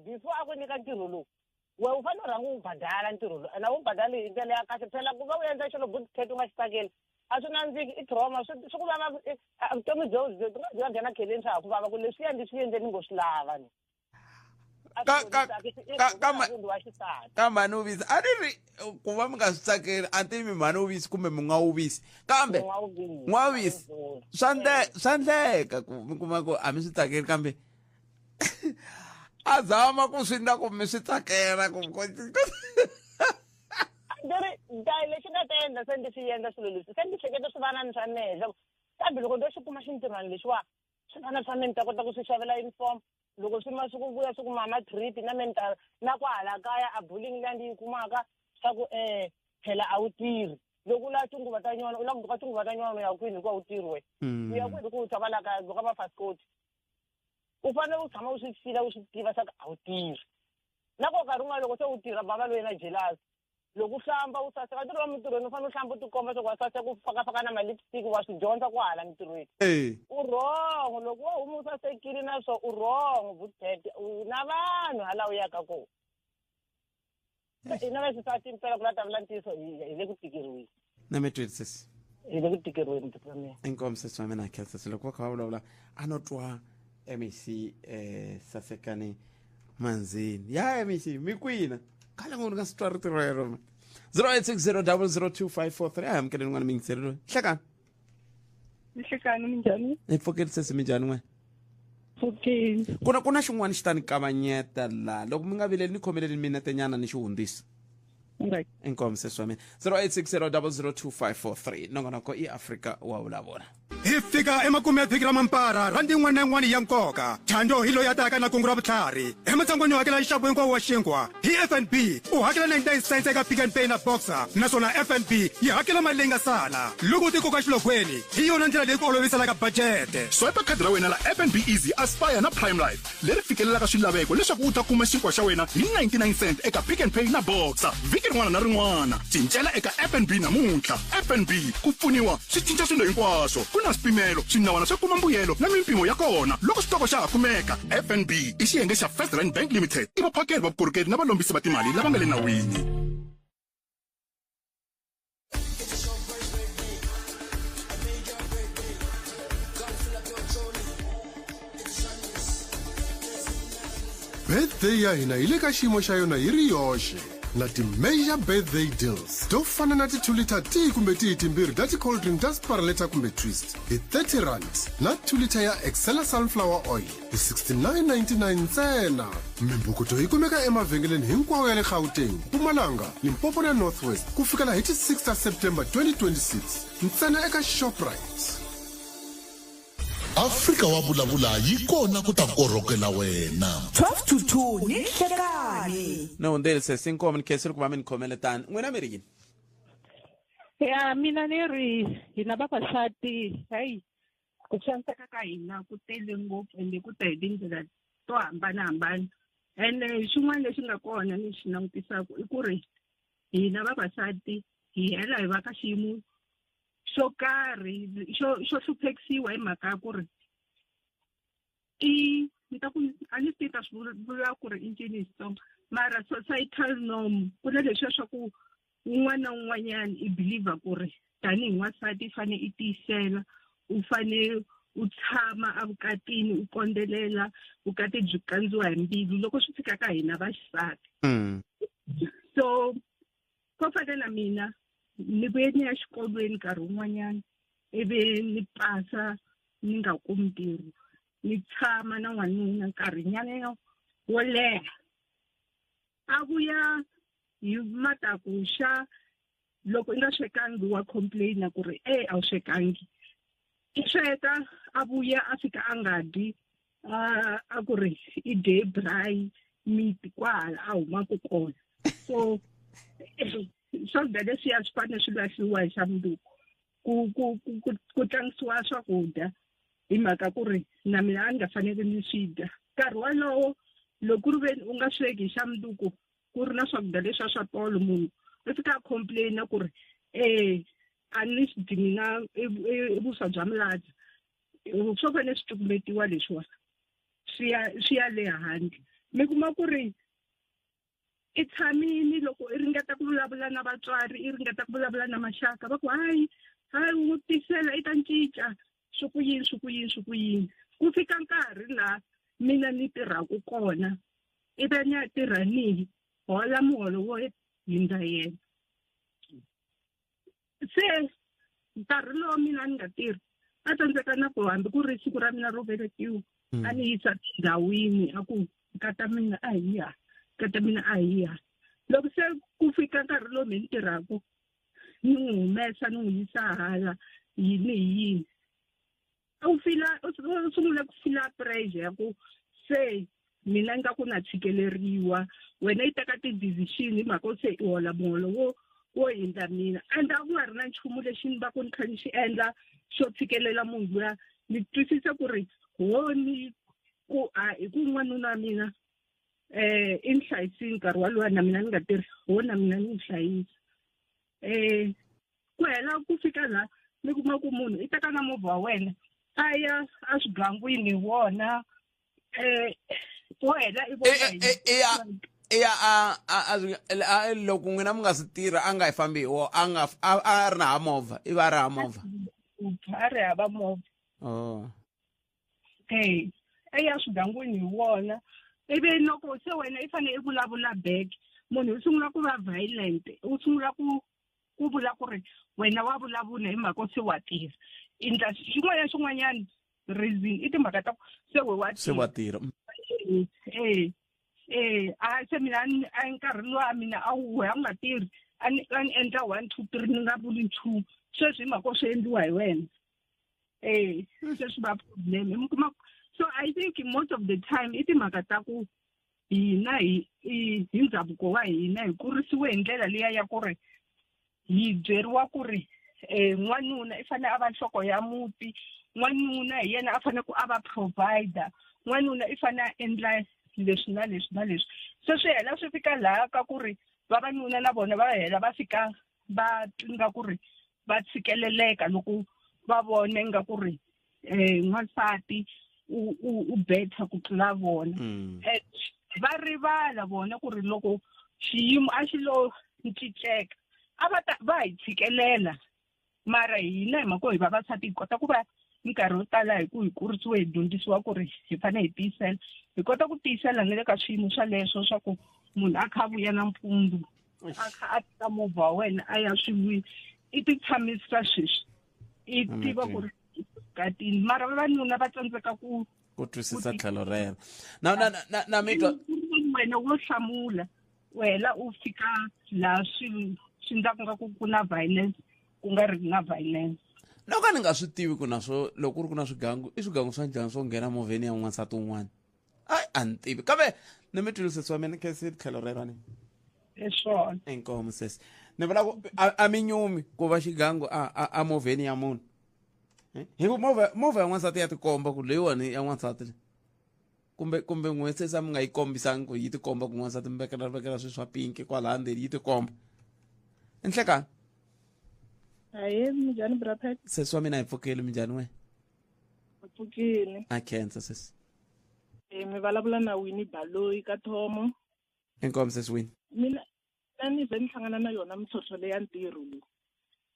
Before a ku nyika ntirho lowu, we u fanele u rhanga u badala ntirho lowu, ene a wu badali hi ndlela ya kahle. Phela ku va u endla xilo bootpad u nga xi tsakeli a swi nandziki, i trauma, swi ku vava vutomi byo byi nga byi nga nghena kheleni, swa ha ku vava ku leswiya ndzi swi endle ni ngo swi lava ni. Ka mhani Uvisi a ni ri ku va mi nga swi tsakeli, a tivi mhani Uvisi kumbe mi nga Uvisi, kambe n'wa Uvisi swa endleka ku mi kuma ku a mi swi tsakeli, kambe a zama ku swi endla ku mi swi tsakela ku Ndzi ri lexi nga ta endla se ndzi swi endla swilo leswi, se ndzi hleketa swivanani swa mehe leswaku kambe loko ndo xi kuma xintirhwana lexiwa, swivanani swa mehe ni ta kota ku swi xavela uniform, loko swi ma swi ku vuya swi kuma matrip na mehe ni ta na kwahala kaya a bullying liya ndzi yi kumaka swa ku phela a wu tirhi, loko u lava tinguva ta nyuwana u lava ku gqoka tinguva ta nyuwana u ya kwini hikuva u tirhi wena, u ya kwini hikuva u tshama laha kaya gqoka mafasikoti. U fanele u tshama u swi fila u swi tiva swa ku a wu tirhi. Na ko nkarhi wun'wana loko se u tirha bava loyi na jealous, loko u hlamba u saseka, ntirho wa mintirhweni u fanele u hlamba u tikomba swa ku wa saseka, u fakafaka na ma-lipstick wa swi dyondza kwahala mintirhweni. U wrong loko wo huma u sasekile na swo u wrong bootpad, u na vanhu hala u yaka kona. Hina vaxisati impela ku la ta vula ntiyiso hi le ku tikeriweni. Na mi twile sesi. Hi le ku tikeriweni tiko ra mina. Inkomu sesi wa mina, khensa sesi. Loko va kha va vulavula a no twa MEC Sasekani Manzini. Ya MEC mi kwina? Khale ngopfu ni nga swi twa rito rero ma. 0860002543 a hi amukeleni n'wana miyingiseri loyi. Nhlekani. Nhlekani, minjhani? Hi pfukile sesi, minjhani n'wina? Pfukile. Ku na xin'wana xi ta ni kavanyeta la, loko mi nga vileli ni khomeleli minetenyana ni xi hundzisa. Inkomu sesi wa mina. 0860002543 nongonoko i Afrika wa vulavula. Hi fika emakumu ya vhiki ra mampara, rhandi yin'wana na yin'wana ya nkoka. Thando hi loyi a taka na kungu ra vutlhari. Ematshan'weni yo hakela nxavo hinkwawo wa xinkwa hi FNB, u hakela 99 cents eka Pick n Pay na Boxer, naswona FNB yi hakela mali leyi nga sala loko u tikoka xilogweni. Hi yona ndlela leyi ku oloviselaka budget. Swipe khadi ra wena la FNB Easy, Aspire na Prime Life leri fikelelaka swilaveko leswaku u ta kuma xinkwa xa wena hi 99 cent eka Pick n Pay na Boxer vhiki rin'wana na rin'wana. Cincela eka FNB namuntlha. FNB, ku pfuniwa swi cinca swilo hinkwaswo. Ku na swipimelo, swinawana swo kuma mbuyelo na mimpimo ya kona loko xitoko xa ha kumeka. FNB i xiyenge xa First Rand Bank Limited, i vaphakeri va vukorhokeri na valombisi va timali lava nga le nawini. Birthday ya hina yi le ka xiyimo xa yona yi ri yoxe. Na ti-major birthday deals to fana na ti-2 liter tihi kumbe tihi timbirhi ta ti-cold drink ta Sparletta kumbe Twist hi 30 rand na 2 liter ya Excella sunflower oil hi 69.99 ntsena. Mimbhukuto yi kumeka emavhengeleni hinkwawo ya le Gauteng, Mpumalanga, Limpopo na North West ku fikela hi ti-6 ta September 2026 ntsena eka Shoprite. Afrika wa vulavula yi kona ku ta korhokela wena. 12 to 2 ni nhlekani. Ni hundzeli sesi Nkomo, ni khensile ku va mi ni khomele tani. N'wina mi ri yini? Ya mina ni ri hina vavasati hayi ku xaniseka ka hina ku tele ngopfu ende ku ta hi tindlela to hambanahambana ene xin'wana lexi nga kona ni xi langutisaka i ku ri hina vavasati hi hela hi va ka xiyimo xo karhi xo xo hluphekisiwa hi mhaka ya ku ri i ni ta ku a ni swi tivi ta swi vula ku ri i ncini hi Xitsonga mara societal norm ku na leswiya swa ku un'wana na un'wanyana i believer ku ri tanihi n'wansati i fane i tiyisela u fane u tshama evukatini u kondzelela vukati byi kandziwa hi mbilu loko swi fika ka hina vaxisati. So ko fana na mina ni vuye ni ya xikolweni nkarhi wun'wanyana ivi ni pasa ni nga kumi ntirho ni tshama na n'wanuna nkarhinyana wo leha a vuya hi matakuxa loko i nga swekangi wa complaina ku ri e a wu swekangi i sweka a vuya a fika a nga dyi a ku ri i dye braai meat kwahala a humaka kona so swakudya leswiya swi fanele swi lahliwa hi xa mundzuku ku ku ku ku tlangisiwa swakudya hi mhaka ku ri na mina a ni nga fanele ni swi dya nkarhi walowo loko ku ri veni u nga sweki hi xa mundzuku ku ri na swakudya leswiya swa tolo munhu u fika a complaina ku ri e a ni swi dyi mina i vuswa bya miladza swo fanele swi cukumetiwa leswiwa swi ya swi ya le handle mi kuma ku ri i tshamini loko i ringeta ku vulavula na vatswari i ringeta ku vulavula na maxaka va ku hayi hayi u n'wi tisela i ta cinca swi ku yini swi ku yini swi ku yini ku fika nkarhi laha mina ni tirhaka kona i ta ni ya tirha ni hola muholo wo hindza yena se nkarhi lowu mina ni nga tirhi a tsandzeka na ku hambi ku ri siku ra mina ro velekiwa a ni yisa tindhawini a ku nkata mina a hi ya nkata mina a hi ya loko se ku fika nkarhi lowu mi ni tirhaka ni n'wi humesa ni n'wi yisa hala yini hi yini u fila u sungula ku fila pressure ya ku se mina nga ku na tshikeleriwa wena yi teka ti-decision hi mhaka se i hola muholo wo wo hindza mina and a ku nga ri na nchumu lexi ni va ku ni kha ni xi endla xo tshikelela munhu luya ni twisisa ku ri ho ni ku a hi ku n'wanuna wa mina i ni hlayisini nkarhi walowo na mina ni nga tirhi ho na mina ni n'wi hlayisa ku hela ku fika la mi kuma ku munhu i teka na movha wa wena a ya a swigangwini hi wona wo hela i vona i ya a loko n'wina mi nga swi tirha a nga yi fambi hi wona a nga a ri na ha movha i va a ri ha movha a ri hava movha oh e ya swigangwini hi wona ivi loko se wena i fanele i vulavula back munhu u sungula ku va violent u sungula ku ku vula ku ri wena wa vulavula hi mhaka se wa tirha endla xin'wana na xin'wanyana reason i timhaka ta ku se we wa se wa tirha a se mina a nkarhi lowu a mina a wu a nga tirhi a ni a ni endla 1 2 3 ni nga vuli nchumu sweswi hi mhaka swi endliwa hi wena sweswi va problem mi kuma so I think most of the time i timhaka ta ku hina hi hi ndhavuko wa hina hi kurisiwe hi ndlela liya ya ku ri hi byeriwa ku ri n'wanuna i fanele a va nhloko ya muti n'wanuna hi yena a fanele ku a va provider n'wanuna i fanele a endla leswi na leswi na leswi se swi hela swi fika laha ka ku ri vavanuna na vona va hela va fika va nga ku ri va tshikeleleka loko va vone nga ku ri n'wansati u better ku tlula vona va rivala vona ku ri loko xiyimo a xi lo cinceka a va ta va hi tshikelela mara hina hi mhaka hi vavasati hi kota ku va minkarhi yo tala hi ku hi kurisiwe hi dyondzisiwa ku ri hi fanele hi tiyisela hi kota ku tiyisela na le ka swiyimo swaleswo swa ku munhu a kha a vuya nampundzu A kha a teka movha wa wena a ya swilwini, i ti tshamisa sweswi i tiva ku ri katini, mara vavanuna va tsandzeka ku ku twisisa tlhelo rero. Na na na na mi twa wena wo hlamula wena u fika laha swilo swi ndlaku nga ku ku na violence ku nga ri na violence. No ka ni nga swi tivi ku naswo loko ku ri ku na swigangu i swigangu swa njhani swo nghena movheni ya n'wansati un'wana, ai a ni tivi, kambe ni mi twile sesi wa mina khensi tlhelo rero ani. Hi swona. Inkomu sesi, ni vula ku a mi nyumi ku va xigangu a movheni ya munhu. Hi ku movha ya n'wansati ya tikomba ku leyiwani ya n'wansati leyi. Kumbe n'we sesi a mi nga yi kombisangi ku yi tikomba ku n'wansati mi vekela swilo swa pinki kwalaha ndzeni yi tikomba. Nhlekani. Ahee, minjhani bra Pat? Sesi wa mina, hi pfukile, minjhani wena? Hi pfukile. A khensa sesi. Mi vulavula na Winnie Baloyi ka Thomo. Inkomu sesi Winnie. Mina na ni ze ni hlangana na yona mintlhontlho leya ntirho leyi.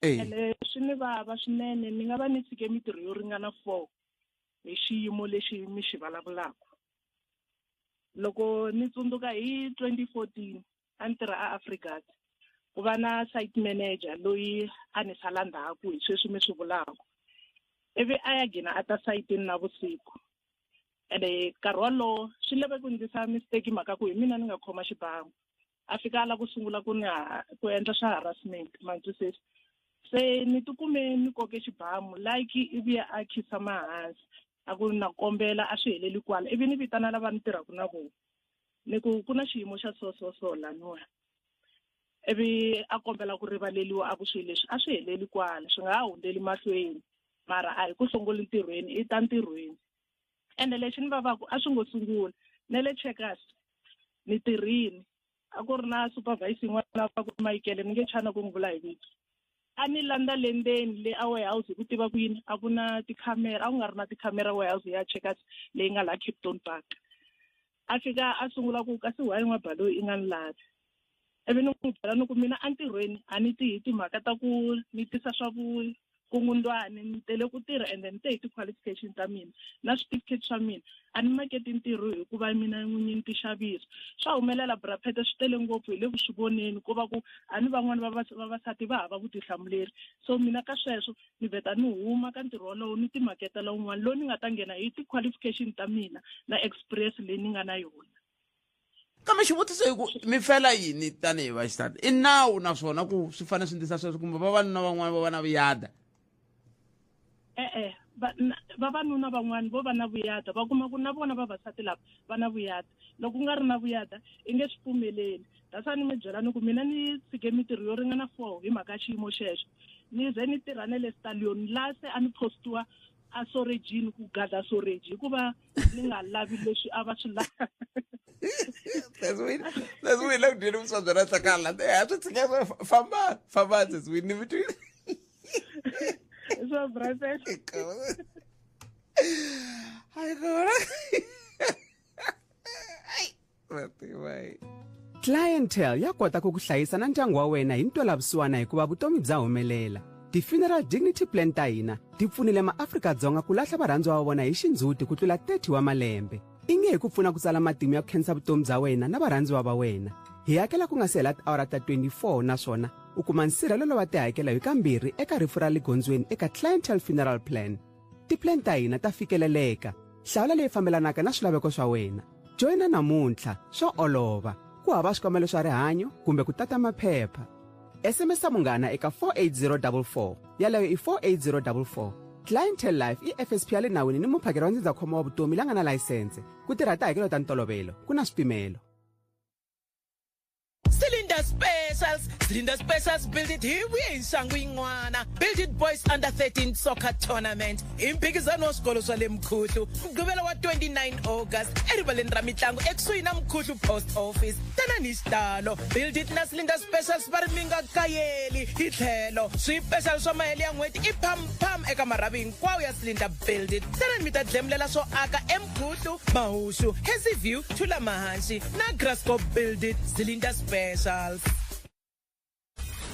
Ene swi ni vava swinene, ni nga va ni tshike mintirho yo ringana 4 hi xiyimo lexi mi xi vulavulaka. Loko ni tsundzuka hi 2014 a ni tirha a Afrikat, ku va na site manager loyi a ni sala ndzhaku hi sweswi mi swi vulaka. Ivi a ya gina a ta sayitini navusiku. Ene nkarhi wolowo swi lave ku ndlisa mistake mhaka ku hi mina ni nga khoma xibamu. A fika a lava ku sungula ku ni ku endla swa harassment, ma ni twisisa. Se ni tikume ni koke xibamu like ivi a khisa mahansi. A ku na kombela a swi heleli kwala. Ivi ni vitana lava ni tirhaka na vona. Ni ku ku na xiyimo xa so so so laniwa. Ivi a kombela ku rivaleliwa a ku swilo leswi a swi heleli kwala, swi nga ha hundzeli mahlweni. Mara a hi ku sunguli ntirhweni, i ta ntirhweni. Ende lexi ni vavaku a swi ngo sungula. Ne le Checkers ni tirhini. A ku ri na supervisor yin'wana va ku Michael, ni nge chana ku n'wi vula hi vito. A ni landza le ndzeni le a warehouse hi ku tiva ku yini a ku na tikhamera, a ku nga ri na tikhamera warehouse ya Checkers leyi nga laha Kempton Park. A fika a sungula ku kasi why n'wa Baloyi i nga ni lavi. Ivi ni n'wi byela ni ku mina entirhweni a ni ti hi timhaka ta ku ni tisa swa vukungundwani, ni tele ku tirha ende ni te hi ti-qualification ta mina na switifiketi swa mina. A ni maketi ntirho hikuva mina n'winyi ni ti xavisa. Swa humelela bra Pete, swi tele ngopfu hi le ku swi voneni ku va ku a ni van'wani vavasati va hava vutihlamuleri. So mina ka sweswo ni vheta ni huma ka ntirho wolowo ni ti maketela wun'wana lowu ni nga ta nghena hi ti-qualification ta mina na experience leyi ni nga na yona. Kambe xivutiso hi ku mi fela yini tanihi vaxisati? I nawu naswona ku swi fanele swi ndlisa sweswo kumbe vavanuna van'wana va va na vuyada? E-e, vavanuna van'wana vo va na vuyada, va kuma ku na vona vavasati lava va na vuyada. Loko ku nga ri na vuyada i nge swi pfumeleli. That's why ni mi byela ni ku mina ni tshike mintirho yo ringana 4 hi mhaka ya xiyimo xexo. Ni ze ni tirha na le Stallion laha se a ni postiwa a sorejini ku gada soreji hikuva ni nga lavi leswi a va swi lava. That's why la ku dyeni vuswa bya hlakala. A swi tshike swi famba, famba sesi ni mi twile. Swa brother. Ai kona. Ai, va Clientele ya kota ku ku hlayisa na ndyangu wa wena hi ntwelavusiwana hikuva vutomi bya humelela. Ti-funeral dignity plan ta hina ti pfunile maAfrika-Dzonga ku lahla varhandziwa va vona hi xindzhuti ku tlula 30 wa malembe. I nge hi ku pfuna ku tsala matimu ya ku khensa vutomi bya wena na varhandziwa va wena. Hi hakela ku nga si hela tiawara ta 24 naswona u kuma nsirhelelo wa tihakelo hi kambirhi eka rifu ra le gondzweni eka Clientele Funeral Plan. Ti-plan ta hina ta fikeleleka. Hlawula leyi fambelanaka na swilaveko swa wena. Joyina namuntlha, swa olova. Ku hava swikambelo swa rihanyo kumbe ku tata maphepha. SMS munghana eka 48044. Yaleyo i 48044. Clientele Life i FSP ya le nawini ni muphakeri wa ndzindzakhombo wa vutomi la nga na layisense. Ku tirha tihakelo ta ntolovelo, ku na swipimelo. Cylinder Specials, Cylinder Specials Build It hi vuye hi nxangu yin'wana. Build It Boys Under 13 Soccer Tournament i mphikizano wa swikolo swa le Mkhuhlu, Mugqivela wa 29 August erivaleni ra mitlangu ekusuhi na Mkhuhlu Post Office. Tanani hi xitalo, Build It na Cylinder Specials va ri mi nga kayeli hi tlhelo. Swipexali swa mahelo ya n'hweti i pham-pham eka marhavi hinkwawo ya Cylinder Build It. Tanani mi ta dlemulela swo aka eMkhuhlu, Mahushu, Hazyview, Thulamahansi na Graskop. Build It, Cylinder Specials.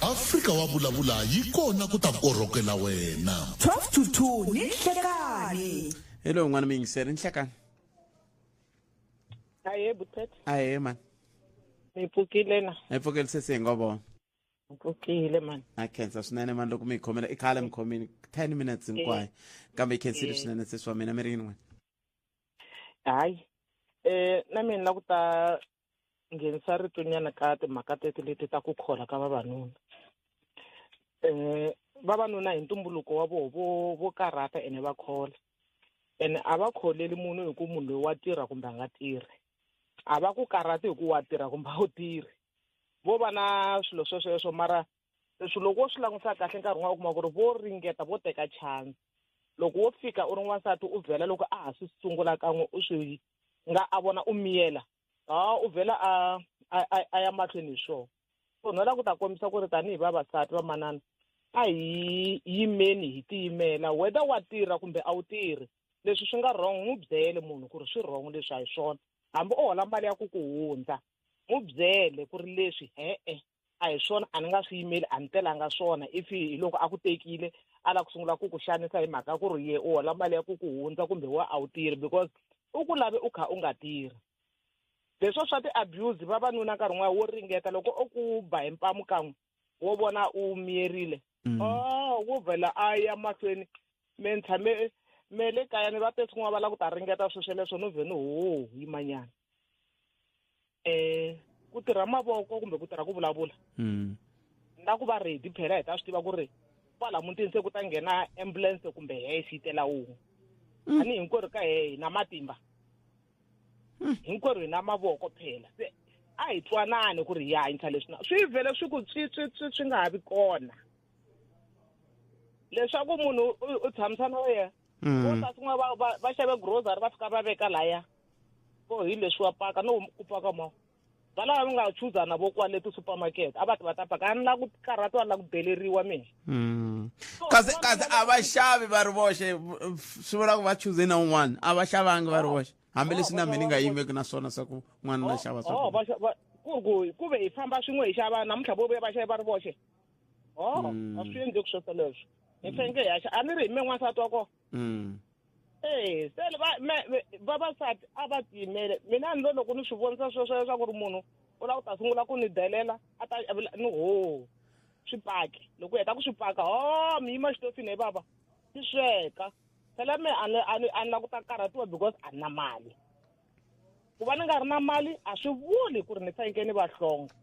Afrika wa vulavula yi kona ku ta korhokela wena. 12 to 2 ni nhlekani. Hi lowu n'wana mi yingiseri nhlekani. Ahee, Buthet. Ahee, mani. Mi pfukile na? Hi pfukile sesi, hi ngo vona. Mi pfukile mani. A khensa swinene mani loko mi hi khomela i khale mi khomile 10 minutes hinkwayo kambe hi khensile swinene sesi wa mina mi ri yini n'wina. Hayi. Na mina la ku ta nghenisa ritonyana ka timhaka teti leti ta ku khola ka vavanuna. Vavanuna hi ntumbuluko wa voho vo karhata ene va khola. Ene a va kholeli munhu hi ku munhu loyi wa tirha kumbe a nga tirhi. A va ku karhati hi ku wa tirha kumbe a wu tirhi. Vo va na swilo swesweswo mara leswi loko wo swi langutisa kahle nkarhi wun'wana u kuma ku ri vo ringeta vo teka chance. Loko wo fika u ri n'wansati u vhela loko a ha swi sungula kan'we u swi nga a vona u miyela, u vhela a ya mahlweni hi swona. So no la ku ta kombisa ku ri tanihi vavasati vamanana a hi yimeni hi tiyimela whether wa tirha kumbe a wu tirhi. Leswi swi nga wrong n'wi byele munhu ku ri swi wrong leswi a hi swona. Hambi o hola mali ya ku ku hundza n'wi byele ku ri leswi e-e a hi swona, a ni nga swi yimeli, a ni telanga swona. If hi loko a ku tekile a lava ku sungula ku ku xanisa hi mhaka ku ri ye u hola mali ya ku ku hundza kumbe wa a wu tirhi because u ku lave u kha u nga tirhi. Leswo swa ti-abuse vavanuna nkarhi wun'wana wo ringeta loko o ku ba hi mpamu kan'we wo vona u miyerile. Wo vhela a ya mahlweni. Me ni tshame me le kaya ni va tesi kun'wana va lava ku ta ringeta swilo sweleswo no vhe ni ho yimanyana. Ku tirha mavoko kumbe ku tirha ku vulavula. Na ku va ready phela hi ta swi tiva ku ri kwala mutini se ku ta nghena ambulance kumbe hearse yi tela wun'we. Tanihi hinkwerhu ka hi na matimba. Hinkwerhu hi na mavoko phela. Se a hi twanani ku ri hi hanyisa leswi na swi vhele swi ku tswi tswi tswi swi nga ha vi kona. Leswaku munhu u tshamisa na yena. Vo ta swin'wana va xave grocery va fika va veka laya. Vo hi leswi wa paka no ku paka mo. Va lava nga chuzana vo kwale ti-supermarket a va ti va ta paka a ni lava ku karhatiwa a ni lava ku deleriwa mina. Kasi a va xavi va ri voxe swi vula ku va chuze na un'wana a va xavangi va ri voxe hambileswi na mina ni nga yimeki na swona swa ku n'wana na xava swa ku ve hi famba swin'we hi xava namuntlha vo vuya va xava va ri voxe. A swi endleki sweswo leswo. Hi fanekele hi ya a ni ri hi me n'wansati wa kona. Se vavasati a va tiyimele. Mina ni lo loko ni swi vonisa sweswo leswaku ri munhu u lava ku ta sungula ku ni delela a ta ni ho swi paki. Loko u heta ku swi paka, mi yima xitofini he bava ni sweka. Phela me a ni lava ku ta karhatiwa because a ni na mali. Ku va ni nga ri na mali a swi vuli ku ri ni fanekele ni va hlonga.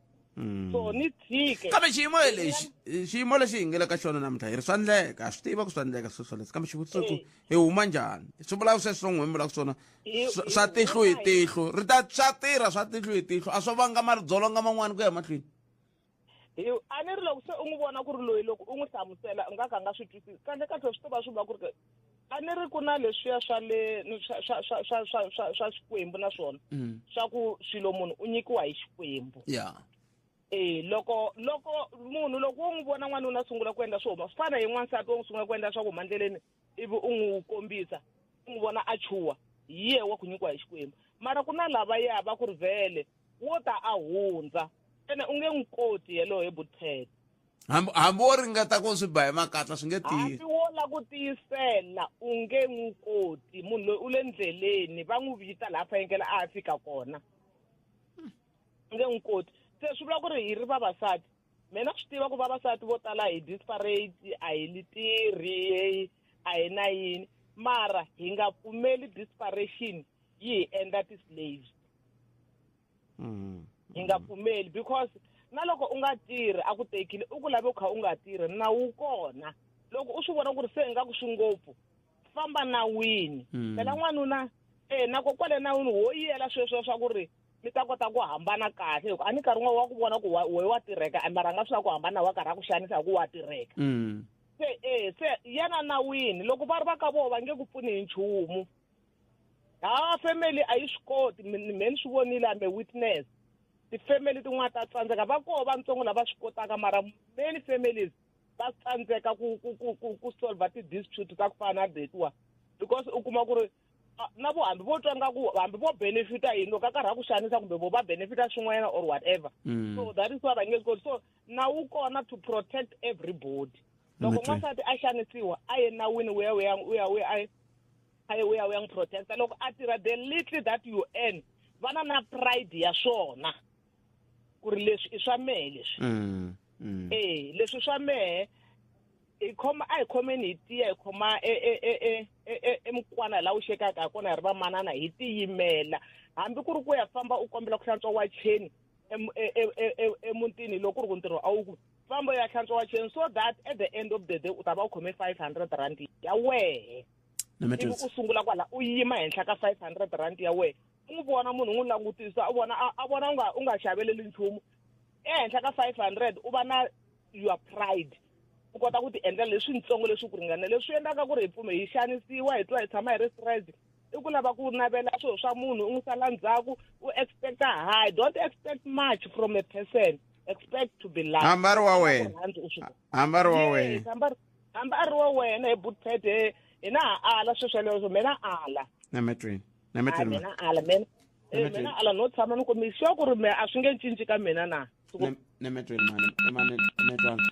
So ni tshike. Kambe xiyimo lexi, xiyimo lexi hi nga le ka xona namuntlha hi ri swa endleka, ha swi tiva ku swa endleka swilo swoleswo, kambe xivutiso ku hi huma njhani? Swi vula sweswo n'wi vulaka swona swa tihlo hi tihlo, ri ta swa tirha swa tihlo hi tihlo, a swo vanga madzolonga man'wani ku ya mahlweni. A ni ri loko se u n'wi vona ku ri loyi loko u n'wi hlamusela u nga ka nga swi twisisi. Kahle kahle swi to va swi vula ku ri a ni ri ku na leswiya swa le swa Xikwembu na swona. Swa ku swilo munhu u nyikiwa hi Xikwembu. Loko munhu loko u n'wi vona n'wanuna a sungula ku endla swo huma, swi fana hi n'wansati wo n'wi sungula ku endla swa ku huma ndleleni ivi u n'wi kombisa, u n'wi vona a chuha, hi yehe wa ku nyikiwa hi Xikwembu. Mara ku na lavaya va ku ri vhele wo ta a hundza ene u nge n'wi koti yaloye hi Butpet. Hambi wo ringeta ku swi ba hi makatla swi nge tiyi. Hambi wo la ku tiyisela u nge n'wi koti. Munhu loyi u le ndleleni va n'wi vita laha fanekele a fika kona. U nge n'wi koti. Se swi vula ku ri hi ri vavasati. Mina swi tiva ku vavasati vo tala hi disparate, a hi li tirhi, a hi na yini. Mara hi nga pfumeli disparation yi hi endla ti-slaves. Hi nga pfumeli because na loko u nga tirhi a ku tekile u ku lave u kha u nga tirhi na wu kona. Loko u swi vona ku ri se ingaku swi ngopfu famba nawini. Phela n'wanuna na ko kwale nawini wo yela sweswo swa ku ri mi ta kota ku hambana kahle hikuva a ni nkarhi wun'wana wa ku vona ku we wa tirheka mara a nga swi lava ku hambana wa karhi a ku xanisa hi ku wa tirheka. Se yena nawini loko va ri va ka vona va nge ku pfuni hi nchumu. Family a yi swi koti, me ni swi vonile, I'm a witness. Ti-family tin'wana ta tsandzeka, va koho vantsongo lava swi kotaka mara many families va tsandzeka ku solve ti-dispute ta ku fana na letiwa because u kuma ku ri na vo hambi vo twa nga ku hambi vo benefita yini loko a karhi a ku xanisa kumbe vo va benefita swin'wanyana or whatever. So that is why va nge swi koti. So nawu kona to protect everybody. Loko n'wansati a xanisiwa a ye nawini u ya u ya u ya u ya a ye u ya u ya n'wi protecta. Loko a tirha the little that you earn vana na pride ya swona. Ku ri leswi i swa mehe leswi. Eh, leswi swa mehe hi khoma a hi khomeni hi tiya hi khoma e e e e e e emukwana laha wu xekaka ha kona hi ri vamanana hi tiyimela hambi ku ri ku ya famba u kombela ku hlantswa wacheni emutini loko ku ri ku ntirho a wu ku famba u ya hlantswa wacheni so that at the end of the day u ta va u khome 500 rand ya wehe ivi u sungula kwala u yima henhla ka 500 rand ya wehe u n'wi vona munhu u n'wi langutisa u vona a vona u nga u nga xaveleli nchumu ehenhla ka 500 u va na your pride u kota ku ti endlela leswintsongo leswi ku ringana leswi endlaka ku ri hi pfume hi xanisiwa hi twa hi tshama hi ri stressed i ku lava ku navela swilo swa munhu u n'wi sala ndzhaku u expecta high. Don't expect much from a person, expect to be loved. Hambi a ri wa wena. Hambi a ri wa wena. Hambi a ri wa wena hi butpet hina ha ala sweswo leswo mina ala. Nametweni nametweni. Mina ala mina. Mina ala no tshama ni ku mi sure ku ri me a swi nge cinci ka mina na. Nemetweni mani mani nemetwana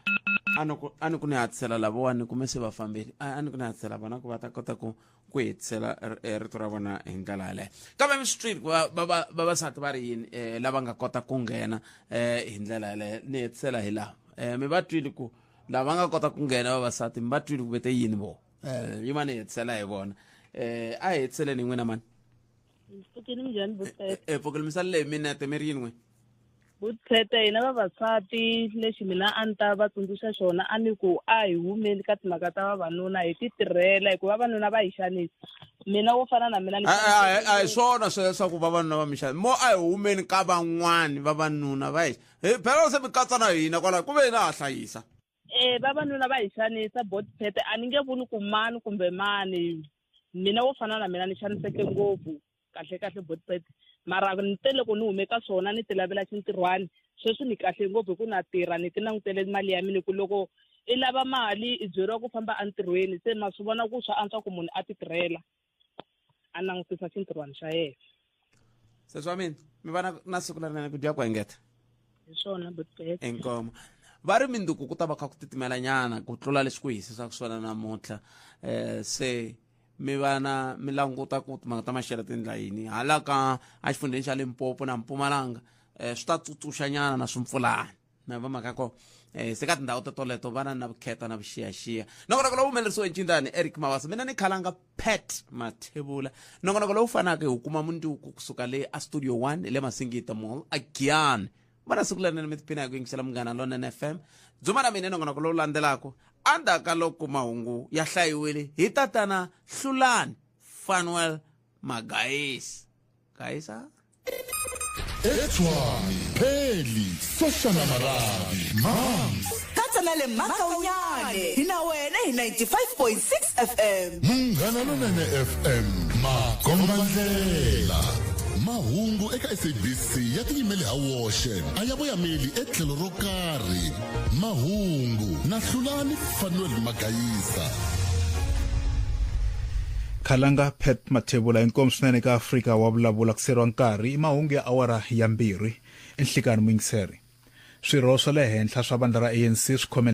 a ni ku ni hatisela lavawani kume se va fambile a ni ku ni hatisela vona ku va ta kota ku ku hetisela rito ra vona hi ndlela yaleyo kambe mi swi twile ku vavasati va ri yini um lava nga kota ku nghena um hi ndlela yaleyo ni hetisela hi laha um mi va twile ku lava nga kota ku nghena vavasati mi va twile ku vete yini vo um yima ni hetisela hi vona um a hi hetiseleni n'wina mani. Pfukeni minjhani Butete? E pfukeli misali leyi minete mi ri yini n'we? Butete hina vavasati lexi mina a ni ta va tsundzuxa xona a ni ku a hi humeni ka timhaka ta vavanuna hi ti tirhela hikuva vavanuna va hi xanisa. Mina wo fana na mina ni A hi swona sweswo swa ku vavanuna va mi xanisa. Mo a hi humeni ka van'wani vavanuna va hi phela se mi katsa na hina kwalaho ku ve hina ha hlayisa. Eh vavanuna va hi xanisa Botpete a ni nge vuli ku mani kumbe mani mina wo fana na mina ni xaniseke ngopfu kahle kahle Botpete mara ni te loko ni hume ka swona ni ti lavela xintirhwani sweswi ni kahle ngopfu hi ku na tirha ni ti langutele mali ya mina ku loko i lava mali i byeriwa ku famba entirhweni se ma swi vona ku swa antswa ku munhu a ti tirhela a langutisa xintirhwani xa yena. Sesi wa mina mi va na siku lerinene ku dya ku engeta. Hi swona Botpete. Inkomo va ri minduku ku ta va kha ku titimela nyana ku tlula leswi ku hisisaka swona namuntlha um se mi va na mi languta ku timhaka ta maxelo ti ndla yini hala ka exifundzheni xa Limpopo na Mpumalanga um swi ta tsutsuxa nyana na swimpfulana na va mhaka ko um se ka tindhawu totoleto va na na vukheta na vuxiyaxiya. Nongonoko lowu humelerisiwe ncindani Eric Mabasa mina ni khalanga Pat Mathebula. Nongonoko lowu fanaka hi wu kuma mundzuku kusuka le a Studio 1 le Masingita Mall a Giyani. Va na siku lerinene mi tiphina hi ku yingisela Munghana Lonene FM. Dzuma na mina nongonoko lowu landzelaka endzhaku ka loko mahungu ya hlayiwile hi tatana Hlulani Fanuel Magayisa. Gayisa? Etshwane, Pheli, Soshana Marabi, Mams. Katsa na le Makaunyane hi na wena hi 95.6 FM. Munghana Lonene FM, makombandlela. Mahungu eka SABC ya tiyimele ha woxe, a ya voyameli etlhelo ro karhi. Mahungu na Hlulani Fanuel Magayisa. Khalanga Pat Mathebula inkomu swinene eka Afrika wa vulavula ku seriwa nkarhi i mahungu ya awara ya 2 enhlikani muyingiseri. Swirho swa le henhla swa vandla ra ANC swi khome